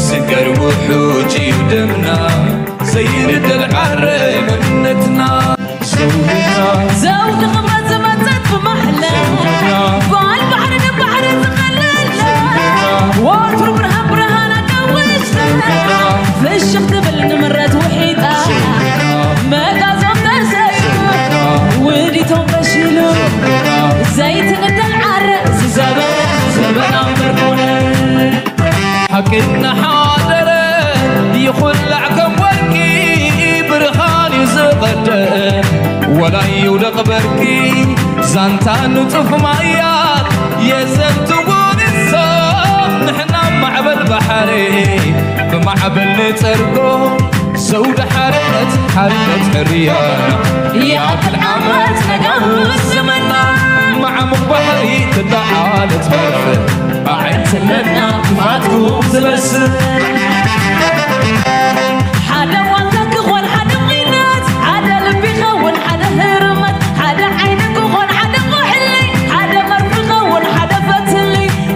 ስገር ውሑጅ እዩ ደምና ዘይንደል ዓረ መንነትና። ዘውድና ዘውዲ ክብረት ዝመጸት ብማሕላ ጓል ባሕሪ ንባሕሪ ዝኸለላ ወትሩ ብርሃን ብርሃን ኣቀውሽታ ፍሽኽ ትብል ንምረት ውሒጣ መጋዞም ተሰዩ ውዲቶም ፈሺሉ ዘይትንደል ዓረ ዝዘበ ዘበና ምርኩነ ሓቅና ሓደረ ይኹላዕ ከም ወርቂ ብርሃን እዩ ዝቐደ ወላ ይውደቕ በርቂ ዛንታ ንጡፍ ማያት የዘንትዎ ንሶም ንሕና ማዕበል ባሕሪ ብማዕበል ንጸርጎ ዘውዲ ሓርነት ሓርነት ሕርያ ይኣክል ዓመት ነጋውስ ዘመና ማዕሙቕ ባሕሪ ትተዓለት ፈርፍ ኣዕንትነትና ክፋትኩም ዝበስል ሓደ ዋልታ ክኾን ሓደ ቑናት ሓደ ልቢ ኸውን ሓደ ህርመት ሓደ ዓይኒ ክኾን ሓደ ቁሕሊ ሓደ መርፊ ኸውን ሓደ ፈትሊ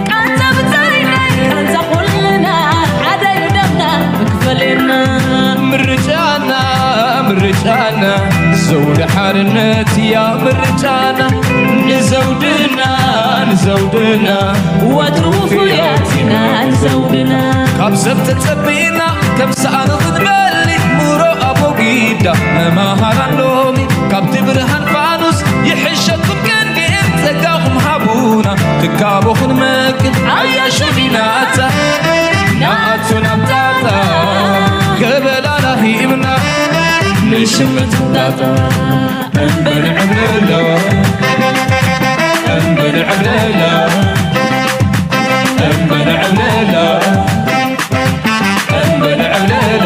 ቃንዛ ብጻይና ቃንዛ ኩልና ሓደ እዩ ደምና መክፈልና ምርጫና ምርጫና ዘውዲ ሓርነት እያ ምርጫና ንዘውድና ንዘውድና ወትሩ ፍሉያት ኢና ንዘውድና ካብ ሰብ ተጸቢና ከም ሰኣን ክትበሊ ሙሮ ኣቦጊዳ መማሃራን ሎሚ ካብቲ ብርሃን ፋኑስ ይሕሸኩም ቀንዲኤን ጸጋኹም ሃቡና ትካቦ ክንመክን ኣያ ሸሚናታ ንኣቱ ናብ ጣጣ ገበላና ሂብና ንሽምት ጣጣ እምበል ዕብለላ እምበል ዕብለላ እምበል ዕብለላ እምበል ዕብለላ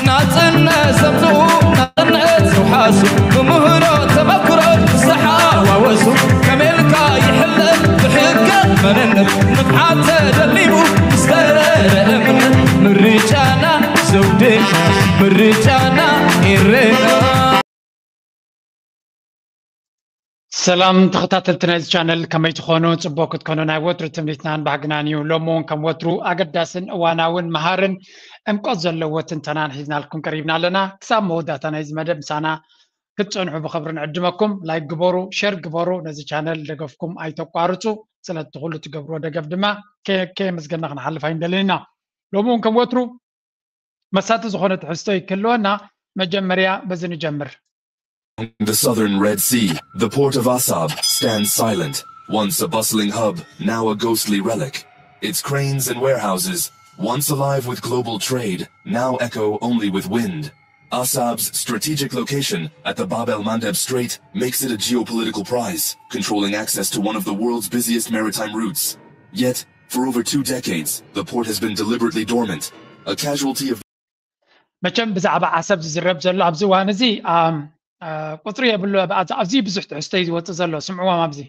ናጽነት ዘምጽኡ ናጽነት ዝውሓሱ ብምህሮ ተመክሮ ዝተሓዋወሱ ከመልካ ይሕለፍ ብሕገ መንነት ንፍዓት ተደሊቡ ዝተረረ እምነት ምርጫና ዘውድና ምርጫና ኤሬና ሰላም ተኸታተልቲ ናይዚ ቻነል ከመይ ትኾኑ? ጽቡቕ ክትኮኑ ናይ ወትሩ ትምኒትናን ባህግናን እዩ። ሎሚ እውን ከም ወትሩ ኣገዳስን እዋናውን መሃርን ዕምቆት ዘለዎ ትንተናን ሒዝናልኩም ቀሪብና ኣለና። ክሳብ መወዳእታ ናይዚ መደብ ምሳና ክትጸንሑ ብኽብሪ ንዕድመኩም። ላይክ ግበሩ፣ ሸር ግበሩ፣ ነዚ ቻነል ደገፍኩም ኣይተቋርጹ። ስለቲ ኩሉ ትገብርዎ ደገፍ ድማ ከ- ከየመስገና ክንሓልፍ ኣይንደልን ኢና። ሎሚ እውን ከም ወትሩ መሳጢ ዝኾነ ትሕዝቶ ይክልወና መጀመርያ በዚ ንጀምር In the southern Red Sea, the port of Asab stands silent, once a bustling hub, now a ghostly relic. Its cranes and warehouses, once alive with global trade, now echo only with wind. Asab's strategic location at the Bab el Mandeb Strait makes it a geopolitical prize, controlling access to one of the world's busiest maritime routes. Yet, for over two decades, the port has been deliberately dormant, a casualty of መቸም ብዛዕባ ዓሰብ ዝዝረብ ዘሎ ኣብዚ እዋን እዚ ኣም፣ አ፣ ቁፅሪ የብሉ ኣብዚ ብዙሕ ትሕዝቶ እዩ ዝወፅእ ዘሎ ስምዕዎም ኣብዚ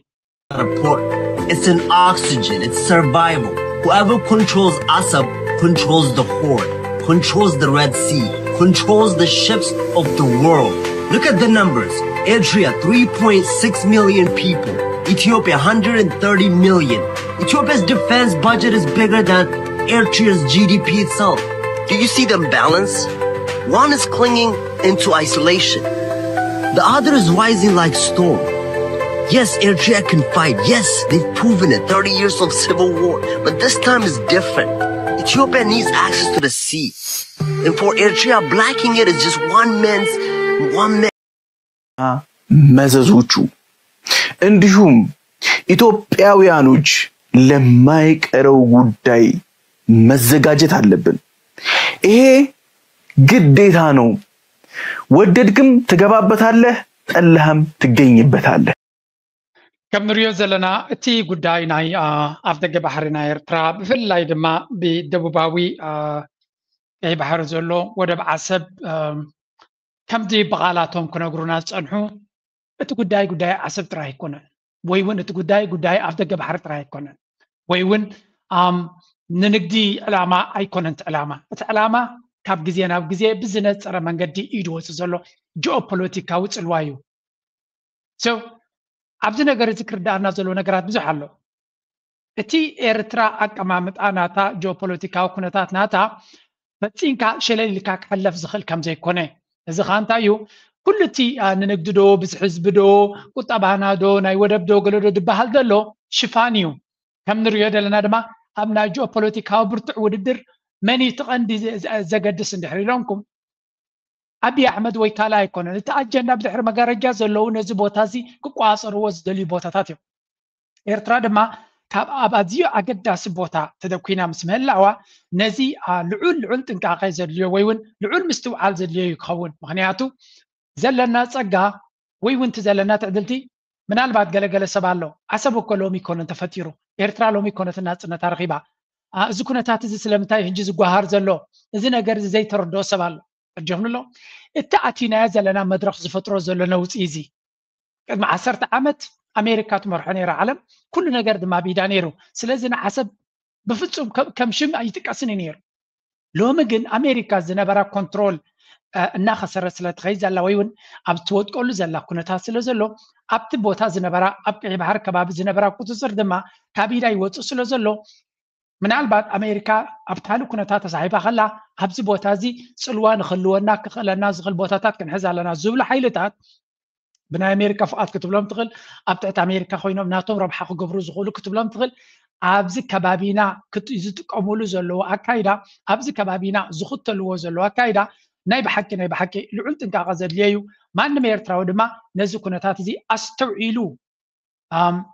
It's an oxygen, it's survival. Whoever controls Asab controls the port, controls the Red Sea, controls the ships of the world. Look at the numbers. Eritrea, three point six million people. Ethiopia, one hundred thirty million. Ethiopia's defense budget is bigger than Eritrea's G D P itself. Do you see the imbalance? One is clinging into isolation. The other is rising like storm. Yes, Eritrea can fight. Yes, they've proven it. thirty years of civil war. But this time is different. Ethiopia needs access to the sea. And for Eritrea, blocking it is just one man's, one man. መዘዞቹ እንዲሁም ኢትዮጵያውያኖች ለማይቀረው ጉዳይ መዘጋጀት አለብን። ይሄ ግዴታ ነው። ወደድክም ትገባበታለህ፣ ጠላህም ትገኝበታለህ። ከም ንሪኦ ዘለና እቲ ጉዳይ ናይ ኣፍ ደገ ባሕሪ ናይ ኤርትራ ብፍላይ ድማ ብደቡባዊ ቀይ ባሕሪ ዘሎ ወደብ ዓሰብ ከምዚ ብቓላቶም ክነግሩና ዝጸንሑ እቲ ጉዳይ ጉዳይ ዓሰብ ጥራይ ኣይኮነን፣ ወይ እውን እቲ ጉዳይ ጉዳይ ኣፍ ደገ ባሕሪ ጥራይ ኣይኮነን፣ ወይ እውን ንንግዲ ዕላማ ኣይኮነን እቲ ዕላማ። እቲ ዕላማ ካብ ግዜ ናብ ግዜ ብዝነጸረ መንገዲ እዩ ዝወጽእ ዘሎ ጂኦፖለቲካዊ ጽልዋ እዩ። So ኣብዚ ነገር እዚ ክርዳኣና ዘለዎ ነገራት ብዙሕ ኣሎ። እቲ ኤርትራ ኣቀማምጣ ናታ፣ ጂኦፖለቲካዊ ኩነታት ናታ ፈጺምካ ሸለል ኢልካ ክሕለፍ ዝኽእል ከም ዘይኮነ፣ እዚ ኸኣ እንታይ እዩ? ኩሉ እቲ ንንግዲ ዶ፣ ብዝሒ ህዝቢ ዶ፣ ቁጠባና ዶ፣ ናይ ወደብ ዶ፣ ገለ ዶ ዝበሃል ዘሎ ሽፋን እዩ። ከም ንሪኦ ዘለና ድማ ኣብ ናይ ጂኦፖለቲካዊ ብርቱዕ ውድድር መን እዩ እቲ ቀንዲ ዘገድስ እንድሕር ኢሎምኩም፣ ኣብይ ኣሕመድ ወይ ካልእ ኣይኮነን። እቲ ኣጀንዳ ብድሕሪ መጋረጃ ዘለዉ ነዚ ቦታ እዚ ክቋጸርዎ ዝደልዩ ቦታታት እዮም። ኤርትራ ድማ ካብ ኣብ ኣዝዩ ኣገዳሲ ቦታ ተደኲና ምስ ምህላዋ ነዚ ልዑል ልዑል ጥንቃቐ ዘድልዮ ወይ እውን ልዑል ምስትውዓል ዘድልዮ እዩ ክኸውን። ምኽንያቱ ዘለና ጸጋ ወይ እውን እቲ ዘለና ትዕድልቲ ምናልባት ገለገለ ሰብ ኣሎ፣ ዓሰብ እኮ ሎሚ ይኮነን ተፈጢሩ፣ ኤርትራ ሎሚ ይኮነትን ናጽነታ ረኺባ። እዚ ኩነታት እዚ ስለምንታይ ሕጂ ዝጓሃር ዘሎ? እዚ ነገር እዚ ዘይተረድኦ ሰብ ኣሎ። ኣጆኹም ኣሎ። እቲ ኣቲናዮ ዘለና መድረኽ ዝፈጥሮ ዘሎ ነውጺ እዚ ቅድሚ ዓሰርተ ዓመት ኣሜሪካ ትመርሖ ነይራ ዓለም፣ ኩሉ ነገር ድማ ብኢዳ ነይሩ። ስለዚ ንዓሰብ ብፍጹም ከም ሽም ኣይጥቀስን እዩ ነይሩ። ሎሚ ግን ኣሜሪካ ዝነበራ ኮንትሮል እናኸሰረት ስለ ትኸይድ ዘላ ወይ እውን ኣብ ትወድቀሉ ዘላ ኩነታት ስለ ዘሎ ኣብቲ ቦታ ዝነበራ ኣብ ቀይ ባሕሪ ከባቢ ዝነበራ ቁፅፅር ድማ ካብ ኢዳ ይወፅእ ስለ ዘሎ ምናልባት ኣሜሪካ ኣብ ካልእ ኩነታት ተሳሒባ ከላ ኣብዚ ቦታ እዚ ፅልዋ ንክህልወና ክኽእለና ዝኽእል ቦታታት ክንሕዝ ኣለና ዝብሉ ሓይልታት ብናይ ኣሜሪካ ፍቓድ ክትብሎም ትኽእል፣ ኣብ ትሕቲ ኣሜሪካ ኮይኖም ናቶም ረብሓ ክገብሩ ዝኽእሉ ክትብሎም ትኽእል። ኣብዚ ከባቢና ዝጥቀምሉ ዘለዉ ኣካይዳ፣ ኣብዚ ከባቢና ዝኽተልዎ ዘለዉ ኣካይዳ ናይ ብሓቂ ናይ ብሓቂ ልዑል ጥንቃቐ ዘድልዮ እዩ። ማንም ኤርትራዊ ድማ ነዚ ኩነታት እዚ ኣስተውዒሉ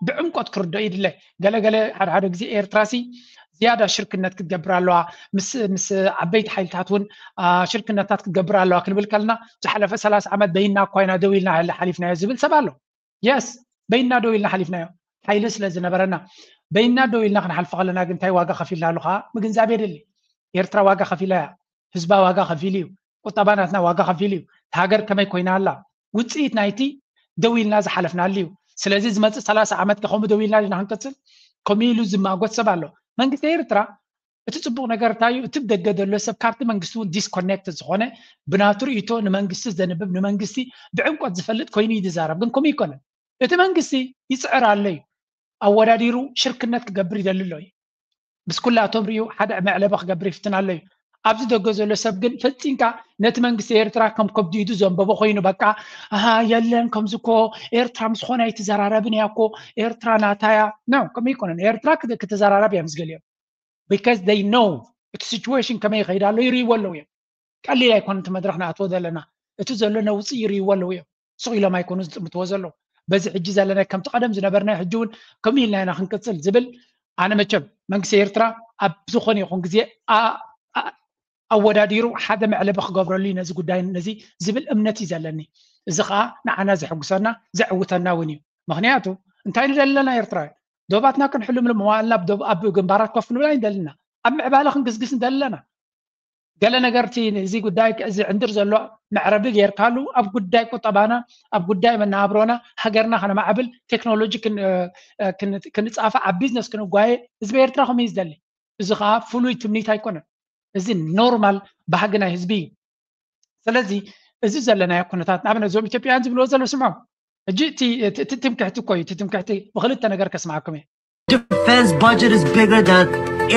ብዕምቆት ክርድኦ ይድለ። ገለገለ ሓደ ሓደ ግዜ ኤርትራሲ ዝያዳ ሽርክነት ክትገብር ኣለዋ፣ ምስ ዓበይቲ ሓይልታት እውን ሽርክነታት ክትገብር ኣለዋ ክንብል ከለና ዝሓለፈ ሰላሳ ዓመት በይና እኳ ኢና ደው ኢልና ሓሊፍናዮ ዝብል ሰብ ኣሎ። የስ በይና ደው ኢልና ሓሊፍናዮ ሓይሊ ስለ ዝነበረና በይና ደው ኢልና ክንሓልፎ ከለና ግን እንታይ ዋጋ ከፊልና ኣሉ ከዓ ምግንዛብ የድሊ። ኤርትራ ዋጋ ከፊላ እያ። ህዝባ ዋጋ ከፊሉ እዩ። ቁጠባ ናትና ዋጋ ከፊሉ እዩ። ሃገር ከመይ ኮይና ኣላ? ውፅኢት ናይቲ ደው ኢልና ዝሓለፍናሉ እዩ። ስለዚ ዝመፅእ ሰላሳ ዓመት ከ ከምኡ ደው ኢልና ዲና ክንቅፅል? ከምኡ ኢሉ ዝማጎት ሰብ ኣሎ። መንግስቲ ኤርትራ እቲ ፅቡቕ ነገር እንታይ እዩ? እቲ ብደገ ዘሎ ሰብ ካብቲ መንግስቲ እውን ዲስኮኔክት ዝኾነ ብናቱ ርእይቶ ንመንግስቲ ዘንብብ ንመንግስቲ ብዕምቆት ዝፈልጥ ኮይኑ እዩ ዝዛረብ። ግን ከምኡ ይኮነን። እቲ መንግስቲ ይፅዕር ኣሎ እዩ። ኣወዳዲሩ ሽርክነት ክገብር ይደሊ ኣሎ እዩ። ምስ ኩላቶም ሪኡ ሓደ መዕለቢ ክገብር ይፍትን ኣሎ እዩ። ኣብዚ ደገ ዘሎ ሰብ ግን ፈጺምካ ነቲ መንግስቲ ኤርትራ ከም ከብዱ ኢዱ ዘንበቦ ኮይኑ በቃ ኣሃ የለን ከምዚ እኮ ኤርትራ ምስ ኾነ ኣይትዘራረብን እያ እኮ ኤርትራ ናታ እያ። No ከምኡ ኣይኮነን። ኤርትራ ክተ- ክተዘራረብ እያ ምስ ገሊኦም because they know እቲ situation ከመይ ይኸይድ ኣሎ ይርእይዎ ኣለዉ እዮም። ቀሊል ኣይኮነን እቲ መድረኽ ንኣትዎ ዘለና እቲ ዘሎ ነውፂ ይርእይዎ ኣለዉ እዮም። ስቕ ኢሎም ኣይኮኑ ዝጥምትዎ ዘለዉ። በዚ ሕጂ ዘለና ከምቲ ቀደም ዝነበርና ሕጂ እውን ከምኡ ኢልና ኢና ክንቅፅል ዝብል ኣነ መቸም መንግስቲ ኤርትራ ኣብ ዝኾነ ይኹን ግዜ ኣወዳዲሩ ሓደ መዕለቢ ክገብረሉ እዩ ነዚ ጉዳይ ነዚ ዝብል እምነት እዩ ዘለኒ። እዚ ከዓ ንዓና ዘሐጉሰና ዘዕውተና እውን እዩ። ምክንያቱ እንታይ ንደሊ ኣለና ኤርትራውያን ዶባትና ክንሕልምሉ መዋእልና ኣብ ግንባራት ኮፍ ክንብል ኣይንደልና። ኣብ ምዕባለ ክንግስግስ ንደሊ ኣለና። ገለ ነገርቲ እዚ ጉዳይ እዚ ዕንድር ዘሎ መዕረቢ ጌርካሉ ኣብ ጉዳይ ቁጠባና ኣብ ጉዳይ መናብሮና ሃገርና ከነማዕብል ቴክኖሎጂ ክንፃፋ ኣብ ቢዝነስ ክንጓየ ህዝቢ ኤርትራ ከምኡ እዩ ዝደሊ። እዚ ከዓ ፍሉይ ትምኒት ኣይኮነን። እዚ ኖርማል ባህጊ ናይ ህዝቢ እዩ። ስለዚ እዚ ዘለናዮ ኩነታት ንኣብነት እዞም ኢትዮጵያውያን ዝብልዎ ዘሎ ስምዖ ሕጂ እቲ ትምክሕቲ እኮ እዩ። እቲ ትምክሕቲ ብክልተ ነገር ከስማዕኩም እየ። Defense budget is bigger than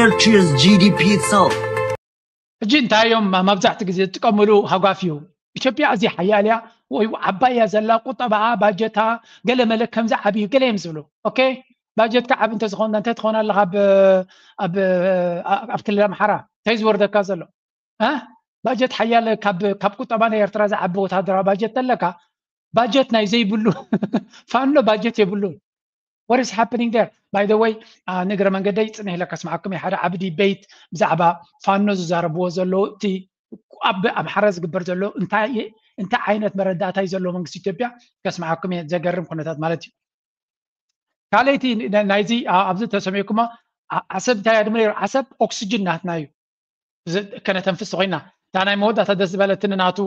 Eritrea's G D P itself. ሕጂ እንታይ እዮም መብዛሕቲ ግዜ ዝጥቀምሉ ሃጓፍ እዩ። ኢትዮጵያ እዚ ሓያል እያ ወይ ዓባይ እያ ዘላ ቁጠባኣ ባጀታ ገለ መለ ከምዚ ዓብዩ ገለ እዮም ዝብሉ። ኦኬ ባጀትካ ዓብ እንተዝኸውን እንታይ ትኸውን ኣለካ ኣብ ክልል ኣምሓራ እንታይ ዝወርደካ ዘሎ? ባጀት ሓያለ ካብ ቁጠባ ናይ ኤርትራ ዝዓቢ ወታደራዊ ባጀት ተለካ ባጀት ናይ ዘይብሉ ፋኖ ባጀት የብሉን። What is happening there? By the way ንእግረ መንገደይ ፅንሕ ኢለ ከስምዓኩም ሓደ ዓቢ ዲቤት ብዛዕባ ፋኖ ዝዛረብዎ ዘለዉ እቲ ኣብ ኣምሓራ ዝግበር ዘሎ እንታይ ዓይነት መረዳእታ እዩ ዘለዎ መንግስቲ ኢትዮጵያ ከስምዓኩም እየ። ዘገርም ኩነታት ማለት እዩ። ካልኣይቲ ናይዚ ኣብዚ ተሰሚዕኩሞ ዓሰብ እንታይ እያ ድማ ነይሩ ዓሰብ ኦክስጅን ናትና እዩ። ከነተንፍስ ኮይና እታ ናይ መወዳእታ ደስ ዝበለትኒ ናቱ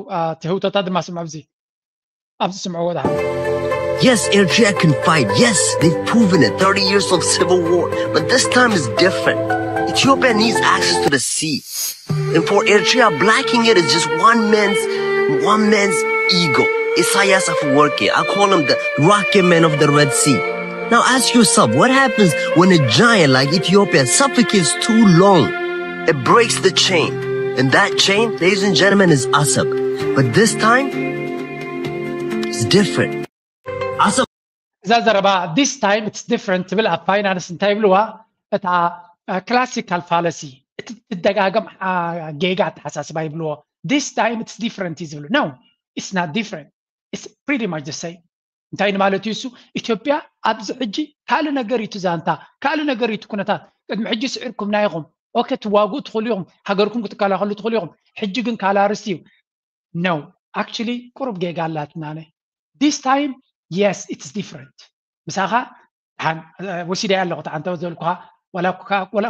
ትህውቶታት ድማ ስምዑ ኣብዚ ኣብዚ ስምዑ ወዳ Yes, Eritrea can fight. Yes, they've proven it. thirty years of civil war. But this time is different. Ethiopia needs access to the sea. And for Eritrea, blocking it is just one man's one man's ego. Isaias Afwerki, I call him the rocket man of the Red Sea. Now ask yourself, what happens when a giant like Ethiopia suffocates too long? It breaks the chain. And that chain, ladies and gentlemen, is Asab. But this time, it's different. Asab. እዛ ዘረባ this time it's different ትብል ኣብ ፋይናንስ እንታይ ይብልዋ? እታ classical fallacy፣ እቲ ትደጋገም ጌጋ ኣተሓሳስባ ይብልዎ። This time it's different እዩ ዝብሉ። No, it's not different, it's pretty much the same። እንታይ ንማለት እዩ እሱ? ኢትዮጵያ ኣብዚ ሕጂ ካልእ ነገር እዩ እቲ ዛንታ፣ ካልእ ነገር እዩ እቲ ኩነታት። ቅድሚ ሕጂ ስዒርኩምና ኢኹም፣ ኦኬ፣ ትዋግኡ ትኽእሉ ኢኹም፣ ሃገርኩም ክትከላኸሉ ትኽእሉ ኢኹም። ሕጂ ግን ካልእ ኣርእስቲ እዩ። No, actually ቁሩብ ጌጋ ኣላትና። This time, yes, it's different። ምሳኻ ደሓን ወሲደያ ኣለኹ፣ ደሓን ተበዘልኩኻ፣ ወላ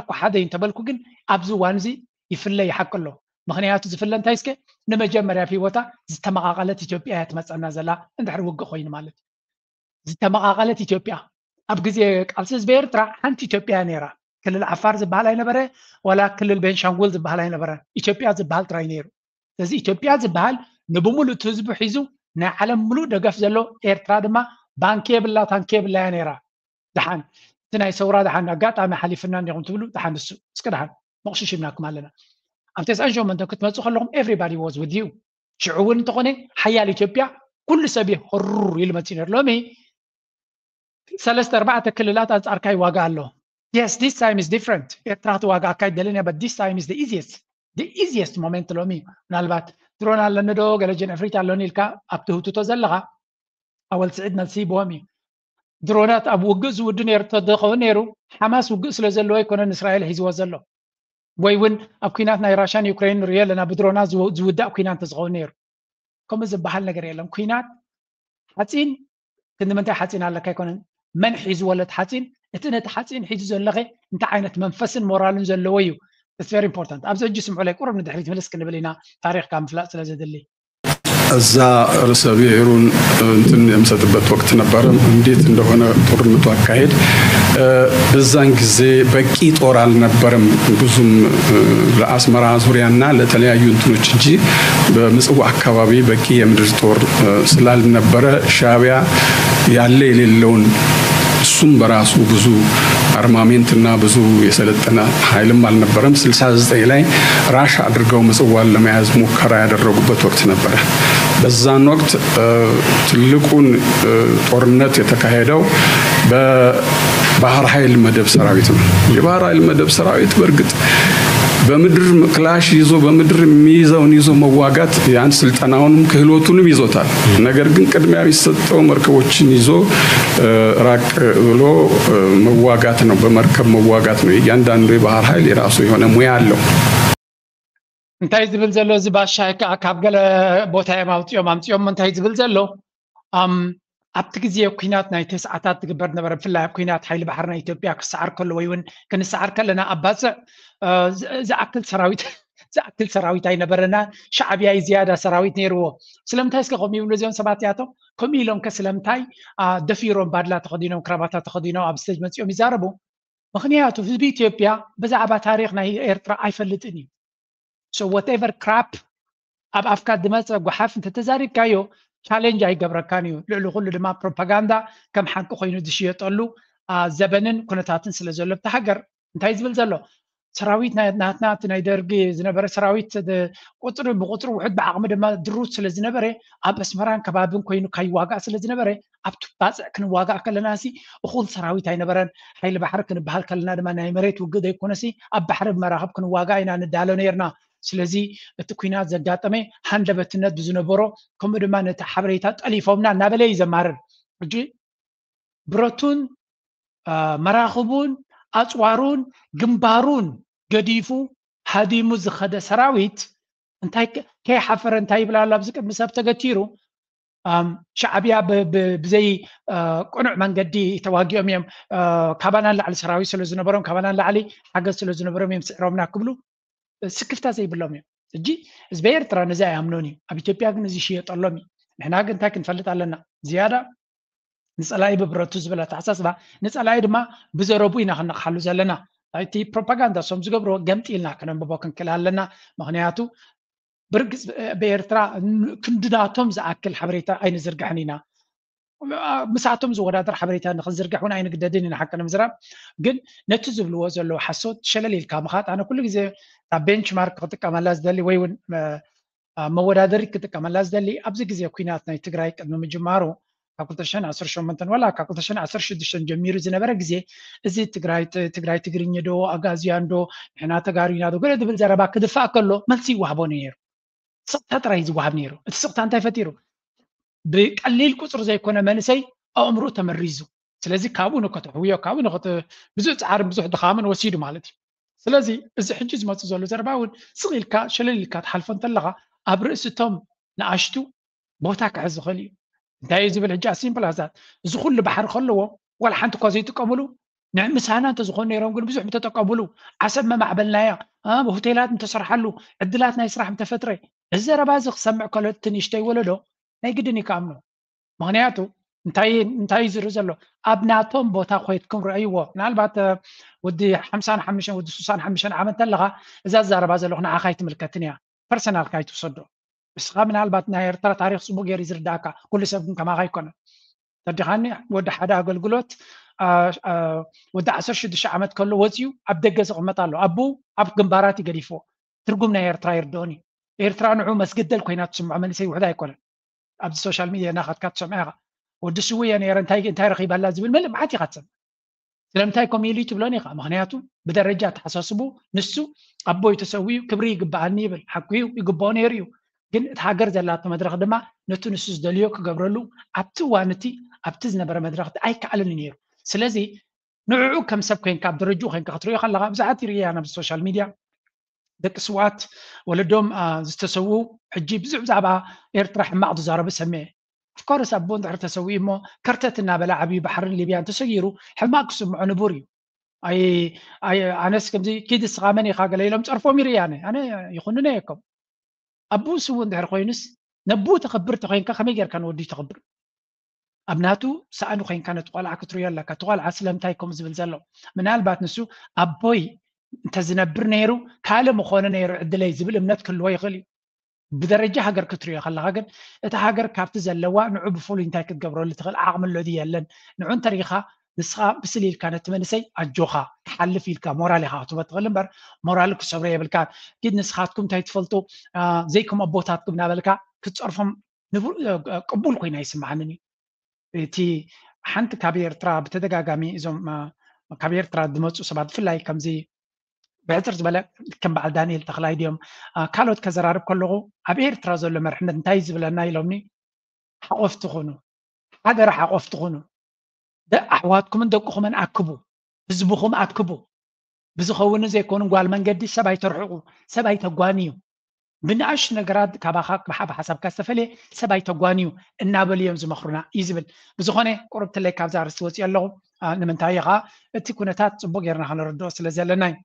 እኳ ሓደ እንተበልኩ፣ ግን ኣብዚ እዋን እዚ ይፍለ፣ ይሓቂ ኣሎ። ምኽንያቱ ዝፍለ እንታይ እስከ? ንመጀመርያ ኣብ ህይወታ ዝተመቓቐለት ኢትዮጵያ እያ ትመፀና ዘላ፣ እንድሕር ውግእ ኮይኑ ማለት። ዝተመቓቐለት ኢትዮጵያ። ኣብ ግዜ ቃልሲ ህዝቢ ኤርትራ ሓንቲ ኢትዮጵያ እያ ነይራ። ክልል ዓፋር ዝበሃል ኣይነበረ፣ ወላ ክልል ቤንሻንጉል ዝበሃል ኣይነበረን። ኢትዮጵያ ዝበሃል ጥራይ ነይሩ። ስለዚ ኢትዮጵያ ዝበሃል ንብሙሉእ እቲ ህዝቡ ሒዙ ናይ ዓለም ሙሉእ ደገፍ ዘሎ፣ ኤርትራ ድማ ባንኪ የብላ፣ ታንኪ የብላ እያ ነይራ። ደሓን እቲ ናይ ሰውራ ደሓን ኣጋጣሚ ሓሊፍና እንዲኹም ትብሉ፣ ደሓን እሱ እስከ ደሓን መቕሽሽ ኢልናኩም ኣለና። ኣብ ተስዓን ሸሞንተን ክትመፁ ከለኹም everybody was with you። ሽዑ እውን እንተኾነ ሓያል ኢትዮጵያ ኩሉ ሰብ እዩ ህሩር ኢሉ መፂኡ ነይሩ። ሎሚ ሰለስተ ኣርባዕተ ክልላት ኣንጻርካ ይዋጋ ኣሎ። Yes, this time is different። ኤርትራ ክትዋጋ ኣካይድ ደለንያ፣ but this time is the easiest, the easiest moment ሎሚ። ምናልባት ድሮን ኣለኒ ዶ ገለ ጀን እፍሪት ኣለኒ ኢልካ ኣብቲ ህውትቶ ዘለኻ ኣወል ስዒድ መልሲ ይብዎም እዩ። ድሮናት ኣብ ውግእ ዝውዱ ነይሩ ተዝኸውን ነይሩ፣ ሓማስ ውግእ ስለ ዘለዎ ኣይኮነን እስራኤል ሒዝዎ ዘሎ። ወይ እውን ኣብ ኩናት ናይ ራሻን ዩክሬን ንሪኦ ኣለና፣ ብድሮናት ዝው- ዝውዳእ ኩናት እንተዝኸውን ነይሩ። ከምኡ ዝበሃል ነገር የለን። ኩናት ሓፂን ክንዲ ምንታይ ሓፂን ኣለካ ኣይኮነን፣ መን ሒዝዎ ኣሎ እቲ ሓፂን፣ እቲ ነቲ ሓፂን ሒዙ ዘለኸ እንታይ ዓይነት መንፈስን ሞራልን ዘለዎ እዩ። It's very important። ኣብዚ ሕጂ ስምዑለይ፣ ቁሩብ ንድሕሪት ምልስ ክንብል ኢና፣ ታሪኽካ ምፍላጥ ስለ ዘድሊ። እዛ ርዕሰ ብሔሩን እንትን የምሰጥበት ወቅት ነበረ። እንዴት እንደሆነ ጦርነቱ አካሄድ በዛን ጊዜ በቂ ጦር አልነበረም። ብዙም ለአስመራ ዙሪያና ለተለያዩ እንትኖች እንጂ በምጽዋ አካባቢ በቂ የምድር ጦር ስላልነበረ ሻቢያ ያለ የሌለውን እሱም በራሱ ብዙ አርማሜንትና ብዙ የሰለጠነ ኃይልም አልነበረም። ስልሳ ዘጠኝ ላይ ራሽ አድርገው ምጽዋን ለመያዝ ሙከራ ያደረጉበት ወቅት ነበረ። በዛን ወቅት ትልቁን ጦርነት የተካሄደው በባህር ኃይል መደብ ሰራዊት ነው። የባህር ኃይል መደብ ሰራዊት በእርግጥ በምድር ክላሽ ይዞ በምድር የሚይዘውን ይዞ መዋጋት ያን ስልጠናውንም ክህሎቱንም ይዞታል። ነገር ግን ቅድሚያ የሚሰጠው መርከቦችን ይዞ ራቅ ብሎ መዋጋት ነው። በመርከብ መዋጋት ነው። እያንዳንዱ የባህር ኃይል የራሱ የሆነ ሙያ አለው። እንታይ ዝብል ዘሎ እዚ ባሻይ ከዓ ካብ ገለ ቦታ እዮም ኣውፅኦም ኣምፅኦም እንታይ ዝብል ዘሎ ኣብቲ ግዜ ኩናት ናይ ተስዓታት ዝግበር ነበረ። ብፍላይ ኣብ ኩናት ሓይሊ ባሕሪ ናይ ኢትዮጵያ ክሰዓር ከሎ ወይ እውን ክንሰዓር ከለና ኣብ ባፅዕ ዝኣክል ሰራዊት ዝኣክል ሰራዊት ኣይነበረና። ሻዕብያ እዩ ዝያዳ ሰራዊት ነይርዎ። ስለምንታይ እስከ ከምኡ ይብሉ እዚኦም ሰባት እዚኣቶም? ከምኡ ኢሎም ከ ስለምንታይ ደፊሮም ባድላ ተኸዲኖም ክራባታ ተኸዲኖም ኣብ ስቴጅ መፂኦም ይዛረቡ? ምኽንያቱ ህዝቢ ኢትዮጵያ ብዛዕባ ታሪኽ ናይ ኤርትራ ኣይፈልጥን እዩ። So whatever crap ኣብ ኣፍካ ዝመፀ ጓሓፍ እንተተዛሪብካዮ ቻሌንጅ ኣይገብረካን እዩ። ልዕሊ ኩሉ ድማ ፕሮፓጋንዳ ከም ሓቂ ኮይኑ ዝሽየጠሉ ዘበንን ኩነታትን ስለ ዘሎ ኣብቲ ሃገር እንታይ ዝብል ዘሎ ሰራዊት ናትና እቲ ናይ ደርጊ ዝነበረ ሰራዊት ቁፅሪ ብቁፅሪ ውሑድ ብዓቕሚ ድማ ድሩት ስለ ዝነበረ ኣብ ኣስመራን ከባብን ኮይኑ ካይዋጋእ ስለ ዝነበረ ኣብቲ ባፅዕ ክንዋጋእ ከለና ሲ እኹል ሰራዊት ኣይነበረን። ሓይሊ ባሕሪ ክንበሃል ከለና ድማ ናይ መሬት ውግእ ዘይኮነሲ ኣብ ባሕሪ ብመራኽብ ክንዋጋእ ኢና ንዳሎ ነርና። ስለዚ እቲ ኩናት ዘጋጠመ ሃንደበትነት ብዝነበሮ ከምኡ ድማ ነቲ ሓበሬታ ጠሊፎምና እናበለ እዩ ዘማርር። ሕጂ ብረቱን መራኽቡን ኣፅዋሩን ግንባሩን ገዲፉ ሃዲሙ ዝኸደ ሰራዊት እንታይ ከይሓፈረ እንታይ ይብል ኣሎ ኣብዚ ቅድሚ ሰብ ተገቲሩ ሻዕብያ ብዘይ ቅኑዕ መንገዲ ተዋጊኦም እዮም። ካባና ንላዕሊ ሰራዊት ስለ ዝነበሮም ካባና ንላዕሊ ሓገዝ ስለ ዝነበሮም እዮም ስዕሮምና ክብሉ ስክፍታ ዘይብሎም እዮም። ሕጂ ህዝቢ ኤርትራ ነዚ ኣይኣምኖን እዩ። ኣብ ኢትዮጵያ ግን እዚ ይሽየጠሎም እዩ። ንሕና ግን እንታይ ክንፈልጥ ኣለና? ዝያዳ ንጸላኢ ብብረቱ ዝብል ኣተሓሳስባ ንጸላኢ ድማ ብዘረቡ ኢና ክነቕሓሉ ዘለና። እቲ ፕሮፓጋንዳ ሶም ዝገብርዎ ገምጢልና ክነንብቦ ክንክእል ኣለና። ምኽንያቱ ብርግጽ ብኤርትራ ክንድናቶም ዝኣክል ሓበሬታ ኣይንዝርግሕን ኢና። ምስኣቶም ዝወዳደር ሓበሬታ ንክንዝርግሕ እውን ኣይንግደድን ኢና ሓቂ ንምዝራብ። ግን ነቲ ዝብልዎ ዘለዉ ሓሶት ሸለል ኢልካ ምኻድ፣ ኣነ ኩሉ ግዜ እታ ቤንችማርክ ክጥቀመላ ዝደሊ ወይ እውን መወዳደሪት ክጥቀመላ ዝደሊ ኣብዚ ግዜ ኩናት ናይ ትግራይ ቅድሚ ምጅማሩ ካብ ክልተ ሽሕን ዓሰርተ ሸሞንተን ዋላ ካብ ክልተ ሽሕን ዓሰርተ ሽዱሽተን ጀሚሩ ዝነበረ ግዜ እዚ ትግራይ ትግራይ ትግርኛ ዶ ኣጋዝያን ዶ ንሕና ተጋሩ ኢና ዶ ገለ ዝብል ዘረባ ክድፋእ ከሎ መልሲ ይወሃቦ ነይሩ። ስቕታ ጥራይ ዝወሃብ ነይሩ። እቲ ስቕታ እንታይ ፈጢሩ? ብቀሊል ቁፅሪ ዘይኮነ መንእሰይ ኣእምሮ ተመሪዙ። ስለዚ ካብኡ ንከተሕውዮ ካብኡ ንከተ ብዙሕ ፃዕርን ብዙሕ ድኻምን ወሲዱ ማለት እዩ። ስለዚ እዚ ሕጂ ዝመፁ ዘሎ ዘረባ እውን ስቕ ኢልካ ሸለል ኢልካ ትሓልፎ እንተለኻ ኣብ ርእሲ እቶም ንኣሽቱ ቦታ ክሕዝ ዝኽእል እዩ። እንታይ እዩ ዝብል ሕጂ ኣሲምፕል ኣዛት እዚ ኩሉ ባሕሪ ከለዎ ዋላ ሓንቲ እኳ ዘይጥቀምሉ ንምሳና እንተዝኾኑ ነይሮም ግን ብዙሕ ምተጠቀምሉ ዓሰብ መማዕበልናያ ሆቴላት እንተሰርሓሉ ዕድላት ናይ ስራሕ ምተፈጥረ እዚ ዘረባ እዚ ክሰምዕ ከሎ እቲ ንእሽተይ ወለዶ ናይ ግድን እዩ ክኣምኖ። ምክንያቱ እንታይ እንታይ ዝርኢ ዘሎ ኣብ ናቶም ቦታ ኮይትኩም ረእይዎ። ምናልባት ወዲ ሓምሳን ሓሙሽተን ወዲ ሱሳን ሓሙሽተን ዓመት እንተለኻ እዛ ዝዛረባ ዘለኹ ንዓኻ ኣይትምልከትን እያ፣ ፐርሰናልካ ኣይትውሰዶ። እስኻ ምናልባት ናይ ኤርትራ ታሪክ ፅቡቅ ገይሩ ዝርዳእካ፣ ኩሉ ሰብ ግን ከማኻ ኣይኮነን። ተዲኻኒ ወዲ ሓደ ኣገልግሎት ወዲ ዓሰርተ ሽዱሽተ ዓመት ከሎ ወፂኡ ኣብ ደገ ዝቕመጥ ኣሎ። ኣቡ ኣብ ግንባራት ይገዲፍዎ። ትርጉም ናይ ኤርትራ ይርድኦኒ። ኤርትራ ንዑ መስገደል ኮይና ትስምዖ መንእሰይ ውሕድ ኣይኮነን። ኣብዚ ሶሻል ሚድያ እናኸድካ ትሰምዖ ኢኻ። ወዲ ስውእ እየ ነይረ እንታይ እንታይ ረኺባላ ዝብል መልእ መዓት ኢኻ ትሰምዕ። ስለምንታይ ከምኡ ኢሉ ትብሎን ኢኻ? ምኽንያቱ ብደረጃ ኣተሓሳስቡ ንሱ ኣቦይ ተሰዊኡ ክብሪ ይግበኣኒ ይብል። ሓቁ እዩ፣ ይግበኦ ነይሩ እዩ። ግን እቲ ሃገር ዘላቶ መድረኽ ድማ ነቲ ንሱ ዝደልዮ ክገብረሉ ኣብቲ እዋን እቲ ኣብቲ ዝነበረ መድረኽ ኣይከኣልን እዩ ነይሩ። ስለዚ ንዕኡ ከም ሰብ ኮይንካ ኣብ ደረጅኡ ኮይንካ ክትሪኦ ከለኻ ብዙሓት ይርእያ ናብዚ ሶሻል ሚድያ ደቂ ስውኣት ወለዶም ዝተሰውኡ ሕጂ ብዙሕ ብዛዕባ ኤርትራ ሕማቕ ዝዛረቡ ሰሚዐ። ኦፍኮርስ ኣቦ እንድሕር ተሰዊኡ እሞ ከርተት እናበለ ዓብዩ ባሕርን ሊብያን ተሰጊሩ ሕማቕ ክስምዖ ንቡር እዩ። ኣይ ኣይ ኣነስ ከምዚ ኪድ እስኻ መን ኢኻ ገለ ኢሎም ጸርፎም ይርኢ ኣነ ኣነ ይኹንነ የከም ኣቡ ስው እንድሕር ኮይኑስ ነቡ ተኸብር ተኮይንካ ከመይ ጌርካ ንወዲ ተኸብር? ኣብ ናቱ ሰኣኑ ኮይንካ ነቲ ቆልዓ ክትሪዮ ኣለካ። እቲ ቆልዓ ስለምንታይ ከምኡ ዝብል ዘሎ? ምናልባት ንሱ ኣቦይ እንተዝነብር ነይሩ ካልእ ምኾነ ነይሩ ዕድለይ ዝብል እምነት ክህልዎ ይኽእል እዩ። ብደረጃ ሃገር ክትሪኦ ከለኻ ግን እታ ሃገር ካብቲ ዘለዋ ንዑ ብፍሉይ እንታይ ክትገብረሉ ትኽእል ዓቕሚ ኣሎ ድዩ የለን? ንዑ እንተሪኻ ንስኻ ብስል ኢልካ ነቲ መንእሰይ ኣጆኻ ክሓልፍ ኢልካ ሞራል ኢኻ ክትህቦ ትኽእል እምበር ሞራል ክሰብሮ የብልካ። ግን ንስኻትኩም እንታይ ትፈልጡ ዘይከም ኣቦታትኩም እናበልካ ክትፀርፎም ቅቡል ኮይኑ ኣይስምዓንን እዩ። እቲ ሓንቲ ካብ ኤርትራ ብተደጋጋሚ እዞም ካብ ኤርትራ ዝመፁ ሰባት ብፍላይ ከምዚ ብሕፅር ዝበለ ከም በዓል ዳንኤል ተኽላይ ድዮም ካልኦት ከዘራርብ ከለኹ ኣብ ኤርትራ ዘሎ መርሕነት እንታይ ዝብለና ኢሎምኒ ሓቆፍቲ ኩኑ ሓደራ ሓቆፍቲ ኩኑ ኣሕዋትኩምን ደቅኹምን ኣክቡ ህዝብኹም ኣክቡ ብዝኸውን ዘይኮኑ ጓል መንገዲ ሰብ ኣይተርሕቁ ሰብ ኣይተጓንዩ ብንኣሽ ነገራት ካባኻ ብሓብ ሓሳብካ ዝተፈለየ ሰብ ኣይተጓንዩ እናበሉ እዮም ዝመኽሩና እዩ ዝብል። ብዝኾነ ቁርብትለይ ካብዛ ኣርስቲ ወፂኦ ኣለኹ። ንምንታይ ከዓ እቲ ኩነታት ፅቡቅ ጌርና ክንርድኦ ስለ ዘለና እዩ።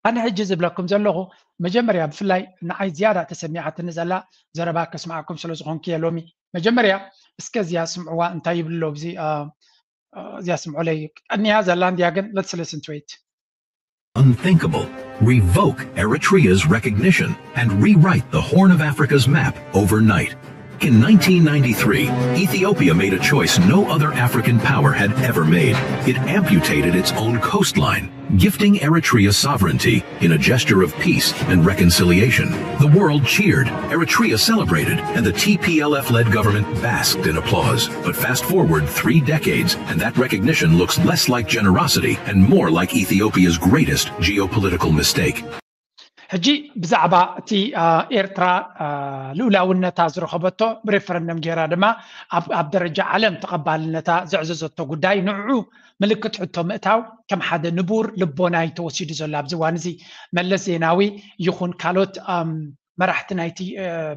ኣነ ሕጂ ዝብለኩም ዘለኹ መጀመርያ ብፍላይ ንዓይ ዝያዳ ተሰሚዓትኒ ዘላ ዘረባ ከስምዓኩም ስለ ዝኾንኩ እየ ሎሚ። መጀመርያ እስከ እዚኣ ስምዕዋ እንታይ ይብሉ ኣሎ እዚ እዚኣ ስምዑለይ ቀኒያ ዘላ እንዲያ ግን let's listen to it. Unthinkable. Revoke Eritrea's recognition and rewrite the Horn of Africa's map overnight. In nineteen ninety-three, Ethiopia made a choice no other African power had ever made. It amputated its own coastline, gifting Eritrea sovereignty in a gesture of peace and reconciliation. The world cheered, Eritrea celebrated, and the T P L F led government basked in applause. But fast forward three decades, and that recognition looks less like generosity and more like Ethiopia's greatest geopolitical mistake. ሕጂ ብዛዕባ እቲ ኤርትራ ልኡላውነታ ዝረኸበቶ ብሬፈረንደም ገይራ ድማ ኣብ ደረጃ ዓለም ተቐባልነታ ዘዕዘዘቶ ጉዳይ ንዕኡ ምልክት ሕቶ ምእታው ከም ሓደ ንቡር ልቦና እዩ ተወሲዱ ዘሎ ኣብዚ እዋን እዚ። መለስ ዜናዊ ይኹን ካልኦት መራሕቲ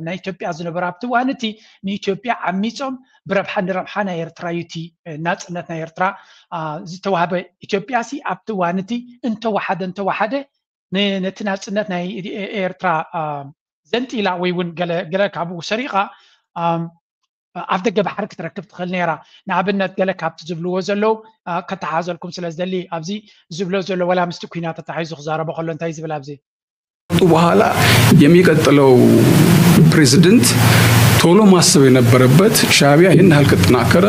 ናይ ኢትዮጵያ ዝነበሩ ኣብቲ እዋን እቲ ንኢትዮጵያ ዓሚፆም ብረብሓ ንረብሓ ናይ ኤርትራ እዩ እቲ ናፅነት ናይ ኤርትራ ዝተዋህበ። ኢትዮጵያ ሲ ኣብቲ እዋን እቲ እንተወሓደ እንተወሓደ ነቲ ናፅነት ናይ ኤርትራ ዘንጢላ ወይ እውን ገለ ካብኡ ሰሪቓ ኣብ ደገ ባሕሪ ክትረክብ ትኽእል ነይራ። ንኣብነት ገለ ካብቲ ዝብልዎ ዘለዉ ከተሓዘልኩም ስለ ዝደሊ ኣብዚ ዝብሎ ዘሎ ወላ ምስቲ ኩናት ተታሒዙ ክዛረቦ ከሎ እንታይ ዝብል ኣብዚ በኋላ የሚቀጥለው ፕሬዝደንት ቶሎ ማሰብ የነበረበት ሻዕቢያ ይህን ያህል ከተጠናከረ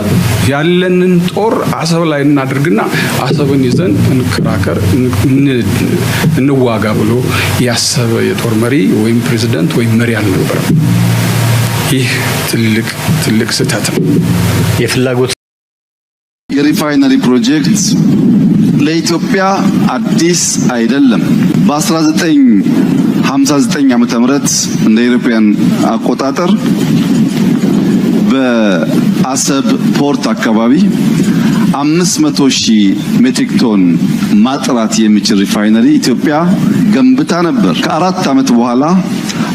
ያለንን ጦር አሰብ ላይ እናድርግና አሰብን ይዘን እንከራከር፣ እንዋጋ ብሎ ያሰበ የጦር መሪ ወይም ፕሬዝዳንት ወይም መሪ አልነበረም። ይህ ትልቅ ትልቅ ስህተት ነው። የፍላጎት የሪፋይነሪ ፕሮጀክት ለኢትዮጵያ አዲስ አይደለም። በ1959 ዓመተ ምህረት እንደ ኢትዮጵያን አቆጣጠር በአሰብ ፖርት አካባቢ 500 ሺህ ሜትሪክ ቶን ማጥራት የሚችል ሪፋይነሪ ኢትዮጵያ ገንብታ ነበር። ከአራት ዓመት በኋላ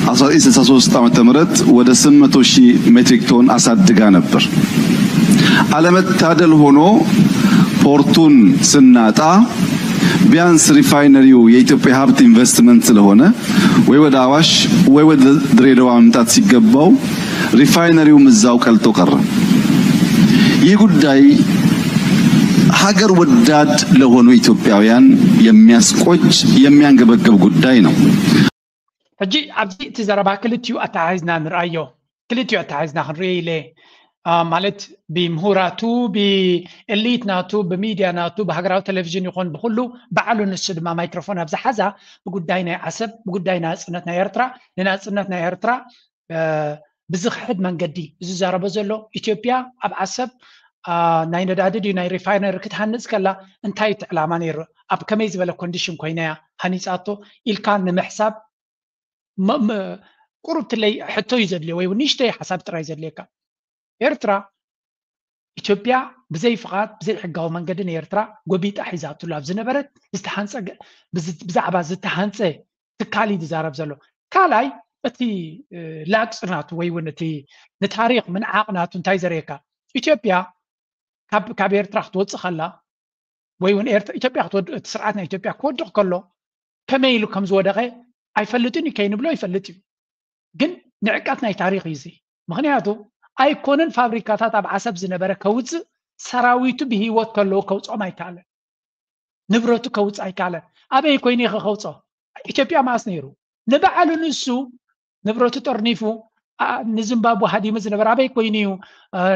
1963 ዓመተ ምህረት ወደ 800 ሺህ ሜትሪክ ቶን አሳድጋ ነበር። አለመታደል ሆኖ ፖርቱን ስናጣ ቢያንስ ሪፋይነሪው የኢትዮጵያ ሀብት ኢንቨስትመንት ስለሆነ ወይ ወደ አዋሽ ወይ ወደ ድሬዳዋ መምጣት ሲገባው ሪፋይነሪውም እዛው ቀልጦ ቀረ። ይህ ጉዳይ ሀገር ወዳድ ለሆኑ ኢትዮጵያውያን የሚያስቆጭ የሚያንገበግብ ጉዳይ ነው። ሕጂ ኣብዚ እቲ ዘረባ ክልቲኡ ኣተሓሒዝና ንርኣዮ። ክልቲኡ ኣተሓሒዝና ክንሪኦ ኢለ ማለት ብምሁራቱ ብኤሊት ናቱ ብሚድያ ናቱ ብሃገራዊ ቴሌቪዥን ይኹን ብኩሉ ባዕሉ ንሱ ድማ ማይክሮፎን ኣብ ዝሓዛ ብጉዳይ ናይ ዓሰብ ብጉዳይ ናፅነት ናይ ኤርትራ ንናፅነት ናይ ኤርትራ ብዝኽሕድ መንገዲ ዝዛረቦ ዘሎ ኢትዮጵያ ኣብ ዓሰብ ናይ ነዳዲ ድዩ ናይ ሪፋይነሪ ክትሃንፅ ከላ እንታይ እቲ ዕላማ ነይሩ ኣብ ከመይ ዝበለ ኮንዲሽን ኮይና እያ ሃኒፃቶ ኢልካ ንምሕሳብ ቁሩብ ትለይ ሕቶ እዩ ዘድልዮ ወይ ንእሽተይ ሓሳብ ጥራይ ዘድልየካ ኤርትራ ኢትዮጵያ ብዘይ ፍቓድ ብዘይ ሕጋዊ መንገዲ ንኤርትራ ጎቢጣ ሒዛትሉ ኣብ ዝነበረት ብዛዕባ ዝተሃንፀ ትካል እዩ ዝዛረብ ዘሎ ካልኣይ እቲ ላቅፂ ናቱ ወይ እውን እቲ ንታሪክ ምንዓቅ ናቱ እንታይ ዘርእየካ ኢትዮጵያ ካብ ኤርትራ ክትወፅእ ከላ ወይ እውን ኢትዮጵያ እቲ ስርዓት ናይ ኢትዮጵያ ክወድቕ ከሎ ከመይ ኢሉ ከም ዝወደቐ ኣይፈልጥን እዩ ከይንብሎ ይፈልጥ እዩ ግን ንዕቀት ናይ ታሪክ እዩ እዚ ምክንያቱ ኣይኮነን ፋብሪካታት ኣብ ዓሰብ ዝነበረ ከውፅእ ሰራዊቱ ብሂወት ከለዎ ከውፅኦም ኣይከኣለን ንብረቱ ከውፅእ ኣይከኣለን ኣበይ ኮይኑ ኢኸ ከውፅኦ ኢትዮጵያ መኣስ ነይሩ ንባዕሉ ንሱ ንብረቱ ጠርኒፉ ንዝምባቡ ሃዲሙ ዝነበረ ኣበይ ኮይኑ እዩ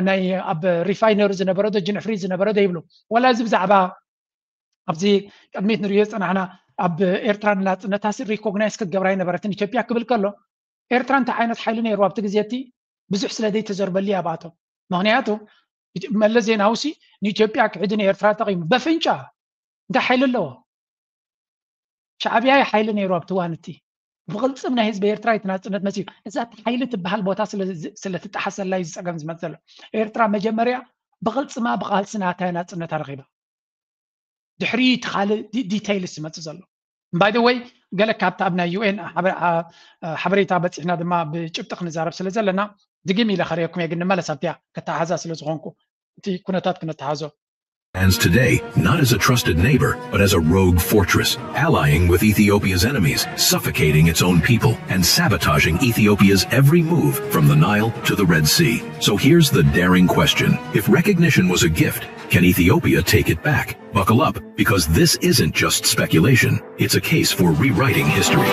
ናይ ኣብ ሪፋይነሪ ዝነበረ ዶ ጅንሕፍሪ ዝነበረ ዶ ይብሉ ወላ እዚ ብዛዕባ ኣብዚ ቅድሚት ንሪኦ ዝፀናሕና ኣብ ኤርትራ ንናፅነታ ሪኮግናይዝ ክትገብራ ይነበረትን ኢትዮጵያ ክብል ከሎ ኤርትራ እንታይ ዓይነት ሓይሊ ነይሩ ኣብቲ ግዜ እቲ ብዙሕ ስለ ዘይተዘርበሉ እያ ኣብኣቶም ምክንያቱ መለስ ዜናውሲ ንኢትዮጵያ ክሕዲ ንኤርትራ ጠቂሙ በፍንጫ እንታይ ሓይሊ ኣለዎ ሻዕብያ ሓይሊ ነይሩ ኣብቲ ዋን እቲ ብቕልፅም ናይ ህዝቢ ኤርትራ እቲ ናፅነት መፅዩ እዛ ሓይሊ ትበሃል ቦታ ስለትጠሓሰላ እዩ ዝፀገም ዝመፅ ዘሎ ኤርትራ መጀመርያ ብቕልፅማ ብቃልሲ ናታ ናፅነታ ረኺባ ድሕሪ እቲ ካልእ ዲተይልስ ዝመፅእ ዘሎ ባይ ወይ ገለ ካብቲ ኣብ ናይ ዩኤን ሓበሬታ በፂሕና ድማ ብጭብጢ ክንዛረብ ስለ ዘለና ድግም ኢለ ከርእየኩም እየ ግን ንመለስ ኣብቲያ ከተሓዛ ስለ ዝኾንኩ እቲ ኩነታት ክነተሓዞ stands today not as a trusted neighbor, but as a rogue fortress, allying with Ethiopia's enemies, suffocating its own people, and sabotaging Ethiopia's every move from the Nile to the Red Sea. So here's the daring question. If recognition was a gift, can Ethiopia take it back? Buckle up, because this isn't just speculation. It's a case for rewriting history.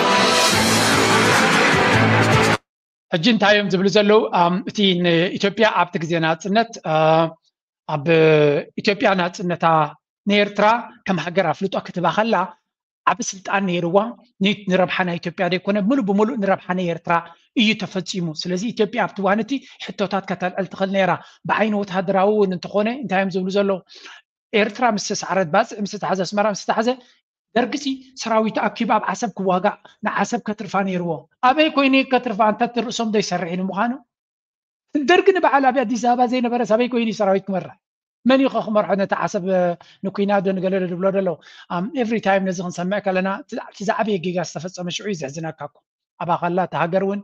ሕጂ እንታይ እዮም ዝብሉ ዘለዉ እቲ ንኢትዮጵያ ኣብቲ ግዜ ናፅነት ኣብ ኢትዮጵያ ናፅነታ ንኤርትራ ከም ሃገር ኣፍልጦ ክትባ ከላ ዓብ ስልጣን ነይርዋ ንረብሓ ናይ ኢትዮጵያ ዘይኮነ ሙሉእ ብሙሉእ ንረብሓ ናይ ኤርትራ እዩ ተፈፂሙ ስለዚ ኢትዮጵያ ኣብቲ ዋን እቲ ሕቶታት ከተልዕል ትኽእል ነይራ ብዓይኒ ወታደራዊ እውን እንተኾነ እንታይ እዮም ዝብሉ ዘለዉ ኤርትራ ምስ ተሰዓረት ባፅዕ ምስ ተሓዘ ኣስመራ ምስ ተሓዘ ደርግሲ ሰራዊቱ ኣኪቡ ኣብ ዓሰብ ክዋጋእ ንዓሰብ ከትርፋ ነይርዎ ኣበይ ኮይኑ ከትርፋ እንተ ርእሶም ዘይሰርሕ ንምዃኑ ደርጊ ንበዓል ኣብ ኣዲስ ኣበባ ዘይነበረ ሰበይ ኮይኑ ሰራዊት ክመርሕ መን እዩ ክመርሖ ነቲ ዓሰብ ንኩናት ዶ ንገለ ዝብሎ ደሎ every time ነዚ ክንሰምዕ ከለና እቲ ዝዓበየ ጌጋ ዝተፈፀመ ሽዑ እዩ ዘሕዝነካ እኮ ኣብ ኣኸላ እቲ ሃገር እውን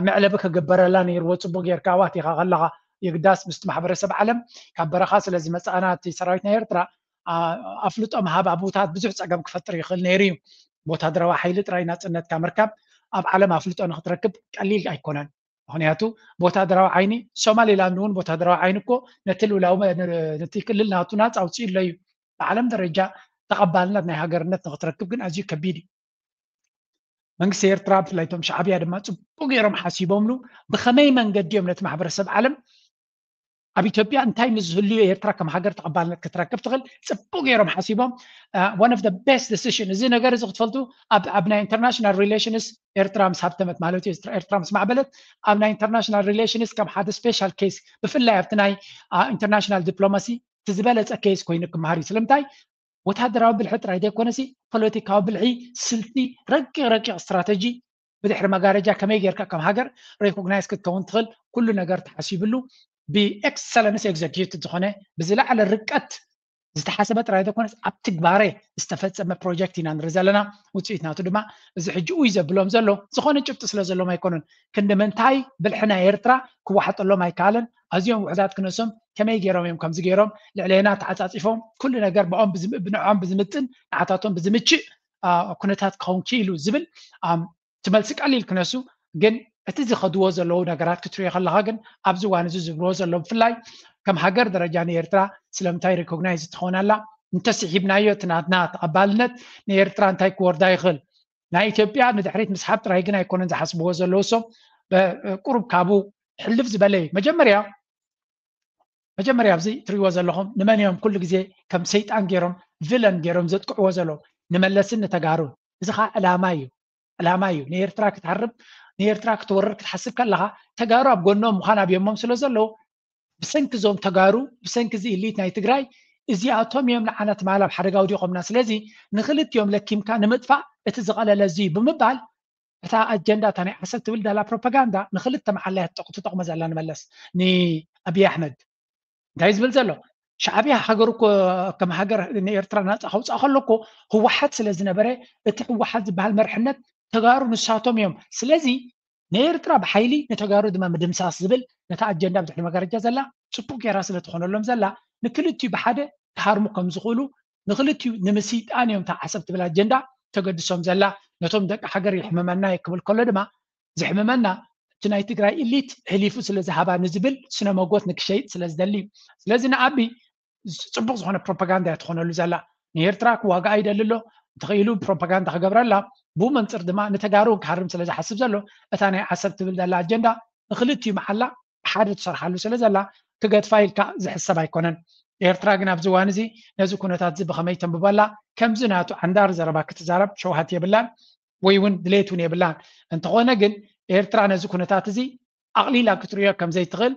መዕለቢ ክግበረላ ነይርዎ ፅቡቅ ጌርካ ዋት ኢኻ ከለኻ የግዳስ ምስቲ ማሕበረሰብ ዓለም ካብ በረኻ ስለ ዝመፃእና እቲ ሰራዊት ናይ ኤርትራ ኣፍልጦ ምሃብ ኣብታት ብዙሕ ፀገም ክፈጥር ይኽእል ነይሩ እዩ ብወታደራዊ ሓይሊ ጥራይ ናፅነትካ ምርካብ ኣብ ዓለም ኣፍልጦ ንክትረክብ ቀሊል ኣይኮነን ምክንያቱ ብወታደራዊ ዓይኒ ሶማሊላንድ እውን ብወታደራዊ ዓይኒ እኮ ነቲ ልውላዊ ነቲ ክልል ናቱ ናፃ ኣውፅኡ ኣሎ እዩ ብዓለም ደረጃ ተቐባልነት ናይ ሃገርነት ንክትረክብ ግን ኣዝዩ ከቢድ እዩ መንግስቲ ኤርትራ ብፍላይ እቶም ሻዕብያ ድማ ጽቡቅ ገይሮም ሓሲቦምሉ ብኸመይ መንገዲ እዮም ነቲ ማሕበረሰብ ዓለም ኣብ ኢትዮጵያ እንታይ ምስ ዝህልዩ ኤርትራ ከም ሃገር ተቐባልነት ክትረክብ ትኽእል ጽቡቅ ገይሮም ሓሲቦም። One of the best decision እዚ ነገር እዚ ክትፈልጡ ኣብ ናይ international relations ኤርትራ ምስ ሃብተመት ማለት እዩ ኤርትራ ምስ ማዕበለት ኣብ ናይ international relations ከም ሓደ special case ብፍላይ ኣብቲ ናይ international diplomacy እቲ ዝበለፀ case ኮይኑ ክመሃር እዩ ስለምንታይ ወታደራዊ ብልሒ ጥራይ ዘይኮነሲ ፖለቲካዊ ብልሒ ስልቲ ረቂቕ ረቂቕ ስትራተጂ ብድሕሪ መጋረጃ ከመይ ጌርካ ከም ሃገር recognize ክትከውን ትኽእል ኩሉ ነገር ተሓሲብሉ ብ excellence executed ዝኾነ ብዝለዓለ ርቀት ዝተሓሰበ ጥራይ ዘይኮነስ ኣብ ትግባረ ዝተፈፀመ ፕሮጀክት ኢና ንርኢ ዘለና ውፅኢት ናቱ ድማ እዚ ሕጂ ኡይ ዘብሎም ዘሎ ዝኾነ ጭብጢ ስለ ዘሎም ኣይኮኑን ክንዲ ምንታይ ብልሒ ናይ ኤርትራ ክዋሓጠሎም ኣይከኣለን ኣዝዮም ውሕዳት ክነሶም ከመይ ገይሮም እዮም ከምዚ ገይሮም ልዕሌና ተዓፃፂፎም ኩሉ ነገር ብኦም ብንዕኦም ብዝምጥን ንዓታቶም ብዝምችእ ኩነታት ክኸውን ክኢሉ ዝብል እቲ መልሲ ቀሊል ክነሱ ግን እቲ ዝኸድዎ ዘለዉ ነገራት ክትሪኦ ከለካ ግን ኣብዚ ዋን እዚ ዝብልዎ ዘለዉ ብፍላይ ከም ሃገር ደረጃ ንኤርትራ ስለምንታይ recognize ትኸውን ኣላ እንተስሒብናዮ እቲ ናትና ተቐባልነት ንኤርትራ እንታይ ክወርዳ ይኽእል ናይ ኢትዮጵያ ንድሕሪት ምስሓብ ጥራይ ግን ኣይኮነን ዝሓስብዎ ዘለዉ ሶም ቁሩብ ካብኡ ሕልፍ ዝበለ እዩ መጀመርያ መጀመርያ ኣብዚ ትሪእዎ ዘለኹም ንመን እዮም ኩሉ ግዜ ከም ሰይጣን ገይሮም ቪለን ገይሮም ዘጥቅዕዎ ዘለዉ ንመለስን ንተጋሩን እዚ ከዓ ዕላማ እዩ ዕላማ እዩ ንኤርትራ ክትሃርብ ንኤርትራ ክትወርር ክትሓስብ ከለካ ተጋሩ ኣብ ጎኖም ምዃን ኣብዮሞም ስለ ዘለዉ ብሰንኪ እዞም ተጋሩ ብሰንኪ እዚ ኢሊት ናይ ትግራይ እዚኣቶም እዮም ንዓና ትማል ኣብ ሓደጋ ውዲቖምና ስለዚ ንክልቲኦም ለኪምካ ንምጥፋእ እቲ ዝቐለለ እዚ እዩ ብምባል እታ ኣጀንዳ እታ ናይ ዓሰብ ትብል ዳላ ፕሮፓጋንዳ ንክልተ መዓላ እያ ትጠቕሞ ዘላ ንመለስ ንኣብይ ኣሕመድ እንታይ ዝብል ዘሎ ሻዕብያ ሃገር እኮ ከም ሃገር ንኤርትራ ናፃ ከውፃእ ከሎ እኮ ህወሓት ስለ ዝነበረ እቲ ህወሓት ዝበሃል መርሕነት ተጋሩ ንሳቶም እዮም ስለዚ ንኤርትራ ብሓይሊ ንተጋሩ ድማ ምድምሳስ ዝብል ነታ ኣጀንዳ ብድሕሪ መጋረጃ ዘላ ፅቡቅ ጌራ ስለ ትኾነሎም ዘላ ንክልቲኡ ብሓደ ክሃርሙ ከም ዝኽእሉ ንክልቲኡ ንምስይጣን እዮም እታ ዓሰብ ትብል ኣጀንዳ ተገድሶም ዘላ ነቶም ደቂ ሃገር ይሕምመና ክብል ከሎ ድማ ዘሕምመና እቲ ናይ ትግራይ ኢሊት ሕሊፉ ስለ ዝሃባ ንዝብል ስነ መጎት ንክሸይጥ ስለ ዝደሊ እዩ ስለዚ ንኣቢ ፅቡቅ ዝኾነ ፕሮፓጋንዳ እያ ትኾነሉ ዘላ ንኤርትራ ክዋግኣ ይደሊ ኣሎ እንተኽኢሉ ፕሮፓጋንዳ ክገብረላ ብኡ መንፅር ድማ ንተጋሩ ክሃርም ስለ ዝሓስብ ዘሎ እታ ናይ ዓሰብ ትብል ዘላ ኣጀንዳ ንክልቲኡ መሓላ ሓደ ትሰርሓሉ ስለ ዘላ ክገድፋ ኢልካ ዝሕሰብ ኣይኮነን ኤርትራ ግን ኣብዚ እዋን እዚ ነዚ ኩነታት እዚ ብኸመይ ተንብበላ ከምዚ ናቱ ዓንዳር ዘረባ ክትዛረብ ሸውሃት የብላን ወይ እውን ድሌት እውን የብላን እንተኾነ ግን ኤርትራ ነዚ ኩነታት እዚ ኣቕሊላ ክትሪኦ ከም ዘይትኽእል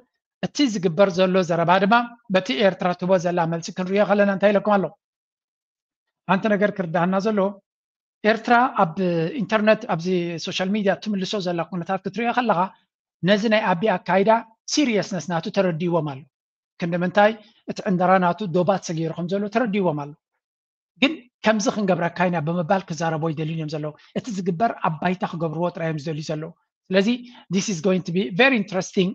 እቲ ዝግበር ዘሎ ዘረባ ድማ በቲ ኤርትራ ትቦ ዘላ መልሲ ክንሪኦ ከለና እንታይ ኢለኩም ኣሎ ሓንቲ ነገር ክርዳሃና ዘሎ ኤርትራ ኣብ ኢንተርነት ኣብዚ ሶሻል ሚድያ ትምልሶ ዘላ ኩነታት ክትሪኦ ከለካ ነዚ ናይ ኣቢ ኣካይዳ ሲሪየስነስ ናቱ ተረዲዎም ኣሎ ክንዲ ምንታይ እቲ ዕንደራ ናቱ ዶባት ሰጊሩ ከም ዘሎ ተረዲዎም ኣሎ ግን ከምዚ ክንገብረካ ኢና ብምባል ክዛረቦ ይደልዩን እዮም ዘለዉ እቲ ዝግበር ኣብ ባይታ ክገብርዎ ጥራይ እዮም ዝደልዩ ዘለዉ ስለዚ this is going to be very interesting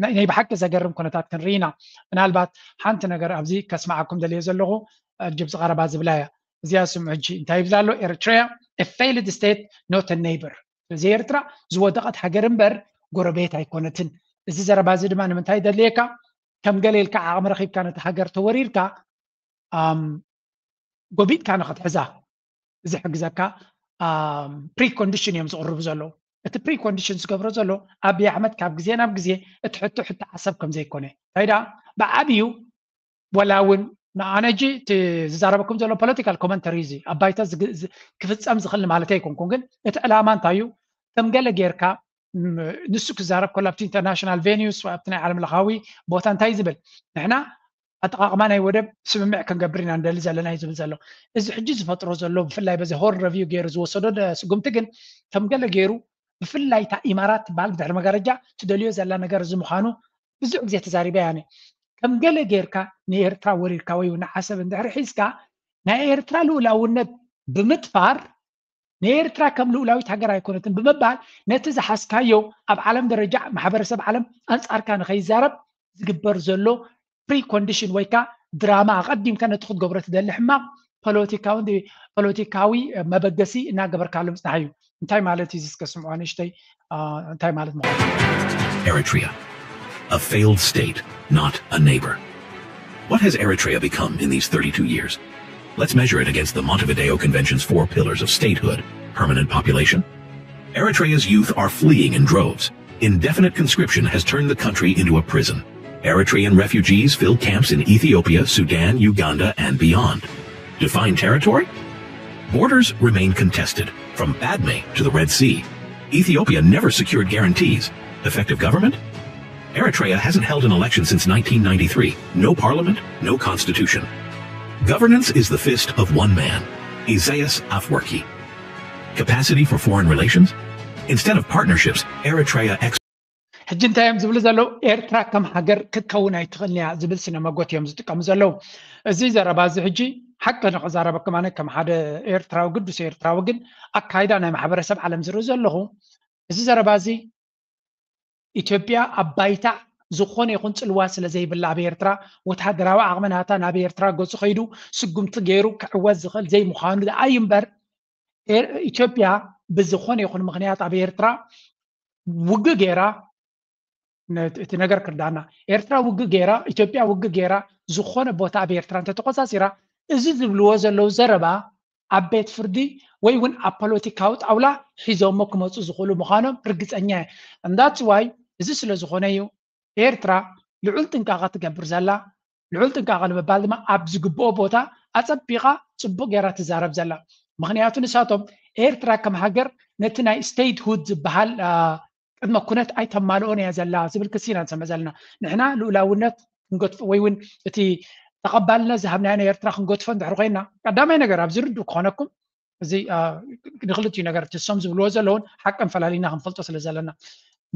ናይ ብሓቂ ዘገርም ኩነታት ክንርኢ ኢና ምናልባት ሓንቲ ነገር ኣብዚ ከስማዓኩም ደልየ ዘለኹ ጅብ ዝቐረባ ዝብላ እያ እዚኣ ስም ሕጂ እንታይ ይብል ኣሎ ኤርትራ failed state not neighbor እዚ ኤርትራ ዝወደቐት ሃገር እምበር ጎረቤት ኣይኮነትን እዚ ዘረባ እዚ ድማ ንምንታይ ደልየካ ከም ገለ ኢልካ ዓቕሚ ረኺብካ ነቲ ሃገር ተወሪርካ ጎቢጥካ ንክትሕዛ ዝሕግዘካ ፕሪኮንዲሽን እዮም ዝቕርቡ ዘለዉ እቲ ፕሪኮንዲሽን ዝገብሮ ዘሎ ኣብይ ኣሕመድ ካብ ግዜ ናብ ግዜ እቲ ሕቶ ሕቶ ዓሰብ ከም ዘይኮነ እንታይ ደኣ ብዓብዩ ወላ እውን ንኣነጂ ዝዛረበኩም ዘሎ ፖለቲካል ኮመንተሪ እዚ ኣብ ባይታ ክፍፀም ዝኽእል ማለት ኣይኮንኩን ግን እቲ ዕላማ እንታይ እዩ ከም ገለ ጌርካ ንሱ ክዛረብ ከሎ ኣብቲ ኢንተርናሽናል ቬኒስ ኣብቲ ናይ ዓለም ለኻዊ ቦታ እንታይ ዝብል ንሕና ኣጠቓቕማ ናይ ወደብ ስምምዕ ክንገብር ኢና ንደሊ ዘለና እዩ ዝብል ዘሎ እዚ ሕጂ ዝፈጥሮ ዘሎ ብፍላይ በዚ ሆር ረቪው ገይሩ ዝወሰዶ ስጉምቲ ግን ከም ገለ ገይሩ ብፍላይ እታ ኢማራት ትበሃል ብድሕሪ መጋረጃ ትደልዮ ዘላ ነገር እዚ ምዃኑ ብዙሕ ግዜ ተዛሪበ ያነ ከም ገለ ጌርካ ንኤርትራ ወሪርካ ወይ ንዓሰብ እንድሕሪ ሒዝካ ናይ ኤርትራ ልኡላውነት ብምጥፋር ንኤርትራ ከም ልኡላዊት ሃገር ኣይኮነትን ብምባል ነቲ ዝሓዝካዮ ኣብ ዓለም ደረጃ ማሕበረሰብ ዓለም ኣንጻርካ ንኸይዛረብ ዝግበር ዘሎ ፕሪኮንዲሽን ወይ ከዓ ድራማ ኣቐዲምካ ነቲ ክትገብሮ ትደሊ ሕማቕ ፖለቲካዊ ፖለቲካዊ መበገሲ እናገበርካሉ ምፅናሕ እዩ እንታይ ማለት እዩ ዝስከ ስምዖ ንእሽተይ እንታይ ማለት ምዃኑ Eritrea, a failed state, not a neighbor. What has Eritrea become in these thirty-two years? Let's measure it against the Montevideo Convention's four pillars of statehood, permanent population. Eritrea's youth are fleeing in droves. Indefinite conscription has turned the country into a prison. Eritrean refugees fill camps in Ethiopia, Sudan, Uganda, and beyond. Defined territory? Borders remain contested, from Badme to the Red Sea. Ethiopia never secured guarantees. Effective government? Eritrea hasn't held an election since nineteen ninety-three. No parliament, no constitution. Governance is the fist of one man, Isaias Afwerki. Capacity for foreign relations? Instead of partnerships, Eritrea ex- ሕጂ እንታይ እዮም ዝብሉ ዘለዉ? ኤርትራ ከም ሃገር ክትከውን ኣይትኽእልን እያ ዝብል ስነ መጎት እዮም ዝጥቀሙ ዘለዉ። እዚ ዘረባ እዚ ሕጂ ሓቂ ንክዛረበኩም ኣነ ከም ሓደ ኤርትራዊ፣ ግዱስ ኤርትራዊ፣ ግን ኣካይዳ ናይ ማሕበረሰብ ዓለም ዝርኢ ዘለኹ፣ እዚ ዘረባ እዚ ኢትዮጵያ ኣብ ባይታ ዝኾነ ይኹን ፅልዋ ስለ ዘይብላ ኣብ ኤርትራ፣ ወተሃደራዊ ዓቕሚ ናታ ናብ ኤርትራ ገፁ ከይዱ ስጉምቲ ገይሩ ክዕወት ዝኽእል ዘይምዃኑ ደኣ እዩ እምበር፣ ኤር- ኢትዮጵያ ብዝኾነ ይኹን ምኽንያት ኣብ ኤርትራ ውግእ ገይራ፣ ነ- እቲ ነገር ክርዳና፣ ኤርትራ ውግእ ገይራ፣ ኢትዮጵያ ውግእ ገይራ ዝኾነ ቦታ ኣብ ኤርትራ እንተተቆፃፂራ፣ እዚ ዝብልዎ ዘለዉ ዘረባ ኣብ ቤት ፍርዲ ወይ እውን ኣብ ፖለቲካዊ ጣውላ ሒዞሞ ክመፁ ዝኽእሉ ምዃኖም ርግፀኛ እየ። እንዳፅዋይ እዚ ስለ ዝኾነ እዩ ኤርትራ ልዑል ጥንቃቐ ትገብር ዘላ። ልዑል ጥንቃቐ ንምባል ድማ ኣብ ዝግብኦ ቦታ ኣፀቢቓ ፅቡቕ ገይራ ትዛረብ ዘላ። ምኽንያቱ ንሳቶም ኤርትራ ከም ሃገር ነቲ ናይ ስቴትሁድ ዝበሃል ቅድመ ኩነት ኣይተማልኦን እያ ዘላ ዝብል ክሲ ኢና ንሰምዕ ዘለና። ንሕና ልኡላውነት ክንገድፎ ወይ እውን እቲ ተቐባልነት ዝሃብናዮ ናይ ኤርትራ ክንገድፎ እንድሕር ኮይና፣ ቀዳማይ ነገር ኣብዚ ርዱእ ክኾነኩም፣ እዚ ንክልቲኡ ነገር እቲ እሶም ዝብልዎ ዘለውን ሓቅን ፈላሊና ክንፈልጦ ስለ ዘለና፣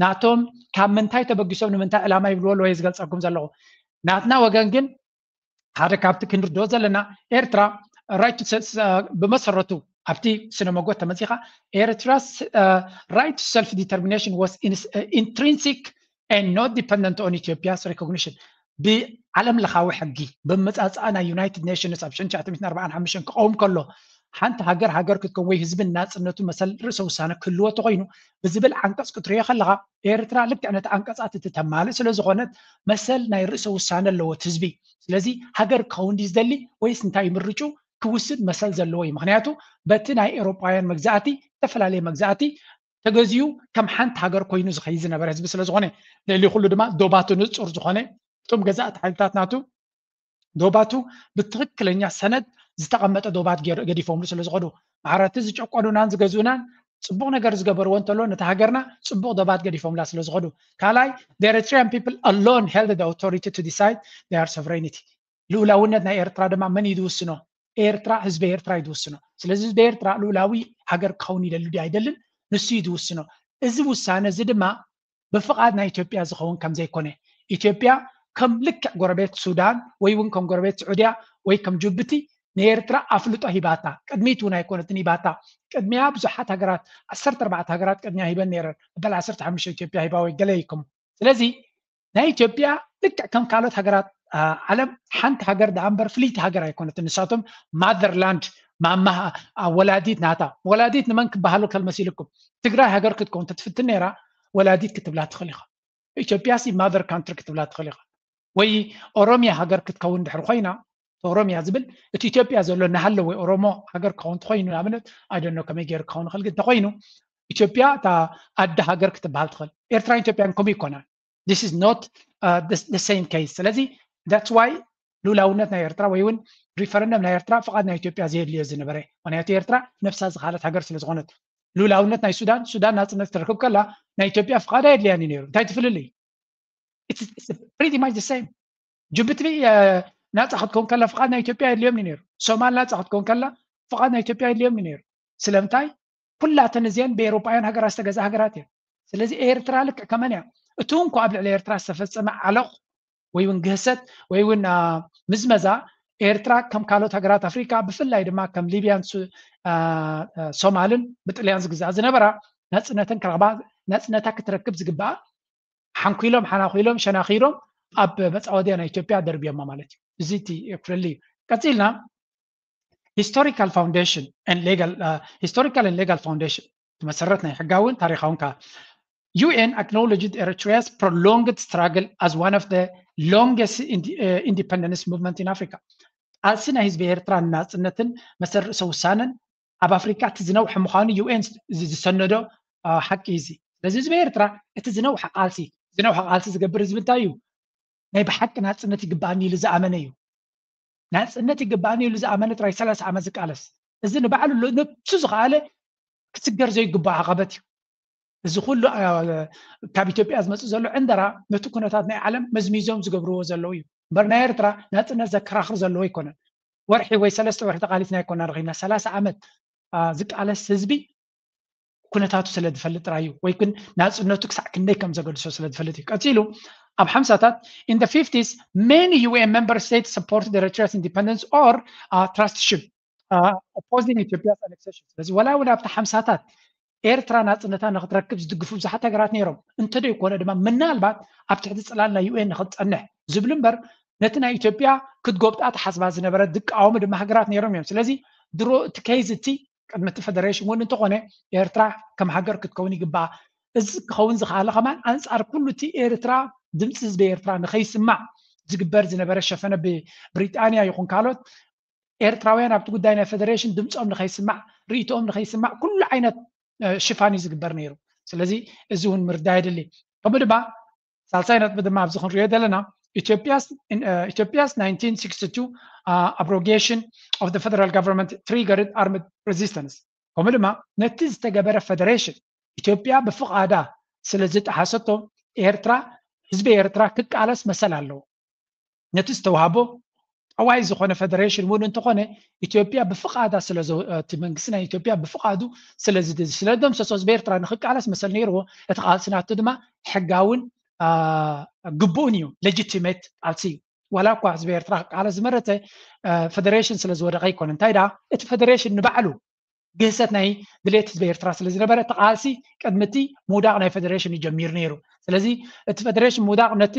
ናቶም ካብ ምንታይ ተበጊሶም ንምንታይ ዕላማ ይብልዎ ኣለዎ እየ ዝገልፀኩም ዘለኹ። ናትና ወገን ግን ሓደ ካብቲ ክንርድኦ ዘለና ኤርትራ right ብመሰረቱ ኣብቲ ስነ መጎት ተመፂኻ ኤርትራ right to self determination was intrinsic and not dependent on Ethiopia's recognition። ብዓለም ለኻዊ ሕጊ ብምመፃፅኣ ናይ ዩናይትድ ኔሽንስ ኣብ ሽሕን ትሽዓተ ሚእትን ኣርባዓን ሓሙሽተን ክቐውም ከሎ ሓንቲ ሃገር ሃገር ክትከውን ወይ ህዝቢ ናፅነቱ መሰል ርእሰ ውሳነ ክህልዎ ተኮይኑ ብዝብል ዓንቀፅ ክትሪኦ ከለኻ ኤርትራ ልክዕ ነቲ ዓንቀፃት እቲ ተማልእ ስለ ዝኾነት መሰል ናይ ርእሰ ውሳነ ኣለዎ እቲ ህዝቢ። ስለዚ ሃገር ክኸውን ድዩ ዝደሊ ወይስ እንታይ ምርጩ ክውስን መሰል ዘለዎ እዩ። ምክንያቱ በቲ ናይ ኤውሮጳውያን መግዛእቲ ዝተፈላለየ መግዛእቲ ተገዚኡ ከም ሓንቲ ሃገር ኮይኑ ዝኸይድ ዝነበረ ህዝቢ ስለ ዝኾነ ልዕሊ ኩሉ ድማ ዶባቱ ንፁር ዝኾነ እቶም ገዛእቲ ሓይልታት ናቱ ዶባቱ ብትክክለኛ ሰነድ ዝተቐመጠ ዶባት ገዲፎምሉ ስለ ዝኸዱ ማሕረቲ ዝጨቆኑናን ዝገዝኡናን ፅቡቕ ነገር ዝገበርዎ እንተሎ ነቲ ሃገርና ፅቡቕ ዶባት ገዲፎምላ ስለ ዝኸዱ ካልኣይ the Eritrean people alone held the authority to decide their sovereignty። ልኡላውነት ናይ ኤርትራ ድማ መን እዩ ዝውስኖ? ኤርትራ ህዝቢ ኤርትራ እዩ ዝውስኖ። ስለዚ ህዝቢ ኤርትራ ልኡላዊ ሃገር ክኸውን ይደሊ ድዩ ኣይደልን ንሱ እዩ ዝውስኖ። እዚ ውሳነ እዚ ድማ ብፍቓድ ናይ ኢትዮጵያ ዝኸውን ከም ዘይኮነ ኢትዮጵያ ከም ልክዕ ጎረቤት ሱዳን ወይ እውን ከም ጎረቤት ስዑድያ ወይ ከም ጅቡቲ ንኤርትራ ኣፍልጦ ሂባታ። ቅድሚት እውን ኣይኮነትን ሂባታ። ቅድሚያ ብዙሓት ሃገራት ዓሰርተ ኣርባዕተ ሃገራት ቅድሚያ ሂበን ነይረን። በል ዓሰርተ ሓሙሽተ ኢትዮጵያ ሂባ ወይ ገለ ይኩም። ስለዚ ናይ ኢትዮጵያ ልክዕ ከም ካልኦት ሃገራት ዓለም ሓንቲ ሃገር ደኣ እምበር ፍልይቲ ሃገር ኣይኮነትን። ንሳቶም ማዘርላንድ ማማ ወላዲት ናታ። ወላዲት ንመን ክበሃሉ ከልመሲልኩም? ትግራይ ሃገር ክትከውን ተትፍትን ነይራ ወላዲት ክትብላ ትኽእል ኢኻ። ኢትዮጵያ ሲ ማዘር ካንትሪ ክትብላ ትኽእል ኢኻ። ወይ ኦሮሚያ ሃገር ክትከውን ድሕር ኮይና ኦሮሚያ ዝብል እቲ ኢትዮጵያ ዘሎ ናሃለ ወይ ኦሮሞ ሃገር ክኸውን ተኮይኑ ንኣብነት ኣይደኖ ከመይ ገይሩ ክኸውን ይኽእል ግን ተኮይኑ ኢትዮጵያ እታ ኣደ ሃገር ክትበሃል ትኽእል። ኤርትራን ኢትዮጵያን ከምኡ ይኮና። This is not the same case። ስለዚ that's why ልኡላውነት ናይ ኤርትራ ወይ እውን ሪፈረንደም ናይ ኤርትራ ፍቓድ ናይ ኢትዮጵያ ዘየድልዮ ዝነበረ ምክንያቱ ኤርትራ ነብሳ ዝኻለት ሃገር ስለ ዝኾነት። ልኡላውነት ናይ ሱዳን ሱዳን ናፅነት ክትረክብ ከላ ናይ ኢትዮጵያ ፍቓድ ኣየድልያን እዩ ነይሩ። እንታይ ትፍልልይ? Pretty much the same። ጅቡቲ ናፃ ክትከውን ከላ ፍቓድ ናይ ኢትዮጵያ የድልዮም ነይሩ። ሶማል ናፃ ክትከውን ከላ ፍቓድ ናይ ኢትዮጵያ የድልዮም ነይሩ። ስለምንታይ? ኩላተን እዚአን ብኤውሮጳውያን ሃገራት ዝተገዛ ሃገራት እየን። ስለዚ ኤርትራ ልክዕ ከመን እያ። እቲ እንኳ ኣብ ልዕሊ ኤርትራ ዝተፈጸመ ዓለቕ ወይ እውን ግህሰት ወይ እውን ምዝመዛ ኤርትራ ከም ካልኦት ሃገራት ኣፍሪካ ብፍላይ ድማ ከም ሊብያን ሶማልን ብጥልያን ዝግዛእ ዝነበራ ናፅነተን ክረኽባ ናፅነታ ክትረክብ ዝግባኣ ሓንኩሎም ሓናኩሎም ሸናኺሎም ኣብ መፃወድያ ናይ ኢትዮጵያ ደርብዮማ ማለት እዩ። እዚ እቲ ክፍሊ እዩ። ቀፂልና historical foundation and legal uh, historical and legal foundation መሰረት ናይ ሕጋውን ታሪካውን ከ U N acknowledged Eritrea's prolonged struggle as one of the longest uh, independence movement in Africa። ቃልሲ ናይ ህዝቢ ኤርትራ ናፅነትን መሰል ርእሰ ውሳነን ኣብ ኣፍሪካ እቲ ዝነውሐ ምዃኑ ዩ ኤን ዝሰነዶ ሓቂ እዚ። ስለዚ ህዝቢ ኤርትራ እቲ ዝነውሐ ቃልሲ ዝነውሐ ቃልሲ ዝገብር ህዝቢ እንታይ እዩ? ናይ ብሓቂ ናፅነት ይግባኣኒ ኢሉ ዝኣመነ እዩ። ናፅነት ይግባኣኒ ኢሉ ዝኣመነ ጥራይ ሰላሳ ዓመት ዝቃለስ፣ እዚ ንባዕሉ ነብሱ ዝኸኣለ ክስገር ዘይግባእ ዓቐበት እዩ። እዚ ኩሉ ካብ ኢትዮጵያ ዝመፅእ ዘሎ ዕንደራ ነቲ ኩነታት ናይ ዓለም መዝሚዞም ዝገብርዎ ዘለዉ እዩ እምበር ናይ ኤርትራ ናፅነት ዘከራኽር ዘለዎ ኣይኮነን። ወርሒ ወይ ሰለስተ ወርሒ ተቓሊስና ኣይኮና ረኺብና ሰላሳ ዓመት ዝቃለስ ህዝቢ ኩነታቱ ስለ ዝፈልጥ ጥራይ እዩ ወይ ግን ናፅነቱ ክሳዕ ክንደይ ከም ዘገድሶ ስለ ዝፈልጥ እዩ። ቀፂሉ ኣብ ሓምሳታት in the fifties many U N member states supported Eritrea's independence or uh, trustship uh, opposing Ethiopia's annexation። ስለዚ ወላ እውን ኣብቲ ሓምሳታት ኤርትራ ናፅነታ ንክትረክብ ዝድግፉ ብዙሓት ሃገራት ነይሮም። እንተደይኮነ ድማ ምናልባት ኣብ ትሕቲ ፅላል ናይ ዩ ኤን ንክትፀንሕ ዝብሉ እምበር ነቲ ናይ ኢትዮጵያ ክትጎብጣ ተሓስባ ዝነበረ ዝቃወሙ ድማ ሃገራት ነይሮም እዮም። ስለዚ ድሮ እቲ ኬዝ እቲ ቅድሚ እቲ ፈደሬሽን እውን እንተኾነ ኤርትራ ከም ሃገር ክትከውን ይግባኣ። እዚ ክኸውን ዝኸኣለ ከማን ኣንፃር ኩሉ እቲ ኤርትራ ድምፂ ህዝቢ ኤርትራ ንኸይስማዕ ዝግበር ዝነበረ ሸፈነ ብብሪጣንያ ይኹን ካልኦት ኤርትራውያን ኣብቲ ጉዳይ ናይ ፈደሬሽን ድምፆም ንኸይስማዕ ርእይቶኦም ንኸይስማዕ ኩሉ ዓይነት ሽፋን እዩ ዝግበር ነይሩ። ስለዚ እዚ እውን ምርዳእ የድሊ። ከምኡ ድማ ሳልሳይ ነጥቢ ድማ ኣብዚ ክንሪኦ ዘለና ኢትዮጵያስ ኢትዮጵያስ nineteen sixty two abrogation of the federal government triggered armed resistance። ከምኡ ድማ ነቲ ዝተገበረ ፈደሬሽን ኢትዮጵያ ብፍቓዳ ስለ ዝጠሓሰቶ ኤርትራ ህዝቢ ኤርትራ ክቃለስ መሰል ኣለዎ። ነቲ ዝተዋህቦ ጠዋይ ዝኾነ ፈደሬሽን እውን እንተኾነ ኢትዮጵያ ብፍቓዳ ስለ እቲ መንግስቲ ናይ ኢትዮጵያ ብፍቓዱ ስለ ዝደምሰሶ ህዝቢ ኤርትራ ንክቃለስ መሰል ነይርዎ። እቲ ቃልሲ ናቱ ድማ ሕጋውን ግቡእን እዩ። ሌጂቲሜት ቃልሲ እዩ። ዋላ እኳ ህዝቢ ኤርትራ ክቃለስ ዝመረፀ ፈደሬሽን ስለ ዝወደቀ ኣይኮነ። እንታይ ደኣ እቲ ፈደሬሽን ንባዕሉ ግህሰት ናይ ድሌት ህዝቢ ኤርትራ ስለ ዝነበረ እቲ ቃልሲ ቅድሚ እቲ ምውዳቕ ናይ ፈደሬሽን እዩ ጀሚሩ ነይሩ። ስለዚ እቲ ፈደሬሽን ምውዳቕ ነቲ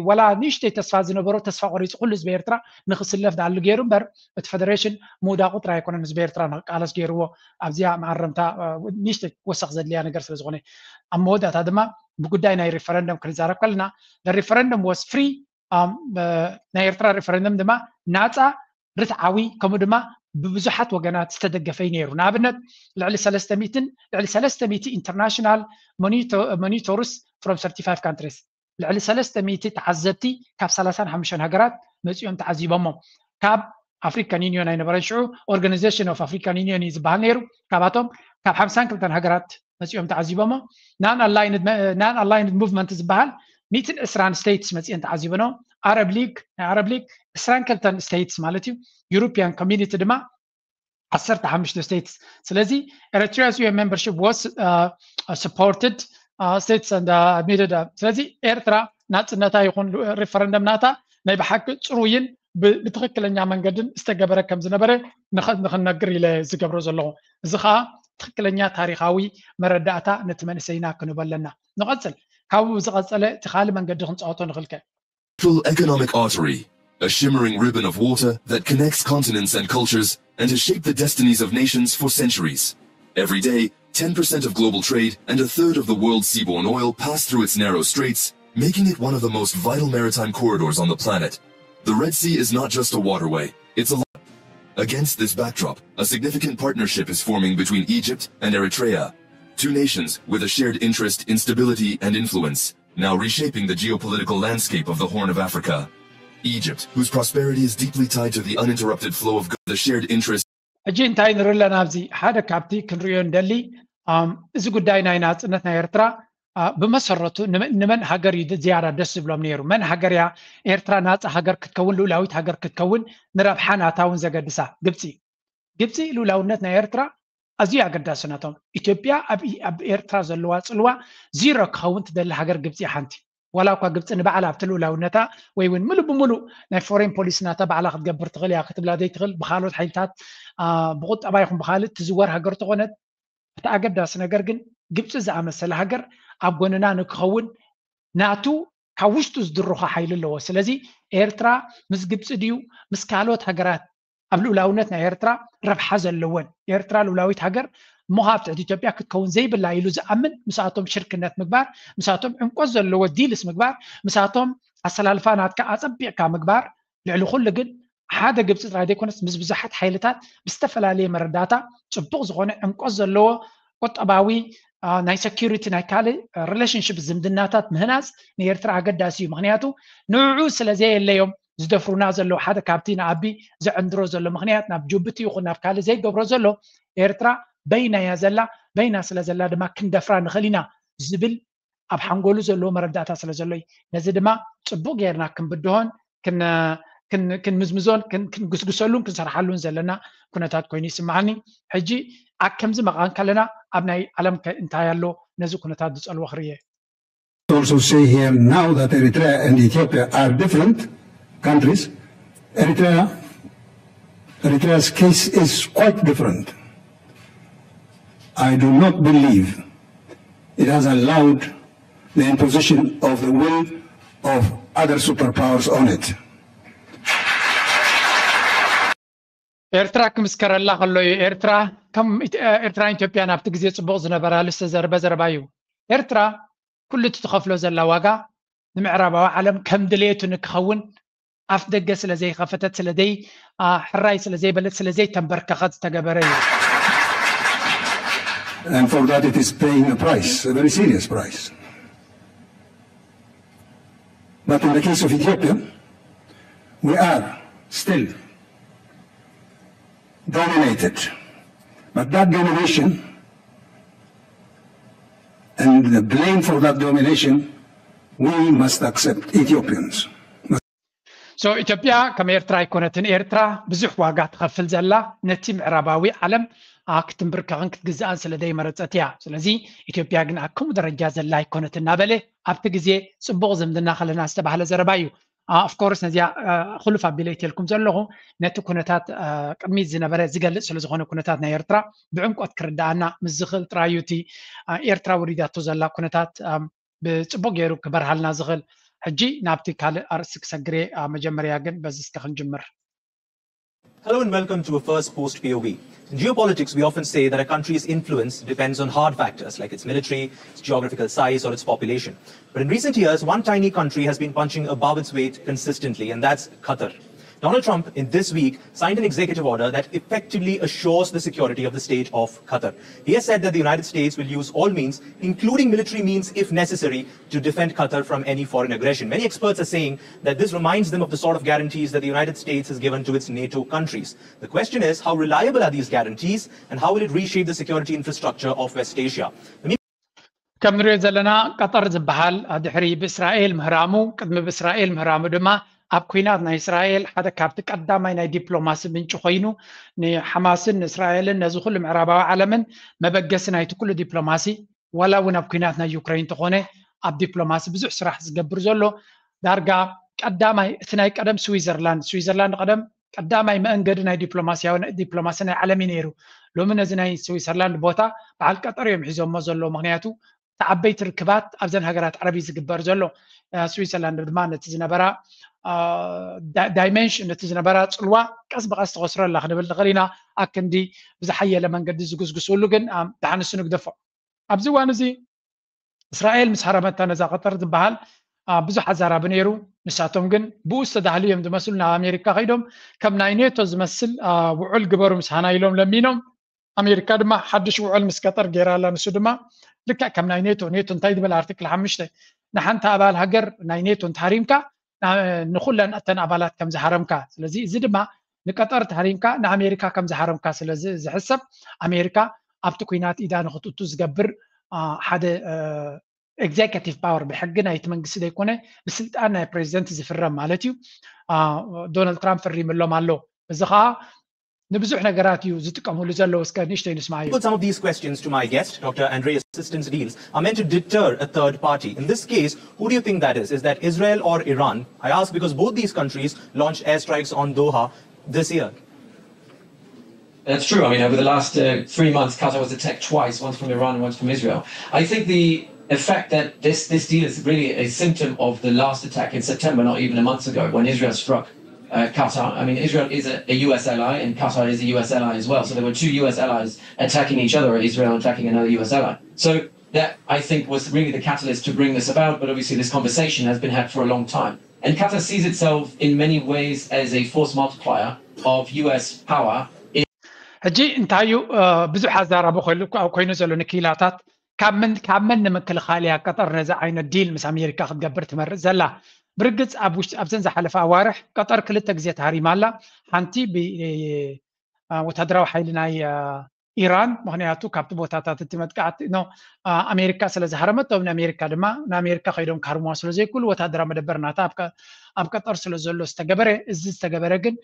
ወላ ንእሽተይ ተስፋ ዝነበሮ ተስፋ ቆሪፁ ኩሉ ህዝቢ ኤርትራ ንክስለፍ ዳሉ ገይሩ እምበር እቲ ፈደሬሽን ምውዳቑ ጥራይ ኣይኮነን ህዝቢ ኤርትራ ንክቃለስ ገይርዎ። ኣብዚኣ መኣረምታ ንእሽተይ ወሰኽ ዘድልያ ነገር ስለ ዝኾነ ኣብ መወዳእታ ድማ ብጉዳይ ናይ ሪፈረንደም ክንዛረብ ከለና the referendum was free ናይ ኤርትራ ሪፈረንደም ድማ ናፃ ርትዓዊ ከምኡ ድማ ብብዙሓት ወገናት ዝተደገፈ እዩ ነይሩ። ንኣብነት ልዕሊ ሰለስተ ሚእትን ልዕሊ ሰለስተ ሚእቲ international monitors from thirty five countries ልዕሊ ሰለስተ ሚእቲ ተዓዘብቲ ካብ ሰላሳን ሓሙሽተን ሃገራት መፂኦም ተዓዚቦሞ። ካብ ኣፍሪካን ዩኒዮን ኣይነበረን ሽዑ organization of African Union እዩ ዝበሃል ነይሩ። ካብኣቶም ካብ ሓምሳን ክልተን ሃገራት መፂኦም ተዓዚቦሞ። non aligned movement ዝበሃል ሚእትን ዕስራን states መፂአን ተዓዚበኖ። ኣረብ ሊግ ናይ ኣረብ ሊግ ዕስራን ክልተን states ማለት እዩ። European Community ድማ ዓሰርተ ሓሙሽተ states። ስለዚ Eritrea's U N membership was supported states and admitted። ስለዚ ኤርትራ ናፅነታ ይኹን ሪፈረንደም ናታ ናይ ብሓቂ ፅሩይን ብትክክለኛ መንገድን ዝተገበረ ከም ዝነበረ ንክነግር ኢለ ዝገብሮ ዘለኹ። እዚ ከዓ ትክክለኛ ታሪካዊ መረዳእታ ነቲ መንእሰይና ክንህቦ ኣለና። ንቐፅል። ካብኡ ብዝቐፀለ እቲ ካልእ መንገዲ ክንፃወቶ ንኽልከ Economic artery, a shimmering ribbon of water that connects continents and cultures and has shaped the destinies of nations for centuries. Every day, ten percent of global trade and a third of the world's seaborne oil pass through its narrow straits, making it one of the most vital maritime corridors on the planet. The Red Sea is not just a waterway, it's a Against this backdrop, a significant partnership is forming between Egypt and Eritrea, two nations with a shared interest in stability and influence, now reshaping the geopolitical landscape of the Horn of Africa. Egypt, whose prosperity is deeply tied to the uninterrupted flow of goods, the shared interest ሕጂ እንታይ ንርኢ ኣለና? ኣብዚ ሓደ ካብቲ ክንርእዮ እንደሊ እዚ ጉዳይ ናይ ናፅነት ናይ ኤርትራ ብመሰረቱ ንመን ሃገር እዩ ዝያዳ ደስ ዝብሎም ነይሩ? መን ሃገር እያ ኤርትራ ናፃ ሃገር ክትከውን ልኡላዊት ሃገር ክትከውን ንረብሓ ናታ እውን ዘገድሳ? ግብፂ። ግብፂ ልኡላውነት ናይ ኤርትራ ኣዝዩ ኣገዳሲ ናቶም። ኢትዮጵያ ኣብ ኤርትራ ዘለዋ ፅልዋ ዚሮ ክኸውን ትደሊ ሃገር ግብፂ ሓንቲ። ዋላ እኳ ግብፂ ንባዕላ ኣብቲ ልኡላውነታ ወይ እውን ምሉእ ብምሉእ ናይ ፎሬን ፖሊሲ ናታ ባዕላ ክትገብር ትኽእል እያ ክትብላ ዘይትኽእል ብካልኦት ሓይልታት ብቁጠባ ይኹን ብካልእ ትዝወር ሃገር ተኾነት እቲ ኣገዳሲ ነገር ግን ግብፂ ዝኣመሰለ ሃገር ኣብ ጎንና ንክኸውን ናቱ ካብ ውሽጡ ዝድርኾ ሓይሊ ኣለዎ። ስለዚ ኤርትራ ምስ ግብፂ ድዩ ምስ ካልኦት ሃገራት ኣብ ልኡላውነት ናይ ኤርትራ ረብሓ ዘለወን? ኤርትራ ልኡላዊት ሃገር እሞ ኣብ ትሕቲ ኢትዮጵያ ክትከውን ዘይብላ ኢሉ ዝኣምን ምስኣቶም ሽርክነት ምግባር፣ ምስኣቶም ዕምቆት ዘለዎ ዲልስ ምግባር፣ ምስኣቶም ኣሰላልፋ ናትካ ኣፀቢቕካ ምግባር፣ ልዕሊ ኩሉ ግን ሓደ ግብፂ ጥራይ ዘይኮነስ ምስ ብዙሓት ሓይልታት ብዝተፈላለየ መረዳእታ ፅቡቕ ዝኾነ ዕምቆት ዘለዎ ቁጠባዊ ናይ security ናይ ካልእ relationship ዝምድናታት ምህናፅ ንኤርትራ ኣገዳሲ እዩ። ምክንያቱ ንዕኡ ስለ ዘየለዮም ዝደፍሩና ዘለዉ ሓደ ካብቲ ንኣቢ ዘዕንድሮ ዘሎ ምክንያት ናብ ጅቡቲ ይኹን ናብ ካልእ ዘይገብሮ ዘሎ ኤርትራ በይና እያ ዘላ፣ በይና ስለ ዘላ ድማ ክንደፍራ ንኽእል ኢና ዝብል ኣብ ሓንጎሉ ዘለዎ መረዳእታ ስለ ዘሎ እዩ። ነዚ ድማ ፅቡቕ ጌርና ክንብድሆን ክንምዝምዞን ክንግስግሰሉን ክንሰርሓሉን ዘለና ኩነታት ኮይኑ ይስምዓኒ። ሕጂ ኣብ ከምዚ መቓን ከለና ኣብ ናይ ዓለም እንታይ ኣሎ ነዚ ኩነታት ዝፀልዎ ክርእየ። Also say here now that Eritrea and Ethiopia are different countries. Eritrea, Eritrea's case is quite different. I do not believe it has allowed the imposition of the will of other superpowers on it. ኤርትራ ክምስከረላ ከሎ እዩ። ኤርትራ ከም ኤርትራን ኢትዮጵያን ኣብቲ ግዜ ፅቡቕ ዝነበራሉ ዝተዘርበ ዘረባ እዩ። ኤርትራ ኩሉ እቲ ትኸፍሎ ዘላ ዋጋ ንምዕራባዊ ዓለም ከም ድሌቱ ንክኸውን ኣፍ ደገ ስለ ዘይኸፈተት ስለ ዘይ ሕራይ ስለ ዘይበለት ስለ ዘይተንበርከኸት ዝተገበረ እዩ። And for that it is paying a price, a very serious price. But in the case of Ethiopia, we are still dominated. But that domination and the blame for that domination, we must accept, Ethiopians. So ኢትዮጵያ ከም ኤርትራ ኣይኮነትን። ኤርትራ ብዙሕ ዋጋ ትኸፍል ዘላ ነቲ ምዕራባዊ ዓለም ክትንብርከኽን ክትግዝኣን ስለ ዘይመረፀት እያ። ስለዚ ኢትዮጵያ ግን ኣብ ከምኡ ደረጃ ዘላ ኣይኮነትን እናበለ ኣብቲ ግዜ ፅቡቕ ዝምድና ከለና ዝተባህለ ዘረባ እዩ። Of course ነዚኣ ሕሉፍ ኣቢለ ይትልኩም ዘለኹ ነቲ ኩነታት ቅድሚት ዝነበረ ዝገልፅ ስለዝኾነ ኩነታት ናይ ኤርትራ ብዕምቆት ክርዳኣና ምስ ዝኽእል ጥራይ እዩ እቲ ኤርትራ ወሪዳቶ ዘላ ኩነታት ብፅቡቅ ገይሩ ክበርሃልና ዝኽእል። ሕጂ ናብቲ ካልእ ኣርእስቲ ክሰግር እየ። መጀመርያ ግን በዚ እስከ ክንጅምር። Hello and welcome to a first post P O V. In geopolitics, we often say that a country's influence depends on hard factors like its military, its geographical size, or its population. But in recent years, one tiny country has been punching above its weight consistently, and that's Qatar. Donald Trump, in this week, signed an executive order that effectively assures the security of the state of Qatar. He has said that the United States will use all means, including military means if necessary, to defend Qatar from any foreign aggression. Many experts are saying that this reminds them of the sort of guarantees that the United States has given to its NATO countries. The question is, how reliable are these guarantees and how will it reshape the security infrastructure of West Asia? ከም ንሪኦ ዘለና ቀጠር ዝበሃል ድሕሪ ብእስራኤል ምህራሙ ቅድሚ ብእስራኤል ምህራሙ ድማ ኣብ ኩናት ናይ እስራኤል ሓደ ካብቲ ቀዳማይ ናይ ዲፕሎማሲ ምንጪ ኮይኑ ንሓማስን ንእስራኤልን ነዚ ኩሉ ምዕራባዊ ዓለምን መበገሲ ናይቲ ኩሉ ዲፕሎማሲ ዋላ እውን ኣብ ኩናት ናይ ዩክሬን እንተኾነ ኣብ ዲፕሎማሲ ብዙሕ ስራሕ ዝገብር ዘሎ ዳርጋ ቀዳማይ እቲ ናይ ቀደም ስዊዘርላንድ ስዊዘርላንድ ቀደም ቀዳማይ መእንገዲ ናይ ዲፕሎማስያዊ ዲፕሎማሲ ናይ ዓለም እዩ ነይሩ። ሎሚ ነዚ ናይ ስዊዘርላንድ ቦታ በዓል ቀጠር እዮም ሒዞሞ ዘሎ። ምክንያቱ እቲ ዓበይቲ ርክባት ኣብዘን ሃገራት ዓረብ እዩ ዝግበር ዘሎ። ስዊዘርላንድ ድማ ነቲ ዝነበራ ዳይሜንሽን ነቲ ዝነበራ ፅልዋ ቀስ ብቀስ ተኸስረላ ክንብል ንኽእል ኢና። ኣክንዲ ብዝሓየለ መንገዲ ዝጉስጉስሉ ግን ደሓንሱ ንግደፎ። ኣብዚ እዋን እዚ እስራኤል ምስ ሃረመታ ነዛ ቀጠር ዝበሃል ብዙሕ ኣዛራቢ ነይሩ። ንሳቶም ግን ብኡ ዝተዳህሉ እዮም ዝመስሉ ናብ ኣሜሪካ ከይዶም ከም ናይ ኔቶ ዝመስል ውዑል ግበሩ ምሳና ኢሎም ለሚኖም ኣሜሪካ ድማ ሓድሽ ውዕል ምስ ቀጠር ገይራ ኣላ። ንሱ ድማ ልክዕ ከም ናይ ኔቶ ኔቶ እንታይ ዝበል ኣርቲክል ሓሙሽተ ንሓንቲ ኣባል ሃገር ናይ ኔቶ እንተሃሪምካ ንኩለን እተን ኣባላት ከም ዝሃረምካ። ስለዚ እዚ ድማ ንቀጠር ተሃሪምካ ንኣሜሪካ ከም ዝሃረምካ ስለ ዝሕሰብ ኣሜሪካ ኣብቲ ኩናት ኢዳ ንክትእቱ ዝገብር ሓደ ኤግዜኪቲቭ ፓወር ብሕጊ ናይቲ መንግስቲ ዘይኮነ ብስልጣን ናይ ፕሬዚደንት ዝፍረም ማለት እዩ። ዶናልድ ትራምፕ ፈሪምሎም ኣሎ። እዚ ከዓ ንብዙሕ ነገራት እዩ ዝጥቀምሉ ዘለዉ። እስከ ንእሽተይ ንስማዕ እዩ። Put some of these questions to my guest, Doctor Andreas Christensen's deals are meant to deter a third party. In this case, who do you think that is? Is that Israel or Iran? I ask because both these countries launched airstrikes on Doha this year. That's true. I mean, over the last uh, three months, Qatar was attacked twice, once from Iran and once from Israel. I think the the fact that this, this deal is really a symptom of the last attack in September, not even a month ago, when Israel struck uh, Qatar. I mean, Israel is a, a U S ally, and Qatar is a U S ally as well. So there were two U S allies attacking each other, or Israel attacking another U S ally. So that, I think, was really the catalyst to bring this about. But obviously, this conversation has been had for a long time. And Qatar sees itself in many ways as a force multiplier of U S power. ሕጂ እንታይ እዩ ብዙሕ ኣዛራቢ ኮይኑ ዘሎ ንክኢላታት ካብ መን ካብ መን ንምክልኻል እያ ቀጠር ነዚ ዓይነት ዲል ምስ ኣሜሪካ ክትገብር ትመርጽ ዘላ? ብርግጽ ኣብ ውሽጢ ኣብዘን ዝሓለፈ ኣዋርሕ ቀጠር ክልተ ግዜ ተሃሪማ ኣላ። ሓንቲ ብወታደራዊ ሓይሊ ናይ ኢራን፣ ምክንያቱ ካብቲ ቦታታት እቲ መጥቃዕቲ ኣሜሪካ ስለ ዝሃረመቶም ንኣሜሪካ ድማ ንኣሜሪካ ከይዶም ክሃርምዋ ስለ ዘይክእሉ ወታደራዊ መደበር ናታ ኣብ ቀጠር ስለ ዘሎ ዝተገበረ። እዚ ዝተገበረ ግን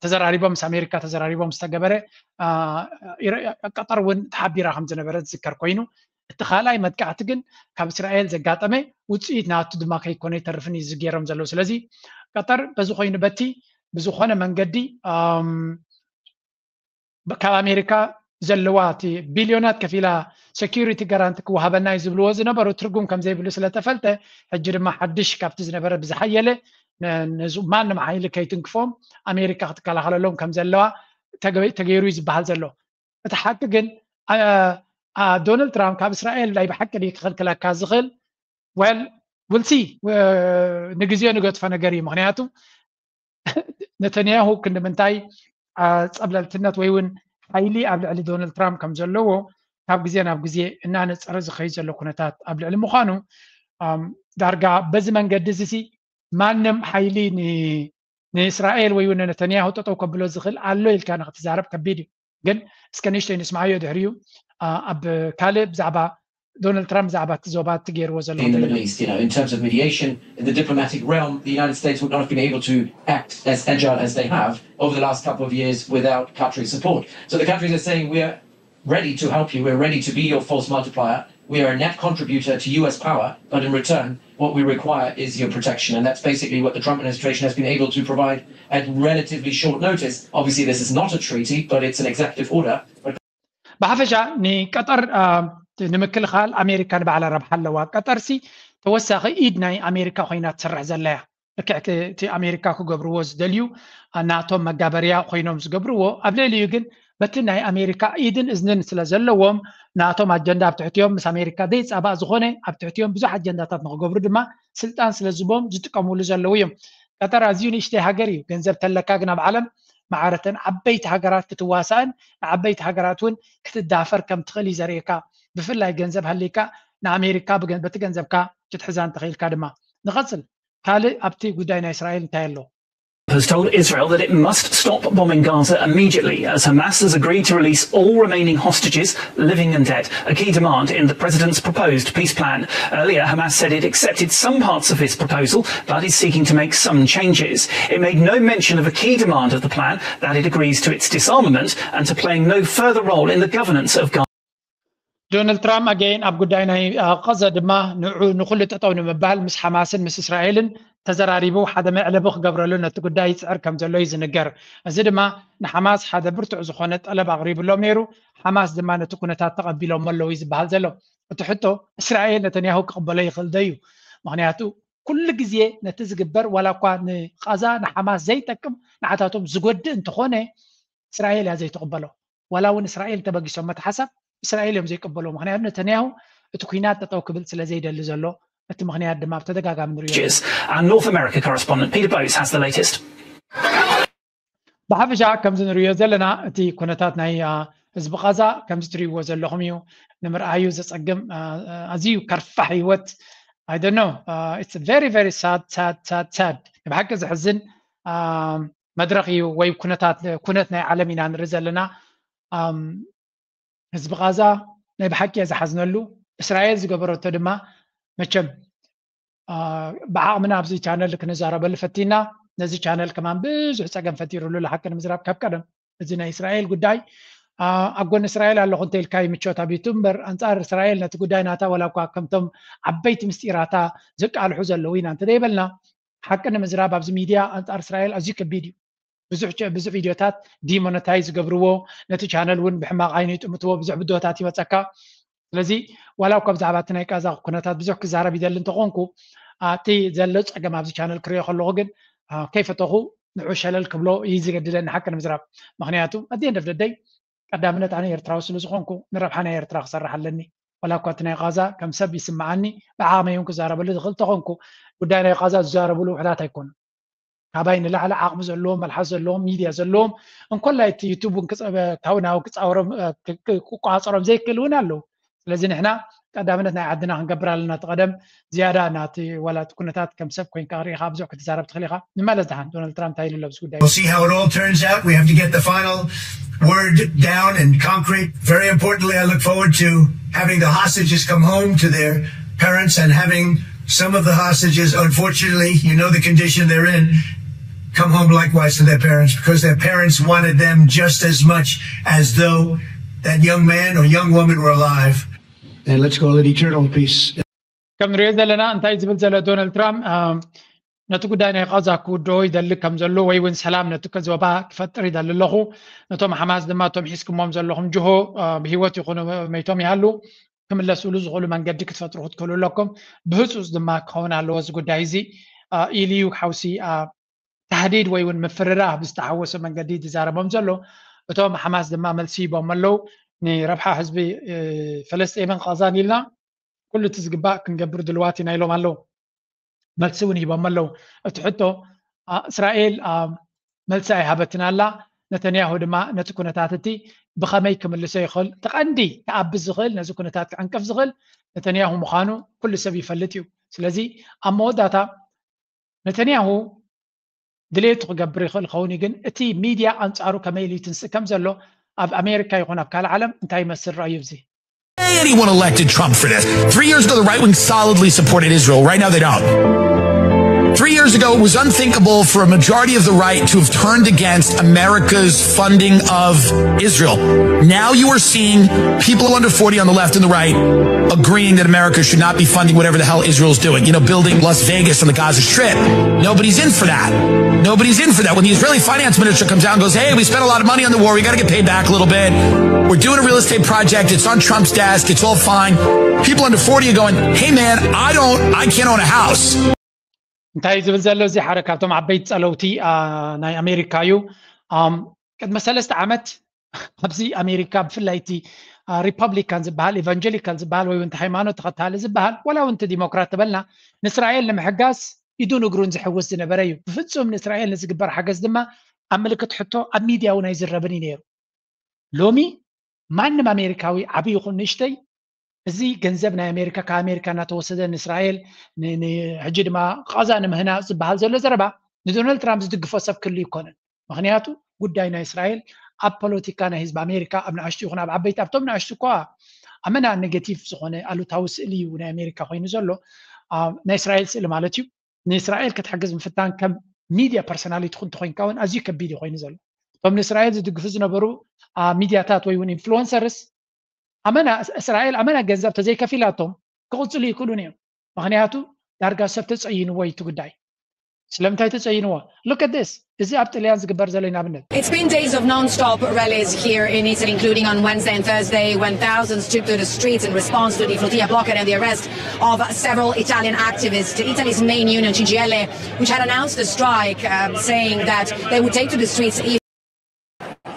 ተዘራሪቦም ምስ ኣሜሪካ ተዘራሪቦም ዝተገበረ። ቀጠር እውን ተሓቢራ ከም ዝነበረ ዝዝከር ኮይኑ እቲ ካልኣይ መጥቃዕቲ ግን ካብ እስራኤል ዘጋጠመ ውፅኢት ናቱ ድማ ከይኮነ ይተርፍን እዩ ዝገይሮም ዘለዉ። ስለዚ ቀጠር በዚ ኮይኑ በቲ ብዝኾነ መንገዲ ካብ ኣሜሪካ ዘለዋ እቲ ቢልዮናት ከፊላ security guarantee ክወሃበና እዩ ዝብልዎ ዝነበሩ ትርጉም ከም ዘይብሉ ስለተፈልጠ ሕጂ ድማ ሓድሽ ካብቲ ዝነበረ ብዝሓየለ ማንም ሓይሊ ከይትንክፎም ኣሜሪካ ክትከላኸለሎም ከም ዘለዋ ተገይሩ እዩ ዝበሃል ዘሎ። እቲ ሓቂ ግን ዶናልድ ትራምፕ ካብ እስራኤል ናይ ብሓቂ ድዩ ክኽልክለካ ዝኽእል? Well, we'll see። ንግዜኡ ንገድፎ ነገር እዩ። ምክንያቱ ነተንያሁ ክንዲ ምንታይ ፀብለልትነት ወይ እውን ሓይሊ ኣብ ልዕሊ ዶናልድ ትራምፕ ከም ዘለዎ ካብ ግዜ ናብ ግዜ እናነፀረ ዝኸይድ ዘሎ ኩነታት ኣብ ልዕሊ ምዃኑ ዳርጋ በዚ መንገዲ እዚ ማንም ሓይሊ ንእስራኤል ወይ እውን ነተንያሁ ጠጠው ከብሎ ዝኽእል ኣሎ ኢልካ ንክትዛረብ ከቢድ እዩ። ግን እስከ ንእሽተይ ንስምዓዮ ድሕሪኡ ኣብ ካልእ ብዛዕባ ዶናልድ ትራምፕ ብዛዕባ እቲ ዞባ እቲ ገይርዎ ዘሎ in the Middle East. You know, in terms of mediation, in the diplomatic realm, the United States would not have been able to act as agile as they have over the last couple of years without Qatari support. So the Qataris are saying, we are ready to help you, we're ready to be your force multiplier, we are a net contributor to U S power, but in return, what we require is your protection. And that's basically what the Trump administration has been able to provide at relatively short notice. Obviously, this is not a treaty, but it's an executive order. ብሓፈሻ ንቀጠር ንምክልኻል ኣሜሪካ ንባዕላ ረብሓ ኣለዋ። ቀጠርሲ ተወሳኺ ኢድ ናይ ኣሜሪካ ኮይና ትሰርሕ ዘለያ። ልክዕ እቲ ኣሜሪካ ክገብርዎ ዝደልዩ ናቶም መጋበርያ ኮይኖም ዝገብርዎ ኣብ ልዕሊኡ ግን በቲ ናይ ኣሜሪካ ኢድን እዝንን ስለ ዘለዎም ናቶም ኣጀንዳ ኣብ ትሕቲኦም ምስ ኣሜሪካ ዘይፃባእ ዝኾነ ኣብ ትሕቲኦም ብዙሕ ኣጀንዳታት ንክገብሩ ድማ ስልጣን ስለ ዝቦም ዝጥቀምሉ ዘለዉ እዮም። ቀጠር ኣዝዩ ንእሽተይ ሃገር እዩ። ገንዘብ ተለካ ግን ኣብ ዓለም ማዕረተን ዓበይቲ ሃገራት ክትዋሳእን ንዓበይቲ ሃገራት እውን ክትዳፈር ከም ትኽእል እዩ ዘርእየካ። ብፍላይ ገንዘብ ሃልይካ ንኣሜሪካ በቲ ገንዘብካ ክትሕዛ እንተኽኢልካ ድማ። ንቐፅል ካልእ ኣብቲ ጉዳይ ናይ እስራኤል እንታይ ኣሎ? has told Israel that it must stop bombing Gaza immediately, as Hamas has agreed to release all remaining hostages, living and dead, a key demand in the president's proposed peace plan. Earlier, Hamas said it accepted some parts of his proposal, but is seeking to make some changes. It made no mention of a key demand of the plan, that it agrees to its disarmament and to playing no further role in the governance of Gaza. ዶናልድ ትራምፕ ኣገይን ኣብ ጉዳይ ናይ ቐዘ ድማ ንዑ ንኩሉ ጠጠው ንምባል ምስ ሓማስን ምስ እስራኤልን ተዘራሪቡ ሓደ መዕለቢ ክገብረሉ ነቲ ጉዳይ ይፅዕር ከም ዘሎ እዩ ዝንገር። እዚ ድማ ንሓማስ ሓደ ብርቱዕ ዝኾነ ጠለብ ኣቕሪብሎም ነይሩ። ሓማስ ድማ ነቲ ኩነታት ተቐቢሎሞ ኣለዉ እዩ ዝበሃል ዘሎ። እቲ ሕቶ እስራኤል ነተንያሁ ክቕበሎ ይኽእል ዶ እዩ? ምክንያቱ ኩሉ ግዜ ነቲ ዝግበር ዋላ እኳ ንቓዛ ንሓማስ ዘይጠቅም ንዓታቶም ዝጎድእ እንተኾነ እስራኤል እያ ዘይትቕበሎ። ዋላ እውን እስራኤል ተበጊሶም መትሓሳብ እስራኤል እዮም ዘይቀበልዎ። ምክንያቱ ነተንያሁ እቲ ኩናት ጠጠው ክብል ስለ ዘይደሊ ዘሎ እቲ ምክንያት ድማ ብተደጋጋሚ ንሪኦ። And North America correspondent Peter Bowes has the latest. ብሓፈሻ ከምዚ ንሪኦ ዘለና እቲ ኩነታት ናይ ህዝቢ ቃዛ ከምዚ ትሪእዎ ዘለኹም እዩ። ንምርኣዩ ዘፀግም ኣዝዩ ከርፋሕ ህይወት። I don't know, it's very very sad sad sad sad። ብሓቂ ዘሕዝን መድረኽ እዩ ወይ ኩነታት ኩነት ናይ ዓለም ኢና ንርኢ ዘለና። ህዝቢ ቃዛ ናይ ብሓቂ እየ ዝሓዝነሉ። እስራኤል ዝገበረቶ ድማ መቸም ብዓቕምና ኣብዚ ቻነል ክንዛረበሉ ፈቲና። ነዚ ቻነል ከማን ብዙሕ ፀገም ፈጢሩሉ ንሓቂ ንምዝራብ ካብ ቀደም እዚ ናይ እስራኤል ጉዳይ ኣብ ጎኒ እስራኤል ኣለኹ እንተ ኢልካ ምቾት ኣብ ዩቱብ እምበር ኣንፃር እስራኤል ነቲ ጉዳይ ናታ ዋላ እኳ ከምቶም ዓበይቲ ምስጢራታ ዘቃልሑ ዘለዉ ኢና እንተዘይበልና ሓቂ ንምዝራብ ኣብዚ ሚድያ ኣንፃር እስራኤል ኣዝዩ ከቢድ እዩ። ብዙሕ ብዙሕ ቪድዮታት ዲሞነታይዝ ዝገብርዎ ነቲ ቻነል እውን ብሕማቕ ዓይኑ ይጥምትዎ ብዙሕ ብድሆታት ይመፀካ። ስለዚ ዋላ እኳ ብዛዕባ እቲ ናይ ቃዛ ኩነታት ብዙሕ ክዛረብ ይደሊ እንተኾንኩ እቲ ዘሎ ፀገም ኣብዚ ቻነል ክሪኦ ከለኹ ግን ከይፈተኹ ንዑ ሸለል ክብሎ እዩ ዝገድደኒ ሓቂ ንምዝራብ። ምክንያቱ ኣዲ እንደፍደደይ ቀዳምነት ኣነ ኤርትራዊ ስለ ዝኾንኩ ንረብሓ ናይ ኤርትራ ክሰርሕ ኣለኒ። ዋላ እኳ እቲ ናይ ቃዛ ከም ሰብ ይስምዓኒ፣ ብዓቕመይ እውን ክዛረበሉ ዝኽእል ተኾንኩ። ጉዳይ ናይ ቃዛ ዝዛረብሉ ውሕዳት ኣይኮኑን። ካባይ ንላዕሊ ዓቕሚ ዘለዎም፣ መልሓስ ዘለዎም፣ ሚድያ ዘለዎም፣ እንኮላይ እቲ ዩቱብ እውን ክፀ-፣ ታው ናው ክፃወሮም፣ እ፣ ክ-፣ ክ-፣ ክቆፃፀሮም ዘይክእል እውን ኣለዉ። ስለዚ ንሕና ቀዳምነት ናይ ዓድና ክንገብር ኣለና። እቲ ቀደም ዝያዳ ናቲ ዋላ እቲ ኩነታት ከም ሰብ ኮይንካ ርኢኻ ብዙሕ ክትዛረብ ትኽእል ኢኻ። ንመለስ ደሓን ዶናልድ ትራምፕ እንታይ ኢሉ ኣሎ ኣብዚ ጉዳይ? We'll see how it all turns out. We have to get the final word down in concrete. Very importantly, I look forward to having the hostages come home to their parents and having some of the hostages, unfortunately, you know the condition they're in, come home likewise to their parents because their parents wanted them just as much as though that young man or young woman were alive. And let's call it eternal peace. ከም ንሪኦ ዘለና እንታይ ዝብል ዘሎ ዶናልድ ትራምፕ፣ አ፣ ነቲ ጉዳይ ናይ ቃዛ ክውድኦ ይደሊ ከም ዘሎ ወይ እውን ሰላም ነቲ ከ-፣ ዞባ ክፈጥር ይደሊ ኣለኹ። ነቶም ሓማስ ድማ እቶም ሒዝኩሞም ዘለኹም ጅሆ፣ አ፣ ብህይወት ይኹኑ መይቶም ይሃሉ ክምለስሉ ዝኽእሉ መንገዲ ክትፈጥሩ ክትክእሉ ኣለኩም። ብህፁፅ ድማ ክኸውን ኣለዎ እዚ ጉዳይ እዚ፣ አ፣ ኢሉ እዩ ሓውሲ፣ አ፣ ታህዲድ ወይ እውን ምፍርራህ ብዝተሓወሰ መንገዲ ዝዛረቦም ዘሎ። እቶም ሓማስ ድማ መልሲ ሂቦም ኣለዉ። ንረብሓ ህዝቢ፣ እ፣ ፈለስጤምን ቃዛን ኢልና ኩሉ እቲ ዝግባእ ክንገብር ድልዋት ኢና ኢሎም ኣለዉ። መልሲ እውን ሂቦም ኣለዉ። እቲ ሕቶ፣ አ፣ እስራኤል፣ አ፣ መልሲ ኣይሃበትን ኣላ። ነተንያሁ ድማ ነቲ ኩነታት እቲ ብኸመይ ክምልሶ ይኽእል፣ እቲ ቀንዲ ክኣቢ ዝኽእል፣ ነዚ ኩነታት ክዕንቅፍ ዝኽእል ነተንያሁ ምዃኑ ኩሉ ሰብ ይፈልጥ እዩ። ስለዚ ኣብ መወዳእታ ነተንያሁ ድሌቱ ክገብር ይኽእል ኸውን እዩ፣ ግን እቲ ሚድያ ኣንጻሩ ከመይ ኢሉ ይትንስእ ከም ዘሎ ኣብ ኣሜሪካ ይኹን ኣብ ካልእ ዓለም እንታይ ይመስል ረኣዩ ኣብዚ። Anyone elected Trump for this. Three years ago, the right wing solidly supported Israel. Right now, they don't. Three years ago, it was unthinkable for a majority of the right to have turned against America's funding of Israel. Now you are seeing people under forty on the left and the right agreeing that America should not be funding whatever the hell Israel's doing. You know, building Las Vegas on the Gaza Strip. Nobody's in for that. Nobody's in for that. When the Israeli finance minister comes out and goes, "Hey, we spent a lot of money on the war. We got to get paid back a little bit. We're doing a real estate project. It's on Trump's desk. It's all fine." People under forty are going, "Hey, man, I don't, I can't own a house." እንታይ ዝብል ዘሎ እዚ ሓደ ካብቶም ዓበይቲ ጸለውቲ፣ አ፣ ናይ ኣሜሪካ እዩ። ኣም፣ ቅድሚ ሰለስተ ዓመት ኣብዚ ኣሜሪካ ብፍላይ እቲ፣ አ፣ ሪፐብሊካን ዝበሃል፣ ኤቫንጀሊካል ዝበሃል ወይ እውን እቲ ሃይማኖት ተኸታሊ ዝበሃል፣ ዋላ እውን እቲ ዲሞክራት ተበልና፣ ንእስራኤል ንምሕጋዝ ኢዱን እግሩን ዝሕውስ ዝነበረ እዩ። ብፍጹም ንእስራኤል ንዝግበር ሓገዝ ድማ ኣብ ምልክት ሕቶ ኣብ ሚድያ እውን ኣይዝረብን እዩ ነይሩ። ሎሚ ማንም ኣሜሪካዊ ዓብዪ ይኹን ንእሽተይ እዚ ገንዘብ ናይ ኣሜሪካ ካብ ኣሜሪካ እናተወሰደ ንእስራኤል ን-፣ ን-፣ ሕጂ ድማ ቃዛ ንምህናፅ ዝበሃል ዘሎ ዘረባ ንዶናልድ ትራምፕ ዝድግፎ ሰብ ክህሉ ይኮነን። ምክንያቱ ጉዳይ ናይ እስራኤል ኣብ ፖለቲካ ናይ ህዝቢ ኣሜሪካ ኣብ ንኣሽቱ ይኹን ኣብ ዓበይቲ ኣብቶም ንኣሽቱ እኳ ኣመና ኔጌቲቭ ዝኾነ ኣሉታዊ ስእሊ እዩ ናይ ኣሜሪካ ኮይኑ ዘሎ። አ፣ ናይ እስራኤል ስእሊ ማለት እዩ። ንእስራኤል ክትሕግዝ ምፍታን ከም ሚድያ ፐርሶናሊቲ እንተኮይንካ እውን ኣዝዩ ከቢድ እዩ ኮይኑ ዘሎ። እቶም ንእስራኤል ዝድግፉ ዝነበሩ፣ አ፣ ሚድያታት ወይ እውን ኢንፍሉወንሰርስ ኣመና እስ-፣ እስራኤል ኣመና ገንዘብ ተዘይከፊላቶም ክቕፅሉ ይክእሉን እዮም። ምክንያቱ ዳርጋ ሰብ ተፀይንዎ እዩ እቲ ጉዳይ። ስለምንታይ ተፀይንዎ? Look at this. እዚ ኣብ ጥልያን ዝግበር ዘሎ እዩ ንኣብነት። It's been days of non-stop rallies here in Italy, including on Wednesday and Thursday, when thousands took to the streets in response to the Flotilla blockade and the arrest of several Italian activists. Italy's main union, C G I L, which had announced a strike, um, saying that they would take to the streets if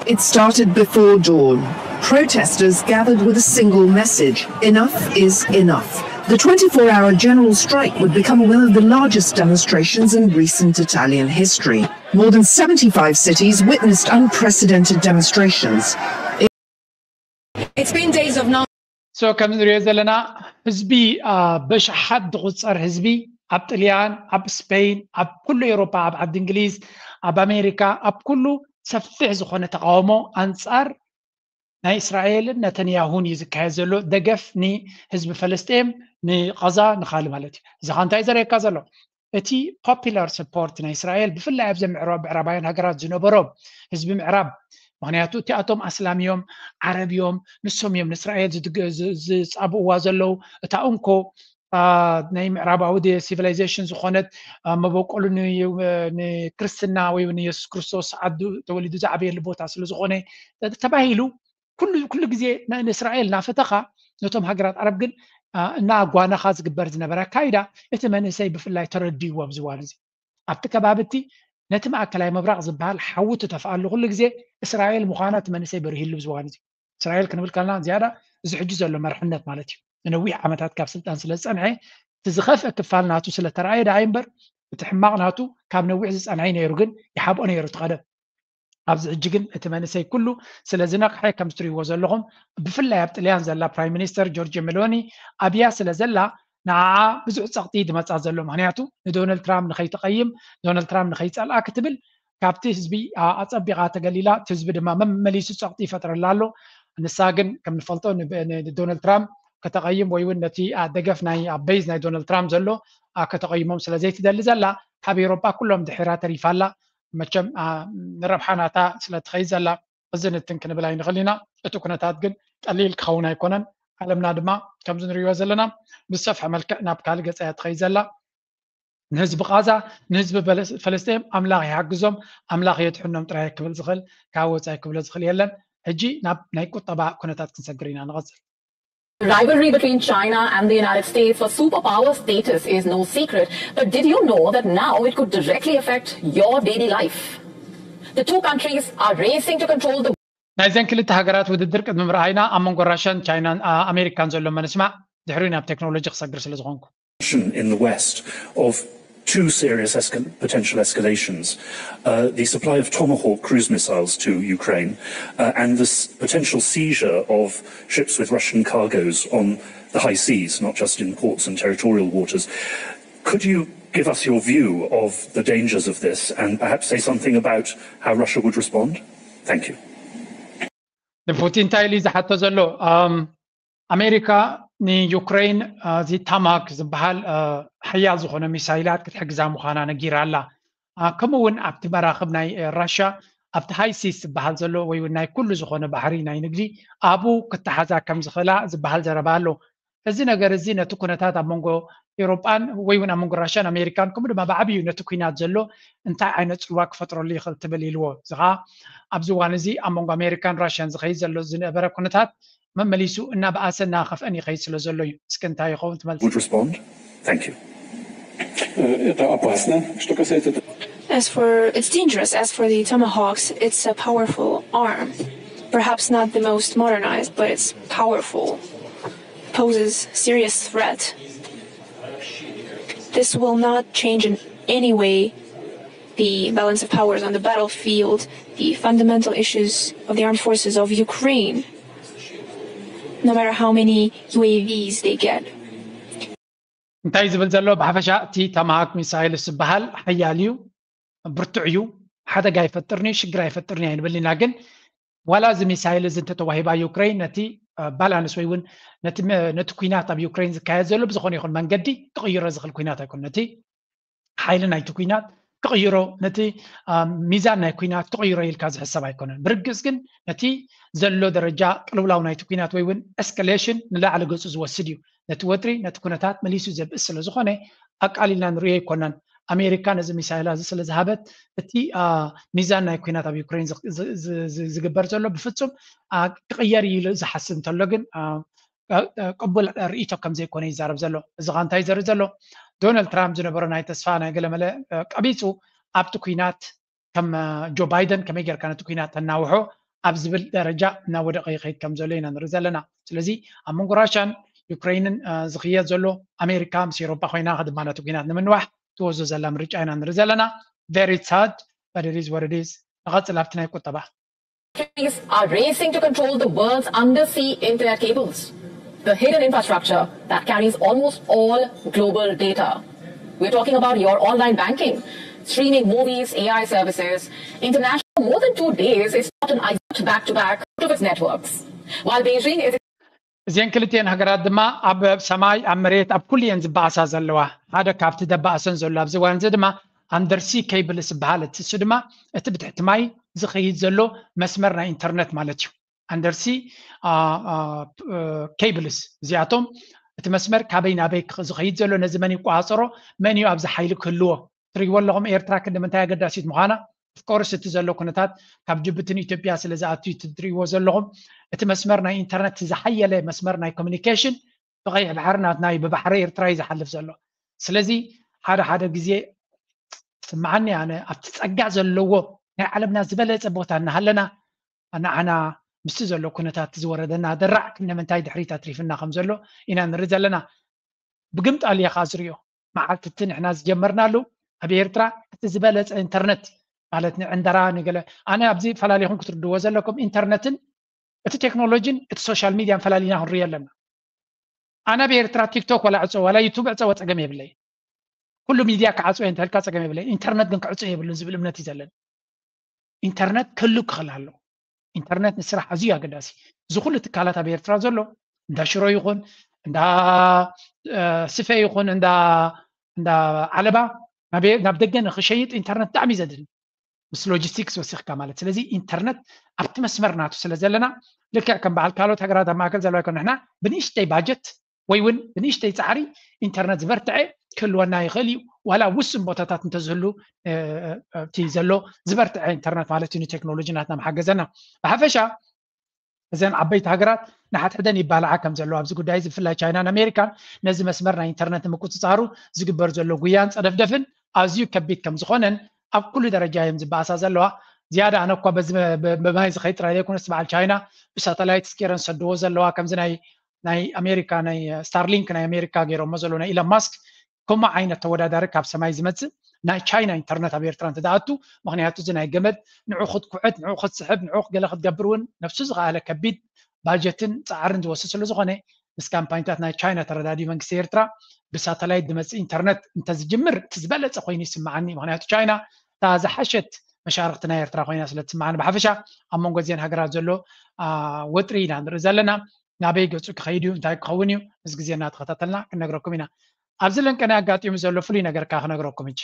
It started before dawn. Protesters gathered with a single message: enough is enough. The twenty-four hour general strike would become one of the largest demonstrations in recent Italian history. More than seventy-five cities witnessed unprecedented demonstrations. It's been days of non So ከም ንሪኦ ዘለና ህዝቢ፣ አ፣ በሽሓት ዝቑፀር ህዝቢ ኣብ ጥልያን፣ ኣብ ስፔን፣ ኣብ ኩሉ ኤውሮፓ፣ ኣብ ዓዲ እንግሊዝ፣ ኣብ ኣሜሪካ፣ ኣብ ኩሉ ሰፊሕ ዝኾነ ተቃውሞ ኣንፃር ናይ እስራኤልን ነተንያሁን እዩ ዝካየድ ዘሎ። ደገፍ ንህዝቢ ፈለስጤም፣ ንቃዛ፣ ንኻሊ ማለት እዩ። እዚ ኸ እንታይ ዘርእየካ ዘሎ? እቲ ፖፑላር ሰፖርት ናይ እስራኤል ብፍላይ ኣብዘን ምዕራብ፣ ምዕራባውያን ሃገራት ዝነበሮም ህዝቢ ምዕራብ፣ ምክንያቱ እቲኣቶም ኣስላም እዮም፣ ዓረብ እዮም፣ ንሶም እዮም ንእስራኤል ዝድግ-፣ ዝ-፣ ዝጻብእዋ ዘለዉ። እታ እንኮ፣ አ፣ ናይ ምዕራባዊ ደ-፣ ሲቪላይዜሽን ዝኾነት፣ አ፣ መበቆሉ ን-፣ ንክርስትና ወይ እውን ንየሱስ ክርስቶስ ዓዱ ተወሊዱ ዝዓበየሉ ቦታ ስለ ዝኾነ ተባሂሉ ኩሉ፣ ኩሉ ግዜ ን-፣ ንእስራኤል እናፈተኻ ነቶም ሃገራት ዓረብ ግን፣ አ፣ እናጓነኻ ዝግበር ዝነበረ ኣካይዳ እቲ መንእሰይ ብፍላይ ተረድእዎ ኣብዚ እዋን እዚ። ኣብቲ ከባቢ እቲ ነቲ ማእከላይ ምብራቕ ዝበሃል ሓዊ ትተፍኣሉ ኩሉ ግዜ እስራኤል ምዃና እቲ መንእሰይ በሪህሉ ኣብዚ እዋን እዚ። እስራኤል ክንብል ከለና ዝያዳ እዚ ሕጂ ዘሎ መርሕነት ማለት እዩ። ንነዊሕ ዓመታት ካብ ስልጣን ስለ ዝፀንሐ፣ እቲ ዝኸፍአ ክፋል ናቱ ስለተረኣየ ደኣ እምበር፣ እቲ ሕማቕ ናቱ ካብ ነዊሕ ዝፀንሐ ነይሩ፣ ግን ይሓብኦ ነይሩ እቲ ቀደም። ኣብዚ ሕጂ ግን እቲ መንእሰይ ኩሉ ስለ ዝነቕሐ፣ ከም ትሪእዎ ዘለኹም፣ ብፍላይ ኣብ ጥልያን ዘላ ፕራይም ሚኒስተር ጆርጅ ሜሎኒ ኣብያ ስለ ዘላ፣ ንዓኣ ብዙሕ ጸቕጢ ድመጻ ዘሎ። ምኽንያቱ ንዶናልድ ትራምፕ ንኸይትቐይም፣ ዶናልድ ትራምፕ ንኸይጸልኣ ክትብል ካብቲ ህዝቢ ኣጸቢቓ ተገሊላ፣ እቲ ህዝቢ ድማ መመሊሱ ጸቕጢ ይፈጥረላ ኣሎ። ንሳ ግን ከም ንፈልጦ ንዶናልድ ትራምፕ ከተቐይም ወይ እውን ነቲ ደገፍ ናይ ኣብ ቤዝ ናይ ዶናልድ ትራምፕ ዘሎ ከተቐይሞም ስለ ዘይትደሊ ዘላ፣ ካብ ኤውሮጳ ኩሎም ድሒራ ተሪፋ ኣላ። መቸም ንረብሓ ናታ ስለ ትኸይድ ዘላ፣ እዚ ንትን ክንብል ኣይንኽእል ኢና። እቲ ኩነታት ግን ቀሊል ክኸውን ኣይኮነን። ዓለምና ድማ ከምዚ ንሪኦ ዘለና ብዝሰፍሐ መልክዕ ናብ ካልእ ገጻ እያ ትኸይድ ዘላ። ንህዝቢ ቃዛ፣ ንህዝቢ ፈለስጤም ኣምላኽ ይሓግዞም፣ ኣምላኽ የድሕኖም ጥራይ ክብል ዝኽእል፣ ካብ ወጻኢ ክብሎ ዝኽእል የለን። ሕጂ ናብ ናይ ቁጠባ ኩነታት ክንሰግር ኢና። ንቐጽል። The rivalry between China and the United States for superpower status is no secret, but did you know that now it could directly affect your daily life? The two countries are racing to control the ናይዘን ክልተ ሃገራት ውድድር ቅድሚ ምርኣይና ኣብ መንጎ ራሽያን ቻይናን ኣሜሪካን ዘሎ መንስማዕ ድሕሪ ናብ ቴክኖሎጂ ክሰግር ስለ ዝኾንኩ in the West of two serious escal- potential escalations uh, the supply of Tomahawk cruise missiles to Ukraine uh, and the potential seizure of ships with Russian cargoes on the high seas, not just in ports and territorial waters. Could you give us your view of the dangers of this and perhaps say something about how Russia would respond? Thank you. ንፑቲን እንታይ ኢሉ ዝሓቶ ዘሎ? ኣሜሪካ ንዩክሬን እዚ ታማክ ዝበሃል ሓያል ዝኾነ ሚሳይላት ክትሕግዛ ምዃና ነጊራ ኣላ። ከምኡ እውን ኣብቲ መራኽብ ናይ ራሽያ ኣብቲ ሃይሲስ ዝበሃል ዘሎ ወይ እውን ናይ ኩሉ ዝኾነ ባሕሪ ናይ ንግዲ ኣብኡ ክተሓዛ ከም ዝኽእላ ዝበሃል ዘረባ ኣሎ። እዚ ነገር እዚ ነቲ ኩነታት ኣብ መንጎ ኤውሮጳን ወይ እውን ኣብ መንጎ ራሽያን ኣሜሪካን ከምኡ ድማ ብዓብዩ ነቲ ኩናት ዘሎ እንታይ ዓይነት ፅልዋ ክፈጥረሉ ይኽእል ትብል ኢልዎ። እዚ ከዓ ኣብዚ እዋን እዚ ኣብ መንጎ ኣሜሪካን ራሽያን ዝኸይድ ዘሎ ዝነበረ ኩነታት መመሊሱ እናበኣሰ እናኸፍአን ይኸይድ ስለ ዘሎ እዩ። እስኪ እንታይ ይኸውን ትመልስ? Would respond? Thank you. Это опасно, что касается... As for, it's dangerous. As for the tomahawks, it's a powerful arm. Perhaps not the most modernized, but it's powerful. Poses serious threat. This will not change in any way the balance of powers on the battlefield, the fundamental issues of the armed forces of Ukraine, no matter how many U A Vs they get. እንታይ ዝብል ዘሎ? ብሓፈሻ እቲ ታማሃክ ሚሳይል ዝበሃል ሓያል እዩ፣ ብርቱዕ እዩ፣ ሓደጋ ኣይፈጥርን እዩ፣ ሽግር ኣይፈጥርን እዩ ኣይንብል ኢና። ግን ዋላ እዚ ሚሳይል እዚ እንተተዋሂባ ዩክሬን ነቲ ባላንስ ወይ እውን ነቲ ኩናት ኣብ ዩክሬን ዝካየድ ዘሎ ብዝኾነ ይኹን መንገዲ ክቕይሮ ዝኽእል ኩናት ኣይኮን። ነቲ ሓይሊ ናይቲ ኩናት ክቕይሮ፣ ነቲ ሚዛን ናይ ኩናት ክቕይሮ ኢልካ ዝሕሰብ ኣይኮነን። ብርግጽ ግን ነቲ ዘሎ ደረጃ ቅልውላው ናይቲ ኩናት ወይ እውን ኤስካሌሽን ንላዕሊ ገጹ ዝወስድ እዩ። ነቲ ወጥሪ ነቲ ኩነታት መሊሱ ዘብእስ ስለ ዝኾነ ኣቃሊልና ንሪኦ ኣይኮናን። ኣሜሪካ ነዚ ሚሳይላ እዚ ስለ ዝሃበት እቲ ሚዛን ናይ ኩናት ኣብ ዩክሬን ዝግበር ዘሎ ብፍጹም ክቕየር እዩ ኢሉ ዝሓስብ እንተሎ ግን ቅቡል ርእይቶ ከም ዘይኮነ ይዛረብ ዘሎ። እዚ ኸ እንታይ ዘርኢ ዘሎ? ዶናልድ ትራምፕ ዝነበሮ ናይ ተስፋ ናይ ገለመለ ቀቢፁ ኣብቲ ኩናት ከም ጆ ባይደን ከመይ ጌርካ ነቲ ኩናት ተናውሖ ኣብ ዝብል ደረጃ እናወደቐ ይኸይድ ከም ዘሎ ኢና ንርኢ ዘለና። ስለዚ ኣብ መንጎ ራሽያን ዩክሬንን ዝኽየድ ዘሎ ኣሜሪካ ምስ ኤሮፓ ኮይና ድማ ነቲ ኩናት ንምንዋሕ ትወስዶ ዘላ ምርጫ ኢና ንርኢ ዘለና። Very sad, but it is what it is. ንቐፅል ኣብቲ ናይ ቁጠባ countries are racing to control the world's undersea internet cables, the hidden infrastructure that carries almost all global data. We're talking about your online banking, streaming movies, A I services. International, more than two days is not an island back to back of its networks. While Beijing is እዚአን ክልቲአን ሃገራት ድማ ኣብ ሰማይ ኣብ መሬት ኣብ ኩሉ እየን ዝበኣሳ ዘለዋ። ሓደ ካብቲ ደባእሰን ዘሎ ኣብዚ እዋን እዚ ድማ ኣንደርሲ ኬብልስ ዝበሃል እቲ እሱ ድማ እቲ ብትሕቲ ማይ ዝኸይድ ዘሎ መስመር ናይ ኢንተርነት ማለት እዩ። ኣንደርሲ ኬብልስ እዚኣቶም እቲ መስመር ካበይ ናበይ ዝኸይድ ዘሎ ነዚ መን ይቆፃፀሮ፣ መን እዩ ኣብዚ ሓይሊ ክህልዎ? ትሪእዎ ኣለኹም ኤርትራ ክንዲ ምንታይ ኣገዳሲት ምዃና። ኦፍኮርስ እቲ ዘሎ ኩነታት ካብ ጅቡትን ኢትዮጵያ ስለ ዝኣቱ እዩ ትሪእዎ ዘለኹም። እቲ መስመር ናይ ኢንተርነት ዝሓየለ መስመር ናይ ኮሚኒኬሽን ብቐይሕ ባሕሪ ናትና እዩ፣ ብባሕሪ ኤርትራ እዩ ዝሓልፍ ዘሎ። ስለዚ ሓደ ሓደ ግዜ ስምዓኒ ኣነ ኣብቲ ጸጋ ዘለዎ ናይ ዓለምና ዝበለጸ ቦታ እናሃለና ንዓና ምስቲ ዘሎ ኩነታት ዝወረደና ደራዕ ክንደምንታይ ድሕሪት ኣትሪፍና ከም ዘሎ ኢና ንርኢ ዘለና። ብግምጣል እየ ከዓ ዝሪኦ። መዓልቲ እቲ ንሕና ዝጀመርናሉ ኣብ ኤርትራ እቲ ዝበለፀ ኢንተርነት ማለት ንዕንደራ ንገለ ኣነ ኣብዚ ፈላሊኹም ክትርድዎ ዘለኩም ኢንተርነትን እቲ ቴክኖሎጂን እቲ ሶሻል ሚድያን ፈላሊና ክንሪኦ ኣለና። ኣነ ኣብ ኤርትራ ቲክቶክ ዋላ ዕፀ ዋላ ዩቱብ ዕፀ ወፀገም የብለይ። ኩሉ ሚድያ ክዓፅወ እንተልካ ፀገም የብለይ። ኢንተርነት ግን ክዕፀ የብሉን ዝብል እምነት እዩ ዘለኒ። ኢንተርነት ክህሉ ክኽእል ኣለዎ። ኢንተርነት ንስራሕ ኣዝዩ ኣገዳሲ። እዚ ኩሉ ትካላት ኣብ ኤርትራ ዘሎ እንዳ ሽሮ ይኹን እንዳ ስፈ ይኹን እንዳ እንዳ ዓለባ ናብ ደገ ንክሸይጥ ኢንተርነት ብጣዕሚ ዘድሊ ምስ ሎጂስቲክስ ወሲኽካ ማለት። ስለዚ ኢንተርነት ኣብቲ መስመር ናቱ ስለ ዘለና ልክዕ ከም በዓል ካልኦት ሃገራት ኣብ ማእከል ዘለዋ ይኮን ንሕና ብንእሽተይ ባጀት ወይ እውን ብንእሽተይ ፃዕሪ ኢንተርነት ዝበርትዐ ክህልወና ይኽእል እዩ። ዋላ ውስን ቦታታት እንተዝህሉ እቲ ዘሎ ዝበርትዐ ኢንተርነት ማለት እዩ ንቴክኖሎጂ ናትና መሓገዘና። ብሓፈሻ እዘን ዓበይቲ ሃገራት ንሓድሕደን ይባልዓ ከም ዘለዋ ኣብዚ ጉዳይ እዚ ብፍላይ ቻይናን ኣሜሪካን ነዚ መስመር ናይ ኢንተርነት ንምቁፅፃሩ ዝግበር ዘሎ ጉያን ፀደፍደፍን ኣዝዩ ከቢድ ከም ዝኾነን ኣብ ኩሉ ደረጃ እዮም ዝበኣሳ ዘለዋ። ዝያዳ ኣነ እኳ በዚ ብማይ ዝኸይድ ጥራይ ዘይኮነስ በዓል ቻይና ብሳተላይት ስኬረን ሰድዎ ዘለዋ ከምዚ ናይ ናይ ኣሜሪካ ናይ ስታርሊንክ ናይ ኣሜሪካ ገይሮሞ ዘሎ ናይ ኢሎን ማስክ ከምኡ ዓይነት ተወዳዳሪ ካብ ሰማይ ዝመፅእ ናይ ቻይና ኢንተርነት ኣብ ኤርትራ እንተደኣቱ ምክንያቱ እዚ ናይ ገመድ ንዑ ክትኩዕት ንዑ ክትስሕብ ንዑ ገለ ክትገብር እውን ነብሱ ዝኸኣለ ከቢድ ባጀትን ፃዕርን ዝወስድ ስለ ዝኾነ ምስ ካምፓኒታት ናይ ቻይና ተረዳድዩ መንግስቲ ኤርትራ ብሳተላይት ዝመፅእ ኢንተርነት እንተዝጅምር እቲ ዝበለፀ ኮይኑ ይስምዓኒ። ምክንያቱ ቻይና እታ ዝሓሸት መሻርክቲ ናይ ኤርትራ ኮይና ስለ ትስምዓኒ ብሓፈሻ ኣብ መንጎ እዚአን ሃገራት ዘሎ ወጥሪ ኢና ንርኢ ዘለና። ናበይ ገፁ ክኸይድ እዩ እንታይ ክኸውን እዩ ምስ ግዜ እናተኸታተልና ክንነግረኩም ኢና። ኣብዚ ለንቀና ኣጋጢሙ ዘሎ ፍሉይ ነገር ከዓ ክነግረኩም እንጂ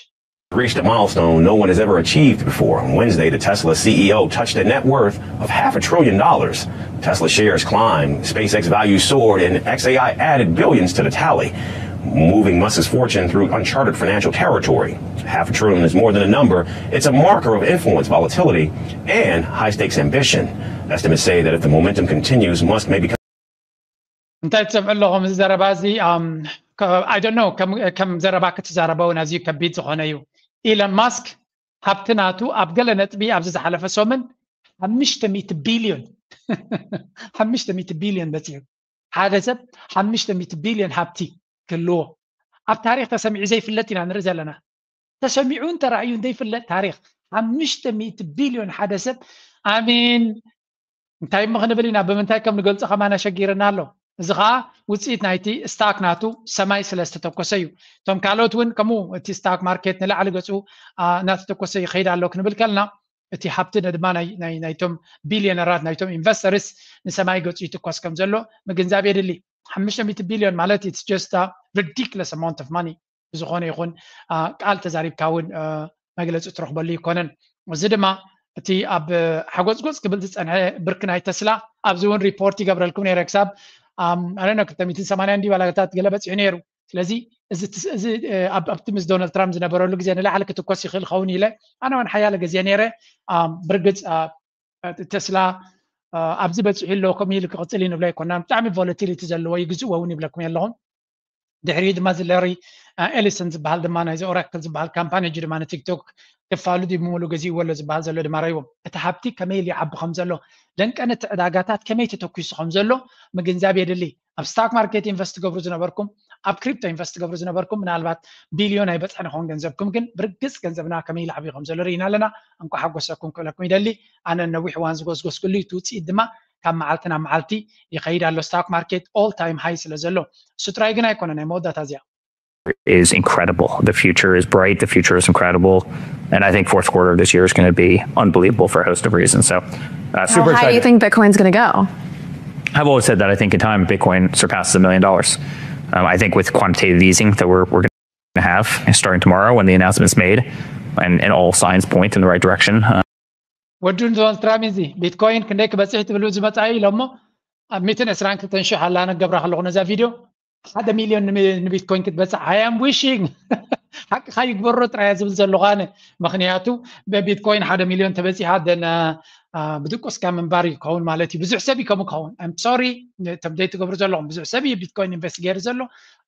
reached a milestone no one has ever achieved before. On Wednesday, the Tesla C E O touched a net worth of half a trillion dollars. Tesla shares climbed, SpaceX value soared, and X A I added billions to the tally, moving Musk's fortune through uncharted financial territory. Half a trillion is more than a number, it's a marker of influence, volatility, and high stakes ambition. Estimates say that if the momentum continues, Musk may become እንታይ ትሰምዑ ኣለኹም? እዚ ዘረባ እዚ I don't know ከም ዘረባ ክትዛረበ እውን ኣዝዩ ከቢድ ዝኾነ እዩ። ኢሎን ማስክ ሃብቲ ናቱ ኣብ ገለ ነጥቢ ኣብዚ ዝሓለፈ ሰሙን ሓሙሽተ ሚእቲ ቢልዮን ሓሙሽተ ሚእቲ ቢልዮን በፂሑ። ሓደ ሰብ ሓሙሽተ ሚእቲ ቢልዮን ሃብቲ ክህልዎ ኣብ ታሪክ ተሰሚዑ ዘይፍለጥ ኢና ንርኢ ዘለና። ተሰሚዑን ተራእዩን ዘይፍለጥ ታሪክ ሓሙሽተ ሚእቲ ቢልዮን ሓደ ሰብ ኣሜን እንታይ እሞ ክንብል ኢና ብምንታይ ከም ንገልፆ ከማን ኣሸጊርና ኣሎ። እዚ ከዓ ውፅኢት ናይቲ ስታክ ናቱ ሰማይ ስለ ዝተተኮሰ እዩ። እቶም ካልኦት እውን ከምኡ እቲ ስታክ ማርኬት ንላዕሊ ገፁ እናተተኮሰ ይኸይድ ኣሎ ክንብል ከልና እቲ ሃብቲ ድማ ናይቶም ቢልዮነራት ናይቶም ኢንቨስተርስ ንሰማይ ገፁ ይትኮስ ከም ዘሎ ምግንዛብ የድሊ። ሓሙሽተ ሚእቲ ቢልዮን ማለት it's just a ridiculous amount of money ብዝኾነ ይኹን ቃል ተዛሪብካ እውን መግለፂ ትረኽበሉ ይኮነን። እዚ ድማ እቲ ኣብ ሓጎፅጎፅ ክብል ዝፀንሐ ብርኪ ናይ ተስላ ኣብዚ እውን ሪፖርት ይገብረልኩም ነይረ ክሳብ ኣነ ክልተ ሚእትን ሰማንያን ድዩ ባላገታት ገለ በፂሑ ነይሩ። ስለዚ እዚ ኣብቲ ምስ ዶናልድ ትራምፕ ዝነበረሉ ግዜ ንላዕሊ ክትኮስ ይኽእል ኸውን ኢለ ኣነ እውን ሓያለ ግዜ ነይረ። ብርግፅ ተስላ ኣብዚ በፂሑ ኣሎ ከምኡ ኢሉ ክቕፅል እዩ ንብሎ ኣይኮናን። ብጣዕሚ ቮለቲሊቲ ዘለዎ እዩ ግዝእዎ እውን ይብለኩም ኣለኹም። ድሕሪኡ ድማ እዚ ለሪ ኤሊሰን ዝበሃል ድማ ናይዚ ኦራክል ዝበሃል ካምፓኒ ሕጂ ድማ ንቲክቶክ ክፋሉ ድዩ ብምሉ ገዚእዎ ኣሎ ዝበሃል ዘሎ ድማ ረይዎም እቲ ሃብቲ ከመይ ኢሉ ይዓቢ ከም ዘሎ ለንቀን እቲ ዕዳጋታት ከመይ ተተኪሱ ከም ዘሎ ምግንዛብ የድሊ። ኣብ ስታክ ማርኬት ኢንቨስት ትገብሩ ዝነበርኩም ኣብ ክሪፕቶ ኢንቨስት ትገብሩ ዝነበርኩም ምናልባት ቢልዮን ኣይበፅሐን ይኸውን ገንዘብኩም ግን ብርግፅ ገንዘብና ከመይ ኢሉ ዓብዩ ከም ዘሎ ርኢና ኣለና። እንኳ ሓጎሰኩም ክብለኩም ይደሊ። ኣነ ነዊሕ እዋን ዝጎስጎስኩሉ እቲ ውፅኢት ድማ ካብ መዓልቲ ናብ መዓልቲ ይኸይድ ኣሎ። ስታክ ማርኬት ኦል ታይም ሃይ ስለ ዘሎ እሱ ጥራይ ግን ኣይኮነ ናይ መወዳእታ እዚኣ is incredible. The future is bright. The future is incredible. And I think fourth quarter of this year is going to be unbelievable for a host of reasons. So, uh, super How high do you excited. think Bitcoin's going to go? I've always said that I think in time Bitcoin surpasses a million dollars. Um, I think with quantitative easing that we're, we're going to have starting tomorrow when the announcement's made and, and all signs point in the right direction. Uh, ወዱ ዶናልድ ትራምፕ እዚ ቢትኮይን ክንደይ ክበፅሕ ትብሉ ዝመፃ ኢሎ እሞ ኣብ ሚትን ዕስራን ክልተን ሽሕ ኣላ ነገብራ ከለኹ ነዛ ቪድዮ ሓደ ሚልዮን ንቢትኮይን ክትበፅሕ I am wishing ሓቅኻ ይግበሮ ጥራይ ዝብል ዘለኹ ኣነ። ምክንያቱ ብቢትኮይን ሓደ ሚልዮን ተበፂሓ ደን ብድቁስካ ምንባር ይኸውን ማለት እዩ። ብዙሕ ሰብ እዩ ከምኡ ክኸውን። I'm sorry እቶም ዘይትገብሩ ዘለኹም ብዙሕ ሰብ እዩ ቢትኮይን ኢንቨስት ገይሩ ዘሎ።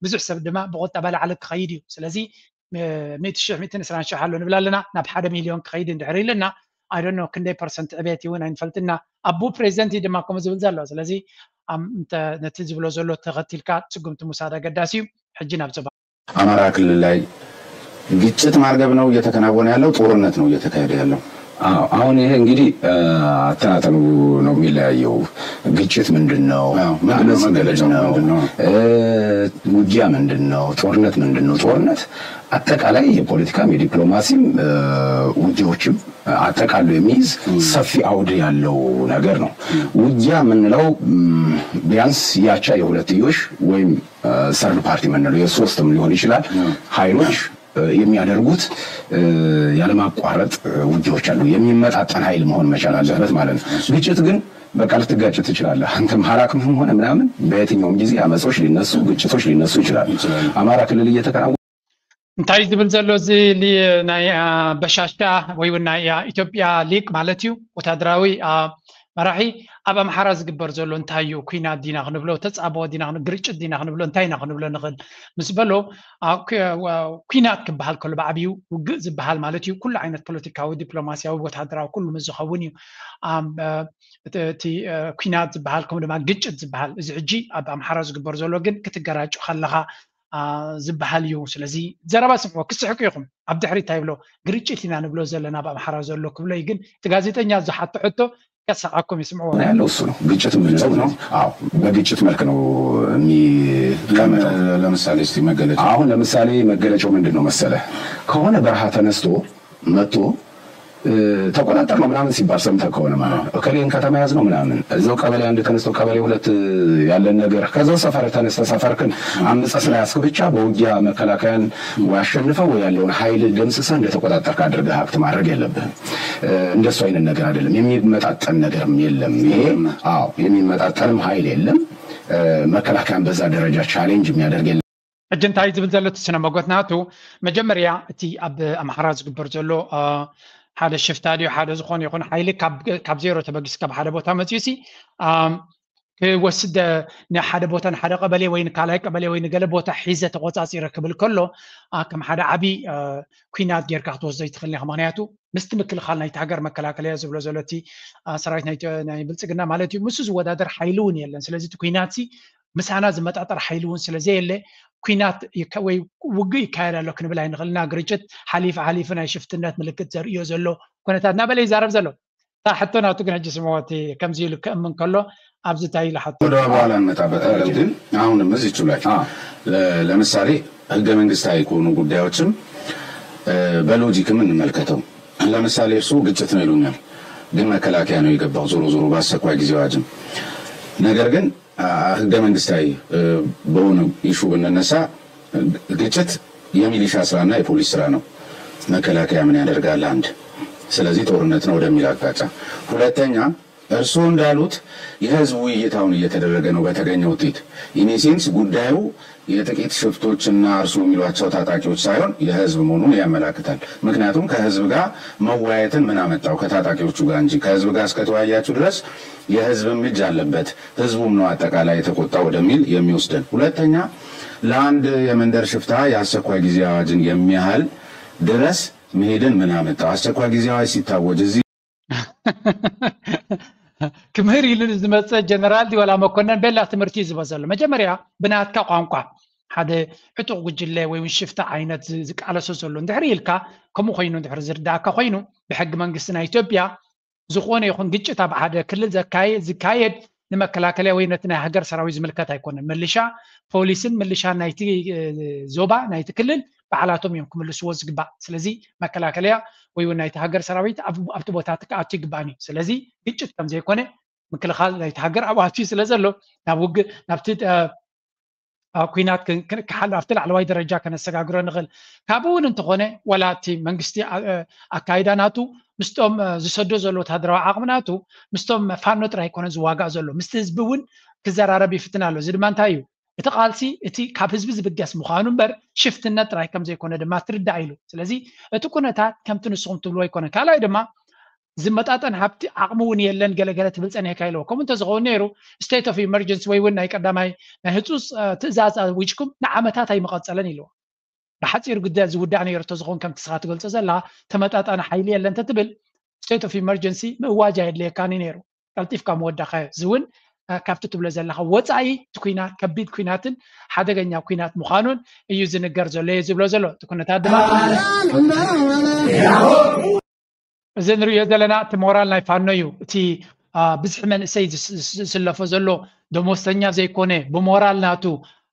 ብዙሕ ሰብ ድማ ብቁጠባ ላዕሊ ክኸይድ እዩ። ስለዚ ሚእቲ ሽሕ ሚእትን ዕስራን ሽሕ ኣሎ ንብል ኣለና ናብ ሓደ ሚልዮን ክኸይድ እንድሕር ኢልና I don't know ክንደይ ፐርሰንት ዕቤት እውን ኣይንፈልጥና። ኣቡ ፕሬዚደንት እዩ ድማ ከምኡ ዝብል ዘሎ። ስለዚ ኣም- እንተ- ነቲ ዝብሎ ዘሎ ተኸቲልካ ስጉምቲ ምውሳድ ኣገዳሲ እዩ። ሕጂ ናብ ዞባ አማራ ክልል ላይ ግጭት ማርገብ ነው እየተከናወነ ያለው? ጦርነት ነው እየተካሄደ ያለው? አዎ፣ አሁን ይሄ እንግዲህ አተናተኑ ነው የሚለያየው። ግጭት ምንድን ነው? አዎ፣ ምንድን ነው አመፅ መገለጫው? ምንድን ነው? ምንድን ነው? እ፣ ውጊያ ምንድን ነው? ጦርነት ምንድን ነው? ጦርነት አጠቃላይ የፖለቲካም የዲፕሎማሲም እ፣ ውጊያዎችም አጠቃሎ የሚይዝ ሰፊ አውድ ያለው ነገር ነው። ውጊያ የምንለው ም፣ ቢያንስ ያቻ የሁለትዮሽ ወይም ሰርድ ፓርቲ የምንለው የሶስትም ሊሆን ይችላል ኃይሎች እ፣ የሚያደርጉት እ፣ ያለማቋረጥ እ፣ ውጊያዎች አሉ። የሚመጣጠን ኃይል መሆን መቻል አለበት ማለት ነው። ግጭት ግን በቃ ልትጋጭ ትችላለህ። አንተም ሀራቅም ሆነ ምናምን በየትኛውም ጊዜ አመጾች ሊነሱ፣ ግጭቶች ሊነሱ ይችላሉ። አማራ ክልል እየተከናወነ እንታይ ዝብል ዘሎ እዚ ሊ- ናይ አ፣ በሻሻ ወይ እውን ናይ አ፣ ኢትዮጵያ ሊቅ ማለት እዩ ወታደራዊ አ፣ መራሒ ኣብ ኣምሓራ ዝግበር ዘሎ እንታይ እዩ? ኩናት ዲና ክንብሎ፣ ተጻብኦ ዲና ክን- ግርጭት ዲና ክንብሎ፣ እንታይ ኢና ክንብሎ ንኽእል ምስ በሎ አ፣ ኩ- አ፣ ኩናት ክበሃል ከሎ ብዓብዩ ውግእ ዝበሃል ማለት እዩ። ኩሉ ዓይነት ፖለቲካዊ፣ ዲፕሎማሲያዊ፣ ወታደራዊ ኩሉ ምስ ዝኸውን እዩ። ኣም፣ አ፣ እቲ እቲ፣ አ፣ ኩናት ዝበሃል ከምኡ ድማ ግጭት ዝበሃል እዚ ሕጂ ኣብ ኣምሓራ ዝግበር ዘሎ ግን ክትገራጩ ከለኻ አ፣ ዝበሃል እዩ። ስለዚ ዘረባ ስምዑ፣ ክስሕቁ ኢኹም። ኣብ ድሕሪት እንታይ ይብሎ? ግርጭት ኢና ንብሎ ዘለና ኣብ ኣምሓራ ዘሎ ክብሎ እዩ። ግን እቲ ጋዜጠኛ ዝሓቶ ሕቶ ከሳቃኩም ይስምዑ። ያለው እሱ ነው። ግጭት የምንለው ነው። አዎ፣ በግጭት መልክ ነው የሚቀመጠው። ለምሳሌ እስቲ መገለጫ አሁን ለምሳሌ መገለጫው ምንድን ነው መሰለህ? ከሆነ በረሃ ተነስቶ መጥቶ እ፣ ተቆጣጠር ነው ምናምን ሲባል ሰምተህ ከሆነ ማለት ነው። እከሌን ከተማ ያዝ ነው ምናምን፣ እዛው ቀበሌ አንድ ተነስተው ቀበሌ ሁለት ያለን ነገር ከዛው ሰፈር ተነስተህ ሰፈርክን አምፀህ ስለያዝክ ብቻ በውጊያ መከላከያን ወይ አሸንፈህ ወይ ያለውን ኃይል ደምስሰህ እንደተቆጣጠርክ አድርገህ አክት ማድረግ የለብህም። እ፣ እንደሱ አይነት ነገር አይደለም። የሚመጣጠን ነገርም የለም። ይሄ አዎ፣ የሚመጣጠንም ኃይል የለም። እ፣ መከላከያን በዛ ደረጃ ቻሌንጅ የሚያደርግ የለም። ሕጂ እንታይ ዝብል ዘሎ እቲ ስነ መጎት ናቱ? መጀመርያ እቲ ኣብ ኣምሓራ ዝግበር ዘሎ አ፣ ሓደ ሽፍታ ድዩ ሓደ ዝኾነ ይኹን ሓይሊ ካብ ካብ ዜሮ ተበጊስ ካብ ሓደ ቦታ መፅዩ ሲ አ፣ ክወስድ ንሓደ ቦታ ንሓደ ቀበሌ ወይ ንካልኣይ ቀበሌ ወይ ንገለ ቦታ ሒዘ ተቆፃፂረ ክብል ከሎ አ፣ ከም ሓደ ዓብዪ አ፣ ኩናት ጌርካ ክትወስዶ ይትኽእል ኢኻ። ምክንያቱ ምስቲ ምክልኻል ናይቲ ሃገር መከላከልያ ዝብሎ ዘሎ እቲ አ፣ ሰራዊት ናይ ናይ ብልፅግና ማለት እዩ፣ ምስ ዝወዳደር ሓይሊ እውን የለን። ስለዚ እቲ ኩናት ሲ ምሳና ዝመጣጠር ሓይሊ እውን ስለ ዘየለ ኩናት ይካ- ወይ ውግእ ይካየድ ኣሎ ክንብል ኣይንኽእልና። ግርጭት ሓሊፉ ሓሊፉ ናይ ሽፍትነት ምልክት ዘርእዮ ዘሎ ኩነታት እናበለ ይዛረብ ዘሎ። እታ ሕቶ ናቱ ግን ሕጂ ስምዖ እቲ ከምዚ ኢሉ ከእምን ከሎ ኣብዚ እንታይ ኢሉ ሓቶ ወደ በኋላ እንመጣበታለን። ግን አሁንም እዚቹ ላይ ለ- ለምሳሌ ህገ መንግስታዊ ከሆኑ ጉዳዮችም እ፣ በሎጂክም እንመልከተው። ለምሳሌ እርሱ ግጭት ነው ይሉኛል፣ ግን መከላከያ ነው የገባው ዞሮ ዞሮ በአስቸኳይ ጊዜ አዋጅም። ነገር ግን አ፣ ህገ መንግስታዊ እ፣ በሆነ ኢሹ ብንነሳ ግጭት የሚሊሻ ስራና የፖሊስ ስራ ነው። መከላከያ ምን ያደርጋል? አንድ ስለዚህ ጦርነት ነው ወደሚል አቅጣጫ። ሁለተኛ እርስዎ እንዳሉት የህዝብ ውይይት አሁን እየተደረገ ነው በተገኘ ውጤት። ኢኔሴንስ ጉዳዩ የጥቂት ሽፍቶችና እርስዎ የሚሏቸው ታጣቂዎች ሳይሆን የህዝብ መሆኑን ያመላክታል። ምክንያቱም ከህዝብ ጋር መወያየትን ምን አመጣው ከታጣቂዎቹ ጋር እንጂ ከህዝብ ጋር እስከተወያያችሁ ድረስ የህዝብም እጅ አለበት፣ ህዝቡም ነው አጠቃላይ የተቆጣ ወደሚል የሚወስደን። ሁለተኛ ለአንድ የመንደር ሽፍታ የአስቸኳይ ጊዜ አዋጅን የሚያህል ድረስ መሄድን ምን አመጣው? አስቸኳይ ጊዜ አዋጅ ሲታወጅ እዚህ ክምህር ኢሉ ዝመፀ ጀነራል ድዩ ዋላ መኮነን ቤላ ትምህርቲ እዩ ዝህቦ ዘሎ። መጀመርያ ብናትካ ቋንቋ ሓደ ዕጡቕ ጉጅለ ወይ እውን ሽፍታ ዓይነት ዝ- ዝቃለሶ ዘሎ እንድሕር ኢልካ ከምኡ ኮይኑ እንድሕር ዝርዳእካ ኮይኑ ብሕጊ መንግስቲ ናይ ኢትዮጵያ ዝኾነ ይኹን ግጭት ኣብ ሓደ ክልል ዘካየ- ዝካየድ ንመከላከልያ ወይ ነቲ ናይ ሃገር ሰራዊት ዝምልከት ኣይኮነን። ምልሻ ፖሊስን ምልሻን ናይቲ እ፣ ዞባ ናይቲ ክልል ባዕላቶም እዮም ክምልስዎ ዝግባእ። ስለዚ መከላከልያ ወይ እውን ናይቲ ሃገር ሰራዊት ኣብ- ኣብቲ ቦታ እቲ ክኣቱ ይግባእን እዩ። ስለዚ ግጭት ከም ዘይኮነ ምክልኻል ናይቲ ሃገር ኣብኡ ኣትዩ ስለ ዘሎ ናብ ውግእ ናብቲ እ፣ ኣብ ኩናት ክን- ክን- ክሓል ኣብቲ ላዕለዋይ ደረጃ ከነሰጋግሮ ንኽእል። ካብኡ እውን እንተኾነ ዋላ እቲ መንግስቲ ኣ- እ፣ ኣካይዳ ናቱ ምስቶም እ፣ ዝሰዶ ዘሎ ወታደራዊ ዓቕሚ ናቱ ምስቶም ፋኖ ጥራይ ኣይኮነን ዝዋጋእ ዘሎ ምስቲ ህዝቢ እውን ክዘራረብ ይፍትን ኣሎ። እዚ ድማ እንታይ እዩ? እቲ ቃልሲ እቲ ካብ ህዝቢ ዝብገስ ምዃኑ እምበር ሽፍትነት ጥራይ ከም ዘይኮነ ድማ ትርዳእ ኢሉ። ስለዚ እቲ ኩነታት ከምቲ ንስኹም ትብልዎ ኣይኮነን። ካልኣይ ድማ ዝመጣጠን ሃብቲ ዓቕሚ እውን የለን ገለገለ ትብል ፀኒሕካ ኢልዎ። ከምኡ እንተዝኸውን ነይሩ ስቴት ኦፍ ኢመርጀንሲ ወይ እውን ናይ ቀዳማይ ናይ ህፁፅ እ፣ ትእዛዝ ኣዊጅኩም ንዓመታት ኣይምቐፀለን ኢልዎ። ብሓፂር ግደ ዝውዳእ ነይሩ እንተዝኸውን ከምቲ ስኻ ትገልፆ ዘለኻ ተመጣጣኒ ሓይሊ የለን እንተትብል state of emergency ምእዋጅ ኣየድልየካን እዩ ነይሩ። ቀልጢፍካ ምወዳእካዮ። እዚ እውን ካብቲ ትብሎ ዘለካ ወፃኢ እቲ ኩናት ከቢድ ኩናትን ሓደገኛ ኩናት ምዃኑን እዩ ዝንገር ዘሎ እየ ዝብሎ ዘሎ። እቲ ኩነታት ድማ እዚ ንሪኦ ዘለና እቲ ሞራል ናይ ፋኖ እዩ። እቲ ብዝሒ መንእሰይ ዝስለፎ ዘሎ ደሞዝተኛ ዘይኮነ ብሞራል ናቱ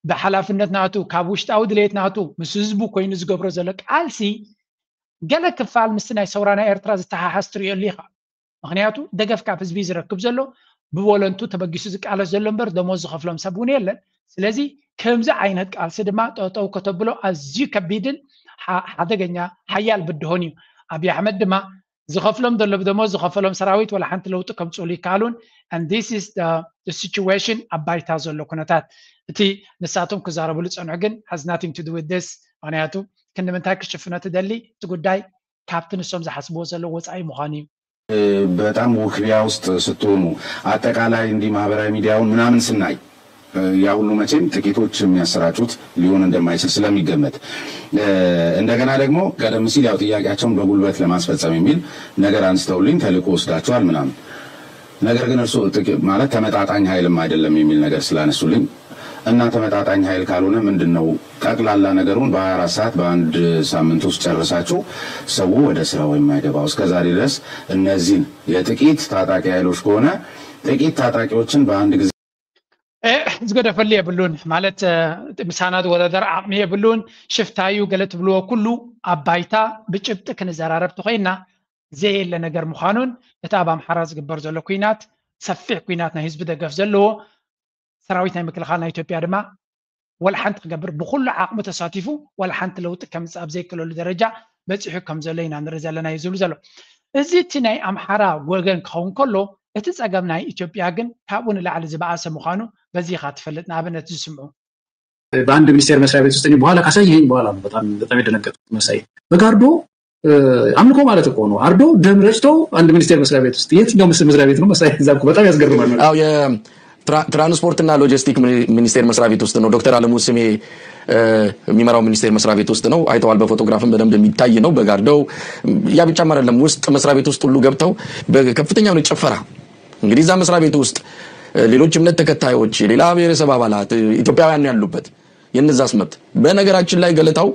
ብሓላፍነት ናቱ ካብ ውሽጣዊ ድሌት ናቱ ምስ ህዝቡ ኮይኑ ዝገብሮ ዘሎ ቃልሲ ገለ ክፋል ምስቲ ናይ ሰውራ ናይ ኤርትራ ዝተሓሓዝ ትሪኦ ኣሊኻ። ምክንያቱ ደገፍ ካብ ህዝቢ ዝረክብ ዘሎ ብወለንቱ ተበጊሱ ዝቃለስ ዘሎ እምበር ደሞዝ ዝኸፍሎም ሰብ እውን የለን። ስለዚ ከምዚ ዓይነት ቃልሲ ድማ ጠጠው ከተብሎ ኣዝዩ ከቢድን ሓደገኛ ሓያል ብድሆን እዩ። ኣብይ ኣሕመድ ድማ ዝኸፍሎም ዘሎ ብደሞዝ ዝኸፈሎም ሰራዊት ወላ ሓንቲ ለውጢ ከምፅሉ ይከኣሉን። And this is the situation ኣብ ባይታ ዘሎ ኩነታት። እቲ ንሳቶም ክዛረብሉ ፀንሑ ግን has nothing to do with this። ምክንያቱ ክንምንታይ ክሽፍኖ ትደሊ እቲ ጉዳይ ካብቲ ንሶም ዝሓስብዎ ዘለዉ ወፃኢ ምዃኑ እዩ። በጣም ውክቢያ ውስጥ ስትሆኑ አጠቃላይ እንዲህ ማህበራዊ ሚዲያውን ምናምን ስናይ ያ ሁሉ መቼም ጥቂቶች የሚያሰራጩት ሊሆን እንደማይችል ስለሚገመት እንደገና ደግሞ ቀደም ሲል ያው ጥያቄያቸውን በጉልበት ለማስፈጸም የሚል ነገር አንስተውልኝ ተልእኮ ወስዳችኋል ምናምን ነገር ግን እርሱ ማለት ተመጣጣኝ ኃይልም አይደለም የሚል ነገር ስላነሱልኝ እና ተመጣጣኝ ኃይል ካልሆነ ምንድን ነው ጠቅላላ ነገሩን በ24 ሰዓት በአንድ ሳምንት ውስጥ ጨርሳችሁ ሰው ወደ ስራው የማይገባው እስከዛሬ ድረስ እነዚህን የጥቂት ታጣቂ ኃይሎች ከሆነ ጥቂት ታጣቂዎችን በአንድ ጊዜ ዝገደፈሉ የብሉን ማለት ምሳና ዝወዳደር ዓቕሚ የብሉን። ሽፍታዩ ገለ ትብልዎ ኩሉ ኣብ ባይታ ብጭብጢ ክንዘራረብ ተኮይና ዘየለ ነገር ምዃኑን እቲ ኣብ ኣምሓራ ዝግበር ዘሎ ኩናት ሰፊሕ ኩናት ናይ ህዝቢ ደገፍ ዘለዎ ሰራዊት ናይ ምክልኻል ናይ ኢትዮጵያ ድማ ወላ ሓንቲ ክገብር ብኩሉ ዓቕሚ ተሳቲፉ ወላ ሓንቲ ለውጢ ከምፅእ ኣብ ዘይክእለሉ ደረጃ በፂሑ ከም ዘሎ ኢና ንርኢ ዘለና እዩ ዝብሉ ዘሎ። እዚ እቲ ናይ ኣምሓራ ወገን ክኸውን ከሎ እቲ ፀገም ናይ ኢትዮጵያ ግን ካብኡ ንላዕሊ ዝበኣሰ ምዃኑ በዚ ኢኻ ትፈልጥ። ንኣብነት ዝስምዑ በአንድ ሚኒስቴር መስሪያ ቤት ውስጥ እኔ በኋላ ካሳየኸኝ በኋላ ነው በጣም በጣም የደነገጥኩት። መሳይ በጋርዶ አምልኮ ማለት እኮ ነው። አርዶ ደም ረጭቶ አንድ ሚኒስቴር መስሪያ ቤት ውስጥ የትኛው መስሪያ ቤት ነው መሳይ? እዛ እኮ በጣም ያስገርማል። ትራንስፖርትና ሎጂስቲክ ሚኒስቴር መስሪያ ቤት ውስጥ ነው። ዶክተር አለሙ ስሜ የሚመራው ሚኒስቴር መስሪያ ቤት ውስጥ ነው። አይተዋል። በፎቶግራፍም በደንብ የሚታይ ነው። በጋርደው ያ ብቻም አይደለም፣ ውስጥ መስሪያ ቤት ውስጥ ሁሉ ገብተው በከፍተኛ የሆነ ጭፈራ እንግዲህ እዛ መስሪያ ቤት ውስጥ ሌሎች እምነት ተከታዮች፣ ሌላ ብሔረሰብ አባላት ኢትዮጵያውያን ያሉበት የነዛስ መብት። በነገራችን ላይ ገለታው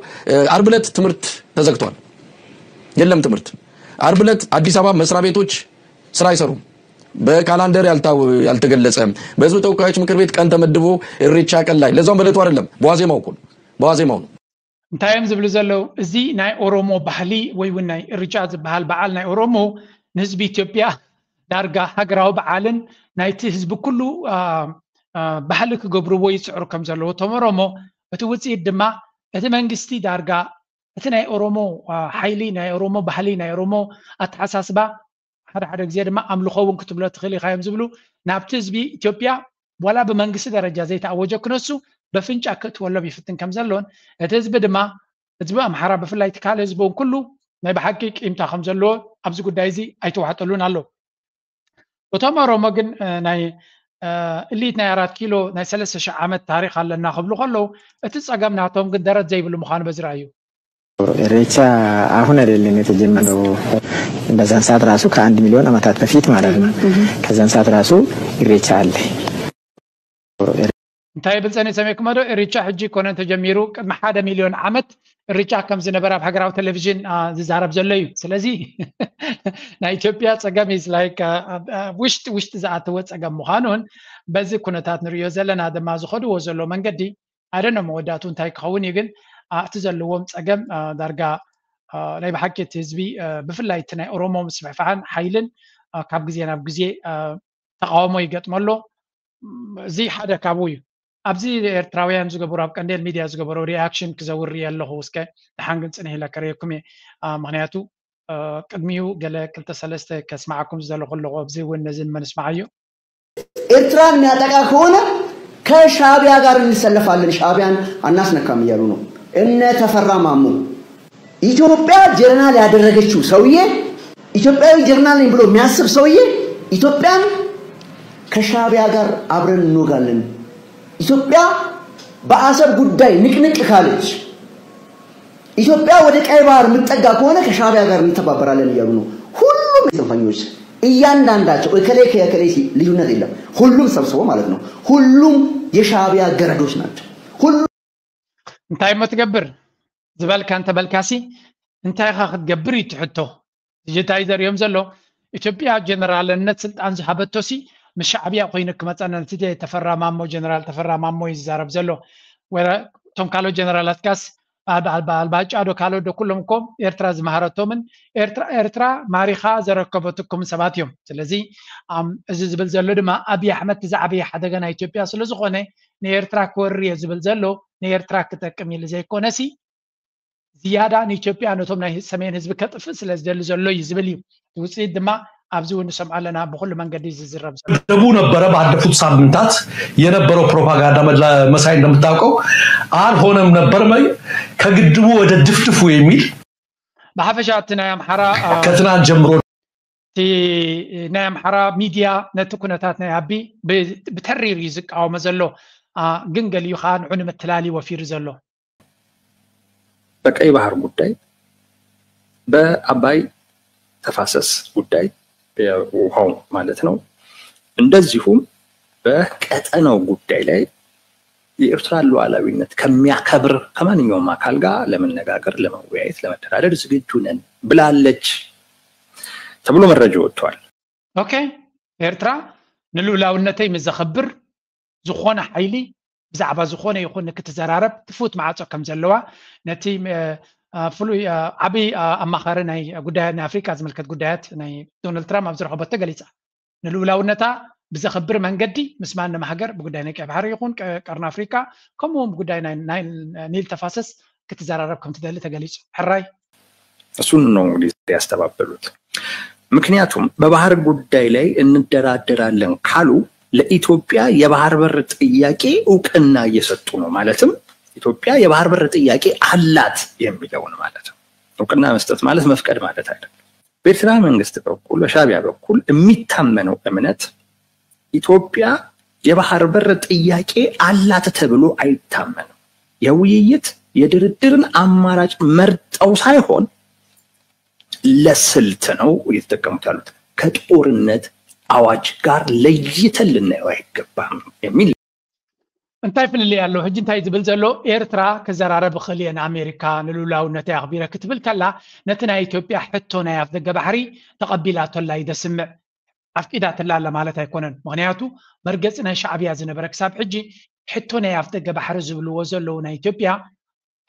አርብ ዕለት ትምህርት ተዘግቷል፣ የለም ትምህርት። አርብ ዕለት አዲስ አበባ መስሪያ ቤቶች ስራ አይሰሩም። በካላንደር ያልተገለጸ በህዝብ ተወካዮች ምክር ቤት ቀን ተመድቦ እሬቻ ቀን ላይ ለዛውም በዕለቱ አይደለም በዋዜማው እኮ በዋዜማው ነው። እንታይ እዮም ዝብሉ ዘለዉ? እዚ ናይ ኦሮሞ ባህሊ ወይ እውን ናይ እርጫ ዝበሃል በዓል ናይ ኦሮሞ ንህዝቢ ኢትዮጵያ ዳርጋ ሃገራዊ በዓልን ናይቲ ህዝቢ ኩሉ ባህሊ ክገብርዎ ይፅዕሩ ከም ዘለዉ እቶም ኦሮሞ፣ እቲ ውፅኢት ድማ እቲ መንግስቲ ዳርጋ እቲ ናይ ኦሮሞ ሓይሊ ናይ ኦሮሞ ባህሊ ናይ ኦሮሞ ኣተሓሳስባ ሓደ ሓደ ግዜ ድማ ኣምልኾ እውን ክትብሎ ትኽእል ኢኻ እዮም ዝብሉ ናብቲ ህዝቢ ኢትዮጵያ ዋላ ብመንግስቲ ደረጃ ዘይተኣወጀ ክነሱ በፍንጫ ክእትወሎም ይፍትን ከም ዘሎን እቲ ህዝቢ ድማ ህዝቢ ኣምሓራ ብፍላይ እቲ ካልእ ህዝቢ እውን ኩሉ ናይ ብሓቂ ቂምታ ከም ዘለዎ ኣብዚ ጉዳይ እዚ ኣይተዋሕጠሉን ኣሎ። እቶም ኦሮሞ ግን ናይ እሊት ናይ ኣራት ኪሎ ናይ ሰለስተ ሽሕ ዓመት ታሪክ ኣለና ክብሉ ከለዉ እቲ ፀገም ናቶም ግን ደረት ዘይብሉ ምዃኑ በዚ ረኣዩ። ኢሬቻ አሁን አይደለም የተጀመረው። በዛን ሰዓት ራሱ ከአንድ ሚሊዮን ዓመታት በፊት ማለት ነው። ከዛን ሰዓት ራሱ ኢሬቻ አለ። እንታይ ይብል ፀኒ ሰሜኩሞ ዶ ኢሬቻ ሕጂ ኮነ ተጀሚሩ ቅድሚ ሓደ ሚሊዮን ዓመት ኢሬቻ ከም ዝነበረ ኣብ ሃገራዊ ቴሌቪዥን ዝዛረብ ዘሎ እዩ። ስለዚ ናይ ኢትዮጵያ ፀገም is like ውሽጢ ውሽጢ ዝኣተወ ፀገም ምዃኑን በዚ ኩነታት ንሪኦ ዘለና ድማ ዝኸድዎ ዘሎ መንገዲ ኣደነ መወዳእቱ እንታይ ክኸውን እዩ ግን እቲ ዘለዎም ፀገም ዳርጋ ናይ ብሓቂ እቲ ህዝቢ ብፍላይ እቲ ናይ ኦሮሞ ምስፍሕፋሕን ሓይልን ካብ ግዜ ናብ ግዜ ተቃውሞ ይገጥሞ ኣሎ። እዚ ሓደ ካብኡ እዩ። ኣብዚ ኤርትራውያን ዝገበሩ ኣብ ቀንዴል ሚድያ ዝገበሩ ሪኣክሽን ክዘውር እየ ኣለኹ እስከ ደሓን ግን ፅንሕ ኢለ ከርእየኩም እየ። ምክንያቱ ቅድሚኡ ገለ ክልተ ሰለስተ ከስማዓኩም ዝደለኹ ኣለኹ ኣብዚ እውን ነዚ ንመንስማዓዮ። ኤርትራን የሚያጠቃ ከሆነ ከሻቢያ ጋር እንሰለፋለን፣ ሻቢያን አናስነካም እያሉ ነው እነ ተፈራ ማሞ። ኢትዮጵያ ጀነራል ያደረገችው ሰውዬ ኢትዮጵያዊ ጀነራል ነኝ ብሎ የሚያስብ ሰውዬ ኢትዮጵያን ከሻቢያ ጋር አብረን እንወጋለን። ኢትዮጵያ በአሰብ ጉዳይ ንቅንቅ ካለች ኢትዮጵያ ወደ ቀይ ባህር የምትጠጋ ከሆነ ከሻቢያ ጋር እንተባበራለን እያሉ ነው። ሁሉ ጽንፈኞች እያንዳንዳቸው እከሌ ከእከሌ ሲ- ልዩነት የለም። ሁሉም ሰብስቦ ማለት ነው። ሁሉም የሻዕቢያ ገረዶች ናቸው። ሁሉም እንታይ እሞ ትገብር ዝበልካ እንተበልካሲ እንታይ ኢኻ ክትገብር እዩ እቲ ሕቶ። ሕጂ እንታይ ዘርእዮም ዘሎ ኢትዮጵያ ጀነራልነት ስልጣን ዝሃበቶሲ ምስ ሻዕቢያ ኮይኑ ክመፀና ነቲ ተፈራ ማሞ ጀነራል ተፈራ ማሞ እዩ ዝዛረብ ዘሎ። ወረ እቶም ካልኦት ጀነራላትካስ ኣልባ ኣልባ ኣልባ ጫዶ ካልኦት ዶ ኩሎም እኮ ኤርትራ ዝመሃረቶምን ኤርትራ ኤርትራ ማሪኻ ዘረከበትኩም ሰባት እዮም። ስለዚ ኣም፣ እዚ ዝብል ዘሎ ድማ ኣብይ ኣሕመድ እቲ ዝዓበየ ሓደጋ ናይ ኢትዮጵያ ስለ ዝኾነ ንኤርትራ ክወሪ እየ ዝብል ዘሎ ንኤርትራ ክጠቅም ኢሉ ዘይኮነሲ ዝያዳ ንኢትዮጵያ ነቶም ናይ ሰሜን ህዝቢ ከጥፍእ ስለ ዝደሊ ዘሎ እዩ ዝብል እዩ። ውፅኢት ድማ ኣብዚ እውን ንሰምዖ ኣለና። ብኩሉ መንገዲ እዩ ዝዝረብ ዘሎ። ደቡ ነበረ ባለፉት ሳምንታት የነበረው ፕሮፓጋንዳ መላ- መሳይ እንደምታውቀው አልሆነም ነበር መ- ከግድቡ ወደ ድፍድፉ የሚል ብሓፈሻ እቲ ናይ ኣምሓራ አ፣ ከትናንት ጀምሮ እቲ ናይ ኣምሓራ ሚድያ ነቲ ኩነታት ናይ ኣቢ ብ- ብተሪር እዩ ዝቃወሞ ዘሎ። አ፣ ግን ገሊኡ ከዓ ንዑ ንምትላል እዩ ወፊሩ ዘሎ። በቀይ ባህር ጉዳይ፣ በአባይ ተፋሰስ ጉዳይ፣ የውሃው ማለት ነው። እንደዚሁም በቀጠናው ጉዳይ ላይ የኤርትራ ሉዓላዊነት ከሚያከብር ከማንኛውም አካል ጋር ለመነጋገር፣ ለመወያየት፣ ለመደራደር ዝግጁ ነን ብላለች ተብሎ መረጃ ወጥቷል። ኦኬ፣ ኤርትራ ንልኡላውነተይ ምስ ዘኸብር ዝኾነ ሓይሊ ብዛዕባ ዝኾነ ይኹን ንክትዘራረብ ክፉት ማዕጾ ከም ዘለዋ ነቲ አ፣ አ፣ ፍሉይ አ፣ ዓብይ አ፣ ኣማኻሪ ናይ ጉዳያት ናይ ኣፍሪካ ዝምልከት ጉዳያት ናይ ዶናልድ ትራምፕ ኣብ ዝረኸበቶ ገሊፃ። ንልኡላውነታ ብዘኸብር መንገዲ ምስ ማንም ሃገር ብጉዳይ ናይ ቀይ ባሕሪ ይኹን ቀ- ቀርኒ ኣፍሪካ ከምኡ እውን ብጉዳይ ናይ ናይ ኒል ተፋሰስ ክትዘራረብ ከም ትደሊ ተገሊፁ። ሕራይ እሱን ነው እንግዲህ ያስተባበሉት። ምክንያቱም በባህር ጉዳይ ላይ እንደራደራለን ካሉ ለኢትዮጵያ የባህር በር ጥያቄ እውቅና እየሰጡ ነው። ማለትም ኢትዮጵያ የባህር በር ጥያቄ አላት የሚለውን ማለት ነው። እውቅና መስጠት ማለት መፍቀድ ማለት አይደለም። በኤርትራ መንግስት በኩል በሻዕቢያ በኩል የሚታመነው እምነት ኢትዮጵያ የባህር በር ጥያቄ አላት ተብሎ አይታመንም። የውይይት የድርድርን አማራጭ መርጠው ሳይሆን ለስልት ነው እየተጠቀሙት ያሉት። ከጦርነት አዋጅ ጋር ለይተን ልናየው አይገባም የሚል እንታይ ፍልልይ ኣሎ? ሕጂ እንታይ ዝብል ዘሎ ኤርትራ ክዘራረብ እኽእል እየ ንኣሜሪካ ንልኡላውነተይ ኣኽቢረ ክትብል ከላ ነቲ ናይ ኢትዮጵያ ሕቶ ናይ ኣፍደገ ባሕሪ ተቐቢላቶላ እዩ ዘስምዕ። ኣፍቂዳትላ ኣላ ማለት ኣይኮነን። ምኽንያቱ መርገፂ ናይ ሻዕብያ ዝነበረ ክሳብ ሕጂ ሕቶ ናይ ኣፍደገ ባሕሪ ዝብልዎ ዘለዉ ናይ ኢትዮጵያ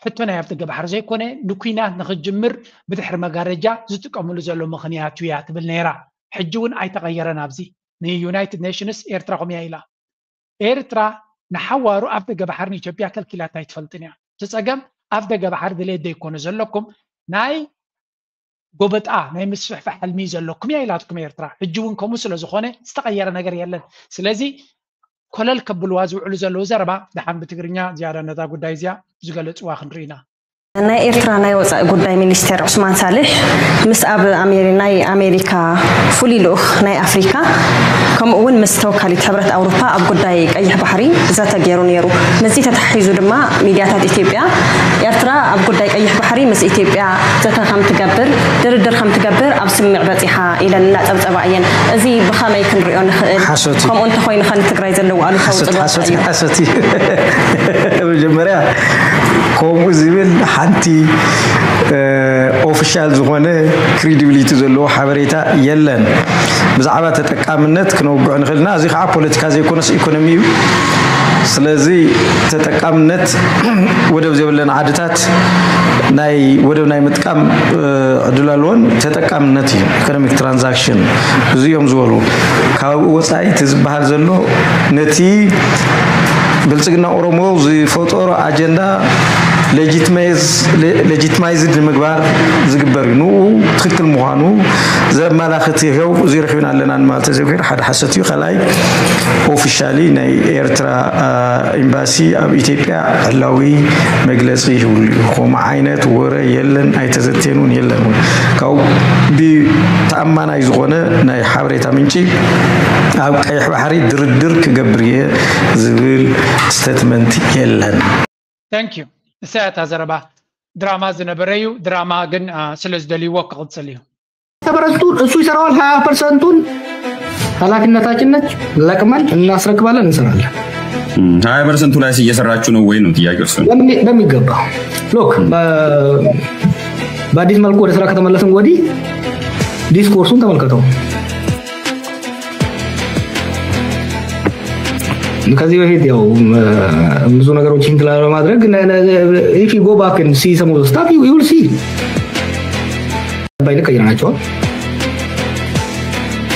ሕቶ ናይ ኣፍደገ ባሕሪ ዘይኮነ ንኩናት ንክጅምር ብድሕሪ መጋረጃ ዝጥቀምሉ ዘሎ ምኽንያት እያ ትብል ነይራ። ሕጂ እውን ኣይተቐየረን። ኣብዚ ንዩናይትድ ኔሽንስ ኤርትራ ከምያ ኢላ። ኤርትራ ንሓዋሩ ኣፍደገ ባሕሪ ንኢትዮጵያ ከልኪላታ ኣይትፈልጥን እያ። እቲ ፀገም ኣፍደገ ባሕሪ ድሌት ዘይኮነ ዘለኩም ናይ ጎበጣ ናይ ምስፍሕፋሕ ሕልሚ ዘለኩም እያ ኢላትኩም ኤርትራ። ሕጂ እውን ከምኡ ስለ ዝኾነ ዝተቐየረ ነገር የለን። ስለዚ ኮለል ከብልዋ ዝውዕሉ ዘለዉ ዘረባ ደሓን ብትግርኛ ዝያዳ ነዛ ጉዳይ እዚያ ዝገለፅዋ ክንርኢ ኢና። ናይ ኤርትራ ናይ ወፃኢ ጉዳይ ሚኒስቴር ዑስማን ሳልሕ ምስ ኣብ ኣሜሪ ናይ ኣሜሪካ ፍሉይ ልኡኽ ናይ ኣፍሪካ ከምኡ እውን ምስ ተወካሊት ሕብረት ኣውሮፓ ኣብ ጉዳይ ቀይሕ ባሕሪ ዘተ ገይሩ ነይሩ። ምስዚ ተተሓሒዙ ድማ ሚድያታት ኢትዮጵያ ኤርትራ ኣብ ጉዳይ ቀይሕ ባሕሪ ምስ ኢትዮጵያ ዘተ ከም ትገብር ድርድር ከም ትገብር ኣብ ስምምዕ በፂሓ ኢለን እናፀብፀባ እየን። እዚ ብኸመይ ክንሪኦ ንኽእል? ሓሶት እዩ። ከምኡ እንተኾይኑ ኸ ንትግራይ ዘለዎ ኣሉታዊ ሓሶት ፅልዋ ሓሶት እዩ። ሓሶት እዩ። መጀመርያ ከምኡ ዝብል ሓንቲ ኦፊሻል ዝኾነ ክሪዲቢሊቲ ዘለዎ ሓበሬታ የለን። ብዛዕባ ተጠቃምነት ክነውግዖ ንኽእል ኢና። እዚ ከዓ ፖለቲካ ዘይኮነስ ኢኮኖሚ እዩ። ስለዚ ተጠቃምነት ወደብ ዘይብለን ዓድታት ናይ ወደብ ናይ ምጥቃም ዕድል ኣለዎን። ተጠቃምነት እዩ፣ ኢኮኖሚክ ትራንዛክሽን እዚ እዮም ዝበሉ። ካብኡ ወፃኢ እቲ ዝበሃል ዘሎ ነቲ ብልፅግና ኦሮሞ ዝፈጠሮ ኣጀንዳ ሌጂትማይዝድ ንምግባር ዝግበር እዩ። ንኡ ትክክል ምዃኑ ዘመላኽት ይኸው እዚ ረኪብና ኣለና ማለት ዘይኮይኑ ሓደ ሓሰት እዩ። ካልኣይ ኦፊሻሊ ናይ ኤርትራ ኤምባሲ ኣብ ኢትዮጵያ ዕላዊ መግለፂ ይህብሉ እዩ። ከምኡ ዓይነት ወረ የለን፣ ኣይተዘትየን እውን የለን እውን። ካብኡ ብተኣማናይ ዝኾነ ናይ ሓበሬታ ምንጪ ኣብ ቀይሕ ባሕሪ ድርድር ክገብር እየ ዝብል ስቴትመንት የለን። Thank you። እሳያት ዘረባ ድራማ ዝነበረ እዩ። ድራማ ግን ስለ ዝደልይዎ ክቕፅል እዩ። ፐርሰንቱ እሱ ይሰራዋል። ሀያ ፐርሰንቱን ኃላፊነታችን ነች፣ ለቅመን እናስረክባለን፣ እንሰራለን። ሀያ ፐርሰንቱ ላይ እየሰራችሁ ነው ወይ ነው ጥያቄው? እሱ በሚገባ ሎክ በአዲስ መልኩ ወደ ስራ ከተመለስን ወዲህ ዲስኮርሱን ተመልከተው። ከዚህ በፊት ያው ብዙ ነገሮች ሂንት ላለማድረግ if you go back and see some of the stuff, you will see ባይነ ቀይረናቸዋል።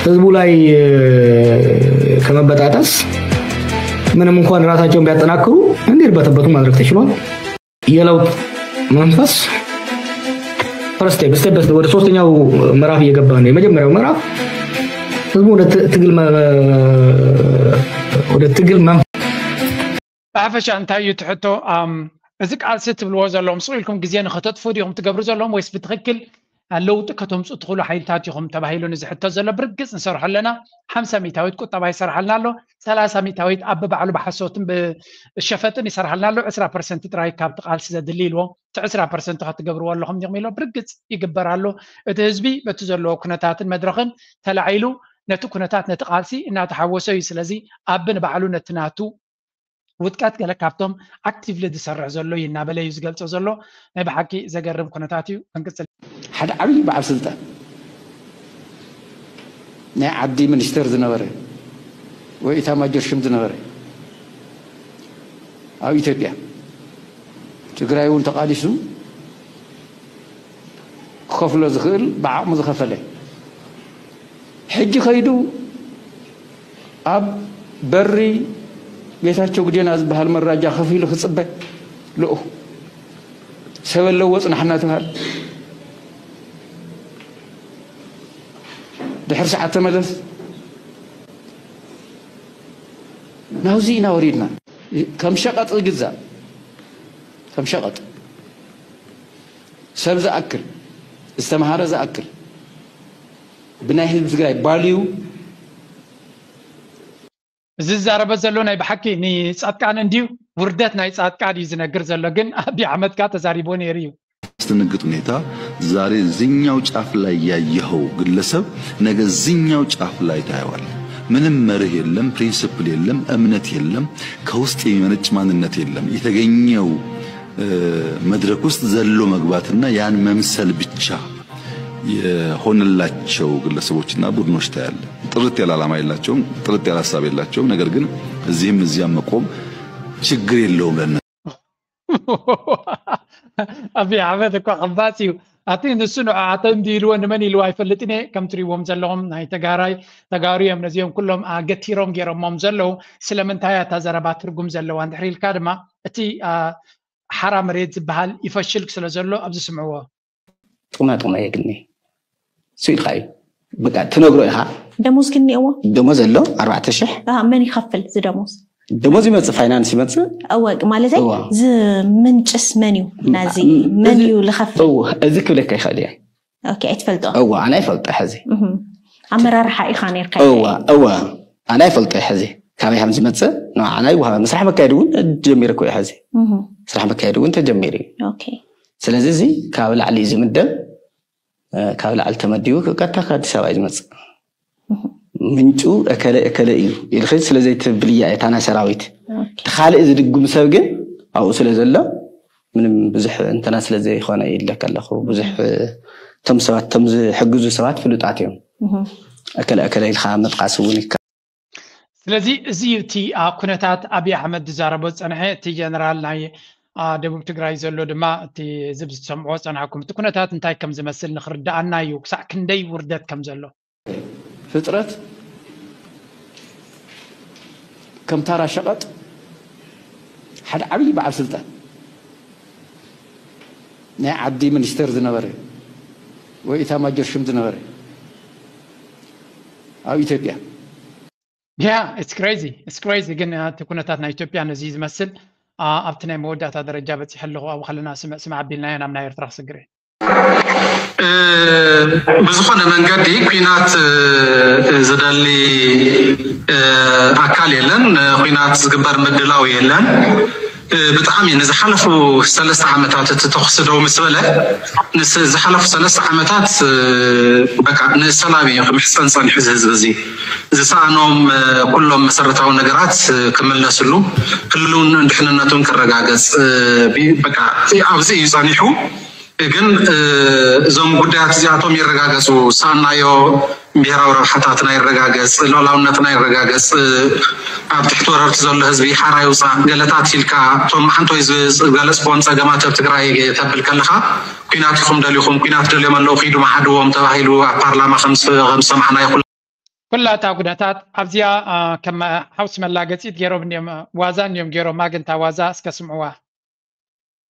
ህዝቡ ላይ ከመበጣጠስ ምንም እንኳን ራሳቸውን ቢያጠናክሩ እንዲርበተበቱ ማድረግ ተችሏል። የለውጥ መንፈስ first step step ወደ ሶስተኛው ምዕራፍ እየገባ ነው። የመጀመሪያው ምዕራፍ ህዝቡ ወደ ትግል ወደ ትግል መንፈስ ብሓፈሻ እንታይ እዩ ትሕቶ? እዚ ቃልሲ ትብልዎ ዘለዎም ስቕ ኢልኩም ግዜ ንኸተጥፉ ዲኹም ትገብሩ ዘለዎም ወይስ ብትኽክል ለውጢ ከተምፁ ትኽእሉ ሓይልታት ኢኹም ተባሂሉ ንዝሕቶ ዘሎ ብርግፅ ንሰርሖ ኣለና። ሓምሳ ሚታዊት ቁጠባ ይሰርሓልና ኣሎ። ሰላሳ ሚታዊት ኣብ ባዕሉ ብሓሶትን ብሸፈጥን ይሰርሓልና ኣሎ። ዕስራ ፐርሰንት ጥራይ ካብቲ ቃልሲ ዘድሊ ኢልዎ። እቲ ዕስራ ፐርሰንት ከትገብርዎ ኣለኹም ዲኹም ኢሎ ብርግፅ ይግበር ኣሎ። እቲ ህዝቢ በቲ ዘለዎ ኩነታትን መድረኽን ተላዒሉ ነቲ ኩነታት ነቲ ቃልሲ እናተሓወሶ እዩ። ስለዚ ኣብ ንባዕሉ ነቲ ናቱ ውድቀት ገለ ካብቶም ኣክቲቭሊ ዝሰርሕ ዘሎ እዩ እናበለ እዩ ዝገልጾ ዘሎ። ናይ ብሓቂ ዘገርም ኩነታት እዩ። ክንቅጽል። ሓደ ዓብዪ በዓል ስልጣን ናይ ዓዲ ሚኒስተር ዝነበረ ወይ ኢታማጆር ሽም ዝነበረ ኣብ ኢትዮጵያ ትግራይ እውን ተቓሊሱ ክኸፍሎ ዝኽእል ብዓቕሙ ዝኸፈለ ሕጂ ከይዱ ኣብ በሪ ጌታቸው ግዴና ዝበሃል መራጃ ከፊሉ ክፅበ ልኡኹ ሰብ ኣለዎ ፅናሕና ትበሃል ድሕር ሰዓት ተመለስ ናብዚ ኢና ወሪድና ከም ሸቐጥ ዝግዛእ ከም ሸቐጥ ሰብ ዝኣክል ዝተምሃረ ዝኣክል ብናይ ህዝቢ ትግራይ ባልዩ እዚ ዝዛረበ ዘሎ ናይ ብሓቂ ንፃድቃን እንድዩ ውርደት ናይ ፃድቃን እዩ ዝነግር ዘሎ ግን ኣብይ ኣሕመድ ካ ተዛሪቦ ነይሩ እዩ ያስደነግጥ ሁኔታ ዛሬ እዚኛው ጫፍ ላይ ያየኸው ግለሰብ ነገ እዚኛው ጫፍ ላይ ታየዋል። ምንም መርህ የለም፣ ፕሪንስፕል የለም፣ እምነት የለም፣ ከውስጥ የሚመነጭ ማንነት የለም። የተገኘው መድረክ ውስጥ ዘሎ መግባትና ያን መምሰል ብቻ የሆነላቸው ግለሰቦችና ቡድኖች ታያለ። ጥርት ያለ ዓላማ የላቸውም፣ ጥርት ያለ ሀሳብ የላቸውም። ነገር ግን እዚህም እዚያም መቆም ችግር የለውም ለነ ኣብይ ኣሕመድ እኳ ከባፅ እዩ ኣቲ ንሱ ንዓተ እንዲ ኢልዎ ንመን ኢልዎ ኣይፈልጥን እየ ከም ትሪዎም ዘለኹም ናይ ተጋራይ ተጋሩ እዮም ነዚኦም ኩሎም ገቲሮም ገይሮሞም ዘለዉ ስለምንታይ ኣታ ዘረባ ትርጉም ዘለዋ እንድሕር ኢልካ ድማ እቲ ሓራ መሬት ዝበሃል ይፈሽል ስለ ዘሎ ኣብዚ ስምዕዎ ጥቕማ ጥቕማ የግኒ እሱ ኢልካ እዩ በቃ ትነግሮ ኢኻ ደሞዝ ግን እኒአዎ ደሞዝ ኣሎ ኣርባዕተ ሽሕ መን ይኸፍል ዝደሞዝ ደሞዝ ይመፅእ ፋይናንስ ይመፅእ እወ ማለተይ ዝምንጭስ መን እዩ ናዚ መን እዩ ዝኸፍል እዚ ክብለካ ይኽእል እየ ኣይትፈልጦ እወ ኣነ ይፈልጦ ሕዚ ኣመራርሓ ኢኻ ነርካ እወ ኣነ ይፈልጦ ሕዚ ካበይ ከም ዝመፅእ ንዓና ይወሃበ ስራሕ መካየዲ እውን ጀሚረ እኮ እዩ ሕዚ ስራሕ መካየዲ እውን ተጀሚሩ እዩ ስለዚ እዚ ካብ ላዕሊ እዩ ዝምደብ ካብ ላዕሊ ተመዲቡ ቀጥታ ካብ ኣዲስ ኣበባ እዩ ዝመፅእ ምንጩ እከለ እከለ እዩ ኢልኺ ስለ ዘይትብልያ እታ ናይ ሰራዊት እቲ ካልእ ዝድጉም ሰብ ግን ኣብኡ ስለ ዘሎ ምንም ብዙሕ እንተና ስለ ዘይኮነ ይለካ ኣለኹ ብዙሕ እቶም ሰባት እቶም ዝሕግዙ ሰባት ፍሉጣት እዮም እከለ እከለ ኢልካ ምጥቃስ እውን ይካ ስለዚ እዚ እቲ ኩነታት ኣብይ ኣሕመድ ዝዛረቦ ዝፀንሐ እቲ ጀነራል ናይ ደቡብ ትግራይ ዘሎ ድማ እቲ ዝሰምዕዎ ዝፀናሕኩም እቲ ኩነታት እንታይ ከም ዝመስል ንክርዳኣና እዩ ክሳዕ ክንደይ ውርደት ከም ዘሎ ፍጥረት ከም ታራ ሸቐጥ ሓደ ዓብዪ በዓል ስልጣን ናይ ዓዲ ሚኒስተር ዝነበረ ወይ ኢታማጆር ሽም ዝነበረ ኣብ ኢትዮጵያ Yeah, it's crazy. It's crazy. ግን እቲ ኩነታት ናይ ኢትዮጵያ ነዚ ዝመስል ኣብቲ ናይ መወዳእታ ደረጃ በፂሐ ኣለኹ ኣብኡ ከለና ስምዕ ስምዕ ኣቢልናዮ ናብ ናይ ኤርትራ ክስግር ብዝኾነ መንገዲ ኩናት ዝደሊ ኣካል የለን ኩናት ዝግበር ምድላው የለን ብጣዕሚ ንዝሓለፉ ሰለስተ ዓመታት እቲ ተኹሲ ደው ምስ በለ፣ ዝሓለፉ ሰለስተ ዓመታት በቃ ንሰላም እዩ ክምሕፀን ፀኒሑ። እዚ ህዝቢ እዚ ዝሰኣኖም ኩሎም መሰረታዊ ነገራት ክምለስሉ፣ ክልሉን ድሕንነቱን ክረጋገፅ በቃ ኣብዚ እዩ ፀኒሑ። ግን እዞም ጉዳያት እዚኣቶም ይረጋገፁ፣ ዝሰኣናዮ ብሄራዊ ረብሓታትና ይረጋገፅ፣ ሉዓላውነትና ይረጋገፅ፣ ኣብ ትሕቲ ወረርቲ ዘሎ ህዝቢ ሓራ ይውፃእ፣ ገለታት ኢልካ እቶም ሓንቶይ ዝገለፅክዎም ፀገማት ኣብ ትግራይ ተብል ከለኻ፣ ኲናት ኢኹም ደሊኹም፣ ኲናት ደልዮም ኣለዉ፣ ኪዱ መሓድዎም ተባሂሉ ኣብ ፓርላማ ከም ዝሰማዕናዮ ኩሉ። ኩላታ ኩነታት ኣብዚኣ ከም ሓውሲ መላገፂት ገይሮም እንዲዮም፣ ዋዛ እንዲዮም ገይሮማ፣ ግን እታ ዋዛ እስከ ስምዕዋ።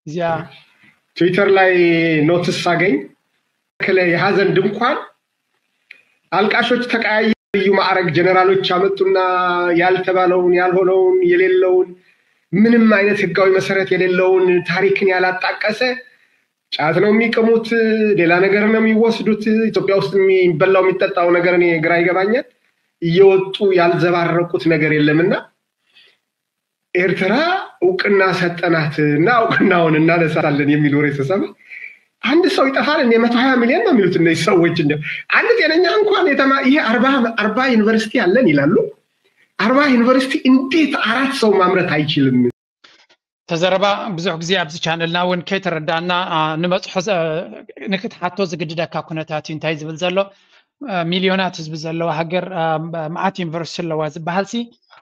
እዚኣ ትዊተር ላይ ኖትስ ሳገኝ ከለ የሀዘን ድንኳን አልቃሾች ተቀያየሩ፣ ልዩ ማዕረግ ጀነራሎች አመጡና ያልተባለውን ያልሆነውን የሌለውን ምንም አይነት ህጋዊ መሰረት የሌለውን ታሪክን ያላጣቀሰ ጫት ነው የሚቅሙት፣ ሌላ ነገር ነው የሚወስዱት። ኢትዮጵያ ውስጥ የሚበላው የሚጠጣው ነገር እኔ ግራ ይገባኛል። እየወጡ ያልዘባረቁት ነገር የለምና ኤርትራ እውቅና ሰጠናት እና እውቅናውን እናነሳለን የሚል ወሬ ስሰማ አንድ ሰው ይጠፋል እንደ መቶ ሀያ ሚሊዮን ነው የሚሉት እነዚህ ሰዎች። እንደ አንድ ጤነኛ እንኳን የተማ ይሄ አርባ አርባ ዩኒቨርሲቲ አለን ይላሉ። አርባ ዩኒቨርሲቲ እንዴት አራት ሰው ማምረት አይችልም? ተዘረባ ብዙሕ ግዜ ኣብዚ ቻነልና እውን ከይተረዳእና ንመፅሖ ንክትሓቶ ዝግድደካ ኩነታት እዩ። እንታይ ዝብል ዘሎ ሚልዮናት ህዝቢ ዘለዋ ሃገር፣ መዓት ዩኒቨርሲቲ ኣለዋ ዝበሃል ሲ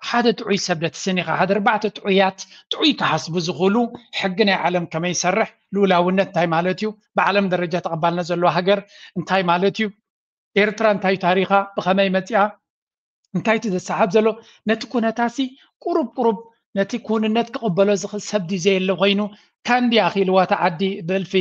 ሓደ ጥዑይ ሰብ ደትስን ኢኻ። ሓደ ኣርባዕተ ጥዑያት ጥዑይ ክሓስቡ ዝኽእሉ ሕጊ ናይ ዓለም ከመይ ይሰርሕ፣ ልኡላውነት እንታይ ማለት እዩ፣ ብዓለም ደረጃ ተቐባልነት ዘለዋ ሃገር እንታይ ማለት እዩ፣ ኤርትራ እንታይ ታሪኻ፣ ብኸመይ መፂኣ፣ እንታይ እቲ ዘሰሓብ ዘሎ፣ ነቲ ኩነታሲ ቁሩብ ቁሩብ ነቲ ክውንነት ክቕበሎ ዝኽእል ሰብ ድዩ ዘየለ ኮይኑ፣ ካንዲ ኣኺልዋ እታ ዓዲ ብእልፊ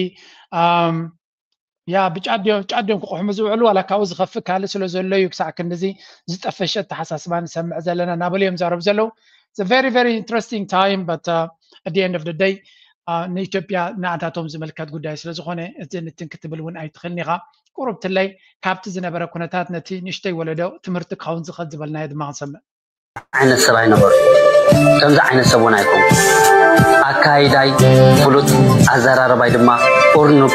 ያ ብጫድዮም ጫድዮም ክቑሕሙ ዝውዕሉ ዋላ ካብኡ ዝኸፍእ ካልእ ስለ ዘሎ እዩ ክሳዕ ክንድዚ ዝጠፈሸ ኣተሓሳስባ ንሰምዕ ዘለና እናበሉ እዮም ዛረቡ ዘለዉ። It's a very very interesting time, but uh, at the end of the day ንኢትዮጵያ ንኣታቶም ዝምልከት ጉዳይ ስለ ዝኾነ እቲ ንትን ክትብል እውን ኣይትኽእልን ኢኻ። ቁሩብ ትለይ ካብቲ ዝነበረ ኩነታት ነቲ ንእሽተይ ወለዶ ትምህርቲ ክኸውን ዝኽእል ዝበልናዮ ድማ ክንሰምዕ። ዓይነት ሰብ ኣይነበሩ። ከምዚ ዓይነት ሰብ እውን ኣይኮኑ። ኣካይዳይ ፍሉጥ፣ ኣዘራረባይ ድማ ቁርኑብ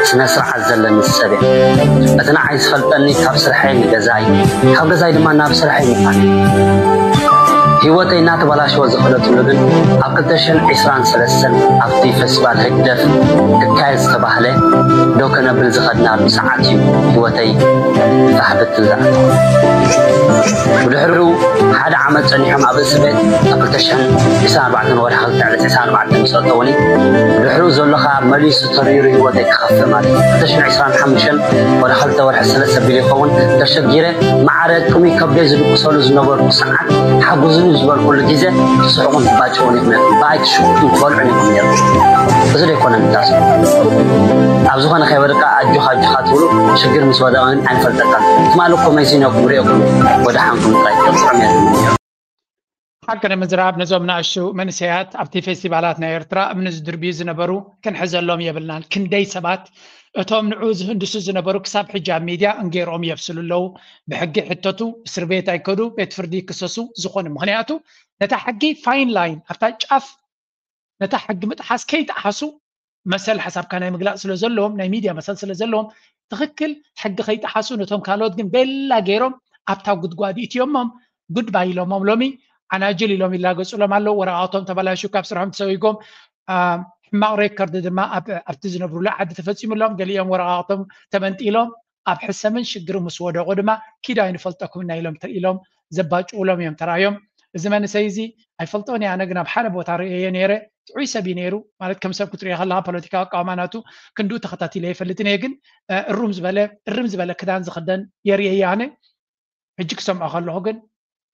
ስነ ስርዓት ዘለኒ ሰብ እየ። እቲ ንዓይ ዝፈልጠኒ ካብ ስርሐይ ንገዛይ፣ ካብ ገዛይ ድማ ናብ ስርሐይ ምዃን። ህይወተይ እናተበላሸወ ዝኸደትሉ ግን ኣብ ክልተ ሽሕን ዕስራን ሰለስተን ኣብቲ ፌስቲቫል ህግደፍ ክካየድ ዝተባህለ ዶ ከነብል ዝኸድናሉ ሰዓት እዩ ህይወተይ ፋሕብትን ዝኣተወ። ብድሕሪኡ ሓደ ዓመት ጸኒሖም ኣብ እስር ቤት ካብ ክልተ ሽሕን ዕስራን ኣርባዕተን ወርሒ ክልተ ዕለት ዕስራን ኣርባዕተን ምስ ኣእተውኒ ብድሕሪኡ ዘሎ ከኣ መሊሱ ተሪሩ ህይወተይ ክኸፍእ ማለት እዩ። ክልተ ሽሕን ዕስራን ሓሙሽተን ወርሒ ክልተ ወርሒ ሰለስተ ቢሉ ይኸውን ተሸጊረ ማዕረ ቅሚ ከብደይ ዝድቅሰሉ ዝነበርኩ ሰዓት ሓጉዙኒ ዝበልኩሉ ግዜ ትስሕቁን ትባጭውን ኢኹም ነርኩም። ብኣይ ትሽቁን ትበልዑን ኢኹም ነርኩም። እዚ ዶ ኣይኮነን ምታስ? ኣብ ዝኾነ ከይወደቃ ኣጆኻ ኣጆኻ ትብሉ ሽግር ምስ ወደቐ ግን ኣይንፈልጠካን። ትማሊ እኮ መሲኖኩም ሪኦኩም ወደሓንኩም ጥራይ ትጥዕም ነርኩም። ሓቂ ንምዝራብ ነዞም ንኣሽቱ መንእሰያት ኣብቲ ፌስቲቫላት ናይ ኤርትራ እምኒ ዝድርብዩ ዝነበሩ ክንሕዘሎም የብልናን። ክንደይ ሰባት እቶም ንዑ ዝህንድሱ ዝነበሩ ክሳብ ሕጂ ኣብ ሚድያ እንጌርኦም የብስሉ ኣለዉ። ብሕጊ ይሕተቱ፣ እስር ቤት ኣይከዱ፣ ቤት ፍርዲ ይክሰሱ ዝኾነ። ምኽንያቱ ነታ ሕጊ ፋይን ላይን ኣብታ ጫፍ ነታ ሕጊ ምጥሓስ ከይጠሓሱ መሰል ሓሳብካ ናይ ምግላፅ ስለ ዘለዎም ናይ ሚድያ መሰል ስለ ዘለዎም ትኽክል ሕጊ ከይጠሓሱ ነቶም ካልኦት ግን ቤላ ገይሮም ኣብታ ጉድጓድ እትዮሞም ጉድባይ ኢሎሞም ሎሚ ዓናጅል ኢሎም ይላገፁሎም ኣለዉ። ወረቃቅቶም ተበላሹ ካብ ስርሖም ተሰዊጎም ሕማቕ ሬከርድ ድማ ኣብቲ ዝነብሩሉ ዓዲ ተፈፂሙሎም ገሊኦም ወረቃቅቶም ተመንጢሎም ኣብ ሕሰምን ሽግር ምስ ወደቁ ድማ ኪድ ኣይንፈልጠኩምና ኢሎም ኢሎም ዘባጭውሎም እዮም ተራእዮም። እዚ መንእሰይ እዚ ኣይፈልጦን እየ ኣነ ግን ኣብ ሓደ ቦታ ርእየ ነይረ ጥዑይ ሰብ እዩ ነይሩ ማለት ከም ሰብ ክትሪኦ ከለካ ፖለቲካዊ ኣቃውማ ናቱ ክንድኡ ተኸታቲለ ይፈልጥን እየ ግን እሩም ዝበለ እርም ዝበለ ክዳን ዝኽደን የርእየ እየ ኣነ ሕጂ ክሰምዖ ከለኹ ግን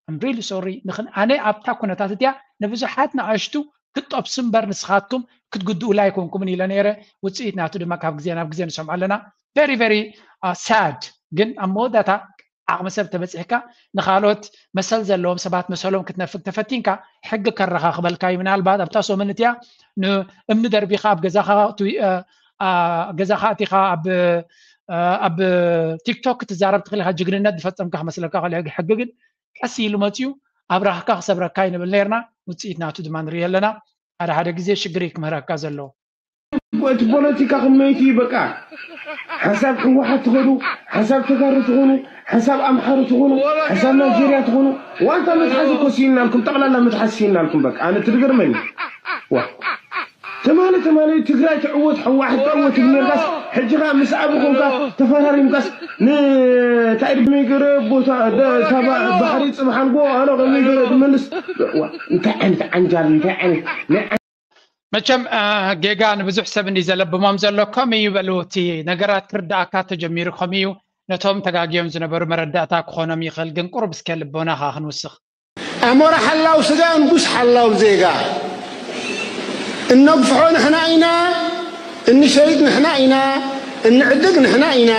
I'm really sorry ንኽን ኣነ ኣብታ ኩነታት እቲያ ንብዙሓት ንኣሽቱ ክትጠብሱ እምበር ንስኻትኩም ክትጉድኡላ ኣይኮንኩምን ኢለ ነይረ ውፅኢት ናቱ ድማ ካብ ግዜ ናብ ግዜ ንሰምዖ ኣለና very very sad ግን ኣብ መወዳእታ ዓቕሚ ሰብ ተበፂሕካ ንካልኦት መሰል ዘለዎም ሰባት መሰሎም ክትነፍግ ተፈቲንካ ሕጊ ከረኻኽበልካ እዩ ምናልባት ኣብታ ሶምን እቲያ ንእምኒ ደርቢኻ ኣብ ገዛኻ ገዛኻ ኣቲኻ ኣብ ኣብ ቲክቶክ ክትዛረብ ትኽእል ኢኻ ጅግንነት ዝፈፀምካ ክመስለካ ክእል ሕጊ ግን ቀስ ኢሉ መፅዩ ኣብራኽካ ክሰብረካ እዩ ንብል ነርና ውፅኢት ናቱ ድማ ንርኢ ኣለና ሓደ ሓደ ግዜ ሽግር እዩ ክምህረካ ዘለዎ። እቲ ፖለቲካ ክመይቲ በቃ ሓሳብ ህወሓት ትኾኑ ሓሳብ ተጋሩ ትኾኑ ሓሳብ ኣምሓሩ ትኾኑ ሓሳብ ናይጀርያ ትኾኑ ዋንታ መትሓዚ እኮ ስኢናልኩም ጠቕላላ መትሓዚ ስኢናልኩም በቃ ኣነ ትድገርመኒ ዋ ትማሊ ትማሊ ትግራይ ትዕወት ህወሓት ትዕወት ትብል ነርካስ ሕጂ ከዓ ምስ ኣብ ኮንካ ተፈራሪምካስ ንታይ ድመይ ገረ ቦታ ባሕሪ ፅባሕ ኣልጎ ኣነ ከመይ ገረ ድመልስ እንታይ ዓይነት ዓንጃል እንታይ ዓይነት መቸም ጌጋ ንብዙሕ ሰብ እንዲ ዘለብሞም ዘሎ ከምኡ እዩ በሉ። እቲ ነገራት ክርዳእካ ተጀሚሩ ከምኡ እዩ። ነቶም ተጋግዮም ዝነበሩ መረዳእታ ክኾኖም ይኽእል፣ ግን ቁሩብ እስከ ልቦናኻ ክንውስኽ። ኣሞራ ሓላው ስጋ ንጉስ ሓላው ዜጋ። እነግፍሖ ንሕና ኢና፣ እንሸይጥ ንሕና ኢና፣ እንዕድግ ንሕና ኢና፣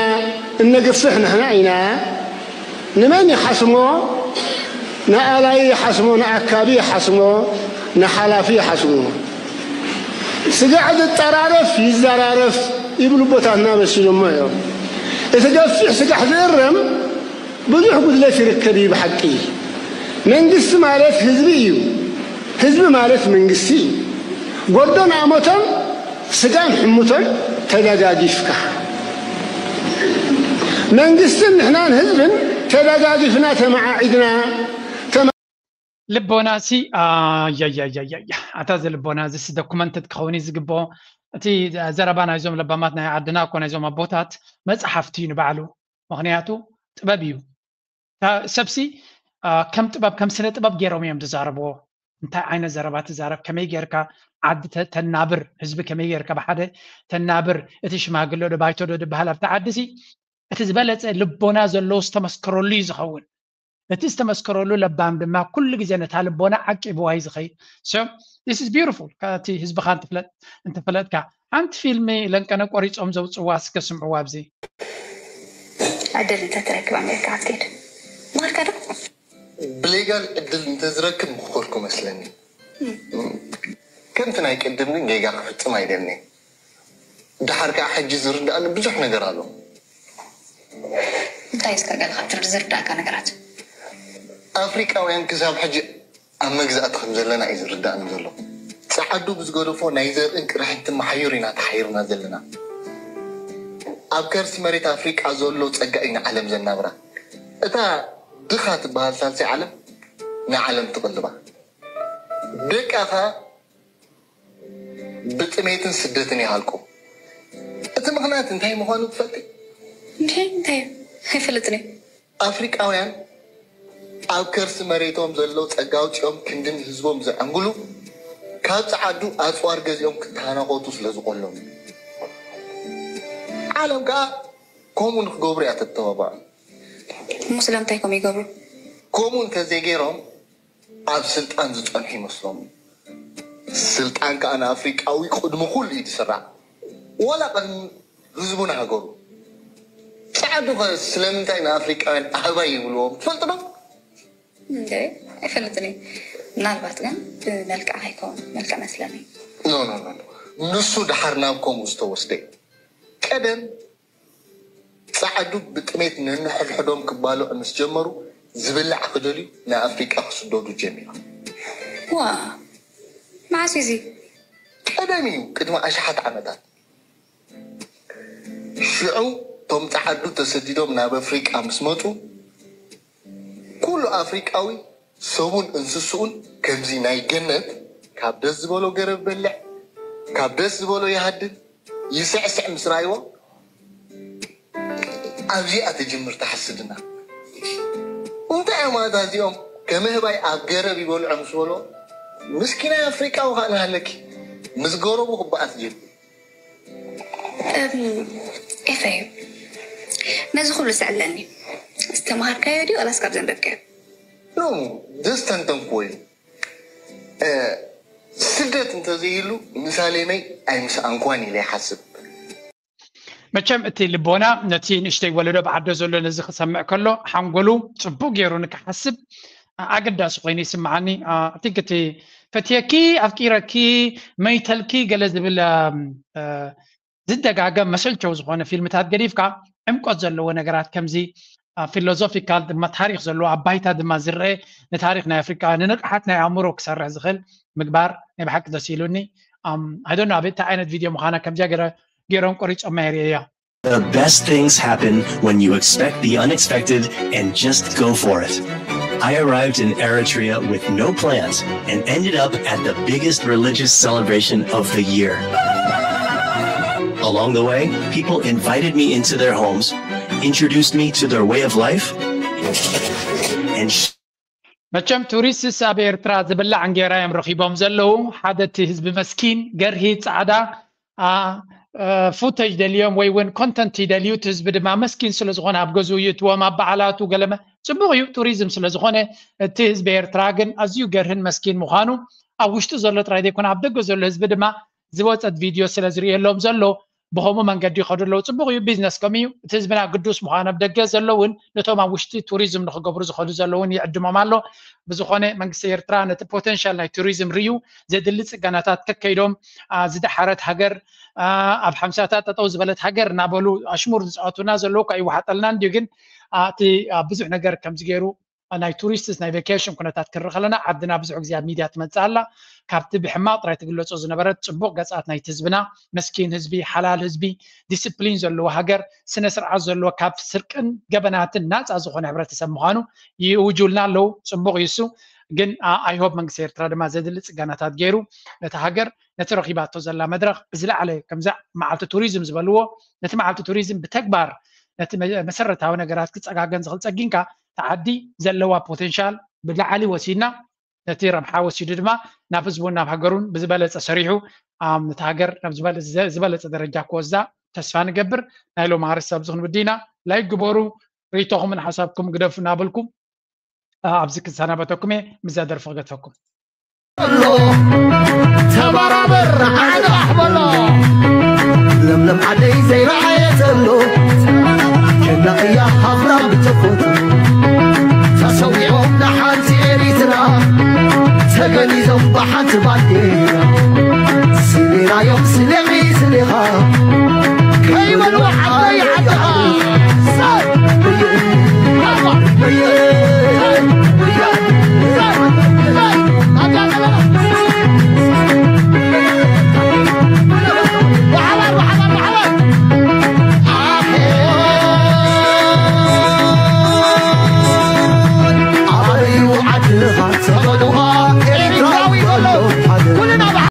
እነግፍሕ ንሕና ኢና። ንመን ይሓስሞ? ንኣላይ ይሓስሞ፣ ንኣካቢ ይሓስሞ፣ ንሓላፊ ይሓስሞ። ስጋዕ ዝጠራረፍ ይዘራረፍ ይብሉ ኣቦታትና መሲሎሞ እዮም። እቲ ገፊሕ ስጋሕ ዝእረም ብዙሕ ጉድለት ይርከብ እዩ ብሓቂ። መንግስቲ ማለት ህዝቢ እዩ። ህዝቢ ማለት መንግስቲ እዩ። ጎዶን ኣመቶን ስጋን ሕሙቶን ተደጋጊፍካ መንግስትን ንሕናን ህዝብን ተደጋጊፍና ተመዓዒድና ልቦና ሲ ኣያያያያ ኣታ እዚ ልቦና እዚ ሲ ዶኩመንትድ ክኸውን እዩ ዝግብኦ። እቲ ዘረባ ናይዞም ለባማት ናይ ዓድና እኮ ናይዞም ኣቦታት መፅሓፍቲ እዩ ንባዕሉ። ምክንያቱ ጥበብ እዩ። ሰብሲ ከም ጥበብ ከም ስነ ጥበብ ገይሮም እዮም ዝዛረብዎ። እንታይ ዓይነት ዘረባ ትዛረብ፣ ከመይ ጌርካ ዓዲ ተናብር፣ ህዝቢ ከመይ ጌርካ ብሓደ ተናብር፣ እቲ ሽማግለ ዶ ባይቶ ዶ ዝበሃል ኣብቲ ዓዲ ሲ እቲ ዝበለፀ ልቦና ዘለዎ ዝተመስከረሉ እዩ ዝኸውን። እቲ ዝተመስከረሉ ለባም ድማ ኩሉ ግዜ ነታ ልቦና ዓቂብዋ እዩ ዝኸይድ። So this is beautiful። እቲ ህዝብኻ እንትፍለጥካ ሓንቲ ፊልሚ ለንቀነ ቆሪፆም ዘውፅዋ እስከ ስምዕዋ ኣብዚ ዕድል እንተትረክብ ኣሜሪካ ክትከይድ ምኸድካ ዶ? ብሌጋል ዕድል እንተዝረክብ ምኸድኩ መስለኒ። ከምቲ ናይ ቅድም ግን ጌጋ ክፍፅም ኣይደልን። ደሓር ከዓ ሕጂ ዝርዳእኒ ብዙሕ ነገር ኣሎ። እንታይ እስከ ገለ ካብቲ ዝርዳእካ ነገራት? ኣፍሪቃውያን ክሳብ ሕጂ ኣብ መግዛእቲ ከም ዘለና እዩ ዝርዳእኒ ዘሎ። ጸዓዱ ብዝገደፎ ናይ ዘርእን ቅርሕንትን መሓዩር ኢና ተሓይርና ዘለና። ኣብ ከርሲ መሬት ኣፍሪቃ ዘሎ ጸጋ እዩ ንዓለም ዘናብራ። እታ ድኻ ትበሃል ሳልሳይ ዓለም ንዓለም ትቕልባ። ደቃ ኸኣ ብጥሜትን ስደትን ይሃልቁ። እቲ ምኽንያት እንታይ ምዃኑ ትፈልጢ? እንታይ እንታይ ኣይፈልጥን እየ። ኣፍሪቃውያን ኣብ ከርሲ መሬቶም ዘሎ ጸጋ ኣውጺኦም ክንዲ ንህዝቦም ዘዐንግሉ፣ ካብ ጸዓዱ ኣጽዋር ገዚኦም ክተሃናኾቱ ስለ ዝቆሎም። ዓለም ከኣ ከምኡ ንክገብሩ እያ ተተባብዖም። እሞ ስለምንታይ ከምኡ ይገብሩ? ከምኡ እንተዘይገይሮም ኣብ ስልጣን ዝጸንሑ ይመስሎም። ስልጣን ከኣ ንኣፍሪቃዊ ቅድሚ ኩሉ እዩ ዝስራዕ። ዋላ ቅድሚ ህዝቡን ሃገሩ። ጸዓዱ ኸ ስለምንታይ ንኣፍሪቃውያን ኣህባይ ይብልዎም ትፈልጡ ዶ? እንደ ኣይፈልጥን እየ። ምናልባት ግን ብመልክዕ ከይከውን መልክዕ መስለኒ። ኖ ኖ ኖ ኖ። ንሱ ድሓር ናብ ከምኡ ዝተወስደ እዩ። ቀደም ጸዓዱ ብጥሜት ነንሕድሕዶም ክባልዑ ምስ ጀመሩ ዝብላዕ ክደልዩ ንኣፍሪቃ ክስደዱ ጀሚሮም። ዋ መዓስ እዩ እዚ? ቀደም እዩ፣ ቅድሚ ኣሽሓት ዓመታት። ሽዑ እቶም ጸዓዱ ተሰዲዶም ናብ ኣፍሪቃ ምስ መጹ ኩሉ ኣፍሪቃዊ ሰቡን እንስስኡን ከምዚ ናይ ገነት ካብ ደስ ዝበሎ ገረብ በልዕ ካብ ደስ ዝበሎ ይሃድን ይስዕስዕ ምስ ረኣይዎ ኣብዚኣ ትጅምር ትሓስድና። እንታይ እዮም ኣታ እዚኦም ከመህባይ ኣብ ገረብ ይበልዖ ምስ በሎ ምስኪናይ ኣፍሪቃዊ ከዓ ንሃለኪ ምስ ገረቡ ክበኣስ ጀሚሩ። ኤፍሬም ነዚ ኩሉ ዘዕለኒ ዝተምሃርካዮ ድዩ ዋላስ ካብ ዘንበብካዮ? ኖ ዘስተንተንክዎ እዩ። ስደት እንተዘይህሉ ምሳሌመይ ኣይምስኣንኳን ኢለ ይሓስብ። መቸም እቲ ልቦና ነቲ ንእሽተይ ወለዶ ብዓዶ ዘሎ ነዚ ክሰምዕ ከሎ ሓንጎሉ ፅቡቅ ገይሩ ንክሓስብ ኣገዳሲ ኮይኑ ይስምዓኒ። ኣቲክ እቲ ፈትየኪ ኣፍቂረኪ መይተልኪ ገለ ዝብል ዝደጋገም መሰልቸው ዝኾነ ፊልምታት ገዲፍካ ዕምቆት ዘለዎ ነገራት ከምዚ ፊሎዞፊካል ድማ ታሪክ ዘለዎ ኣብ ባይታ ድማ ዝረአ ንታሪክ ናይ ኣፍሪካ ንንቕሓት ናይ ኣእምሮ ክሰርሕ ዝኽእል ምግባር ናይ ብሓቂ ደስ ኢሉኒ። ኣይዶን ኣብ እንታይ ዓይነት ቪድዮ ምዃና ከምዚያ ገይሮም ቆሪፆማ የርእያ። The best things happen when you expect the unexpected and just go for it. I arrived in Eritrea with no plans and ended up at the biggest religious celebration of the year. Along the way, people invited me into their homes, introduced me to their way of life, and መቸም ቱሪስትስ ኣብ ኤርትራ ዝብላዕ እንጌራ እዮም ረኺቦም ዘለዉ። ሓደ እቲ ህዝቢ መስኪን ገርሂ ፃዕዳ ፉተጅ ደልዮም ወይ እውን ኮንተንት ይደልዩ። እቲ ህዝቢ ድማ መስኪን ስለዝኾነ ኣብ ገዝኡ ይእትዎም ኣብ በዓላቱ ገለመ ፅቡቕ እዩ ቱሪዝም ስለዝኾነ። እቲ ህዝቢ ኤርትራ ግን ኣዝዩ ገርህን መስኪን ምዃኑ ኣብ ውሽጡ ዘሎ ጥራይ ዘይኮነ ኣብ ደገ ዘሎ ህዝቢ ድማ ዝወፀት ቪድዮ ስለ ዝርእየሎም ዘሎ ብኸምኡ መንገዲ ይኸዱ ኣለዉ። ፅቡቕ እዩ፣ ቢዝነስ ከም እዩ። እቲ ህዝብና ግዱስ ምዃኑ ኣብ ደገ ዘሎ እውን ነቶም ኣብ ውሽጢ ቱሪዝም ንክገብሩ ዝኸዱ ዘለውን ይዕድሞም ኣሎ። ብዝኾነ መንግስቲ ኤርትራ ነቲ ፖቴንሻል ናይ ቱሪዝም ርእዩ ዘድሊ ፅገናታት ከከይዶም ዝደሓረት ሃገር ኣብ ሓምሳታት ጠጠው ዝበለት ሃገር እናበሉ ኣሽሙር ዝፃወቱና ዘለዉ እኳ ይወሓጠልና እንዲዩ ግን እቲ ብዙሕ ነገር ከምዚ ገይሩ ናይ ቱሪስትስ ናይ ቬኬሽን ኩነታት ክርኢ ከለና ዓድና ብዙሕ ግዜ ኣብ ሚድያ ትመፅእ ኣላ። ካብቲ ብሕማቕ ጥራይ ትግለፆ ዝነበረት ፅቡቕ ገፃት ናይቲ ህዝብና፣ መስኪን ህዝቢ፣ ሓላል ህዝቢ፣ ዲስፕሊን ዘለዎ ሃገር፣ ስነ ስርዓት ዘለዎ፣ ካብ ስርቅን ገበናትን ናፃ ዝኾነ ሕብረተሰብ ምዃኑ ይእውጁልና ኣለዉ። ፅቡቕ እዩ እሱ። ግን ኣይሆብ መንግስቲ ኤርትራ ድማ ዘድሊ ፅገናታት ገይሩ ነቲ ሃገር ነቲ ረኺባቶ ዘላ መድረኽ ብዝለዓለ ከምዛ መዓልቲ ቱሪዝም ዝበልዎ ነቲ መዓልቲ ቱሪዝም ብተግባር ነቲ መሰረታዊ ነገራት ክፀጋገን ዝኽእል ፀጊንካ እታ ዓዲ ዘለዋ ፖቴንሻል ብላዕሊ ወሲድና ነቲ ረብሓ ወሲዱ ድማ ናብ ህዝቡን ናብ ሃገሩን ብዝበለፀ ሰሪሑ ነቲ ሃገር ናብ ዝበለፀ ደረጃ ክወስዳ ተስፋ ንገብር። ናይ ሎም ኣርስቲ ኣብዚ ክንውዲ ኢና። ላይክ ግበሩ፣ ርኢቶኹምን ሓሳብኩም ግደፉ እናበልኩም ኣብዚ ክሰናበተኩም እየ። ምስዛ ደርፊ ክገድፈኩም። ተበራበር ዓንቃሕ በሎ ለምለም ዓደይ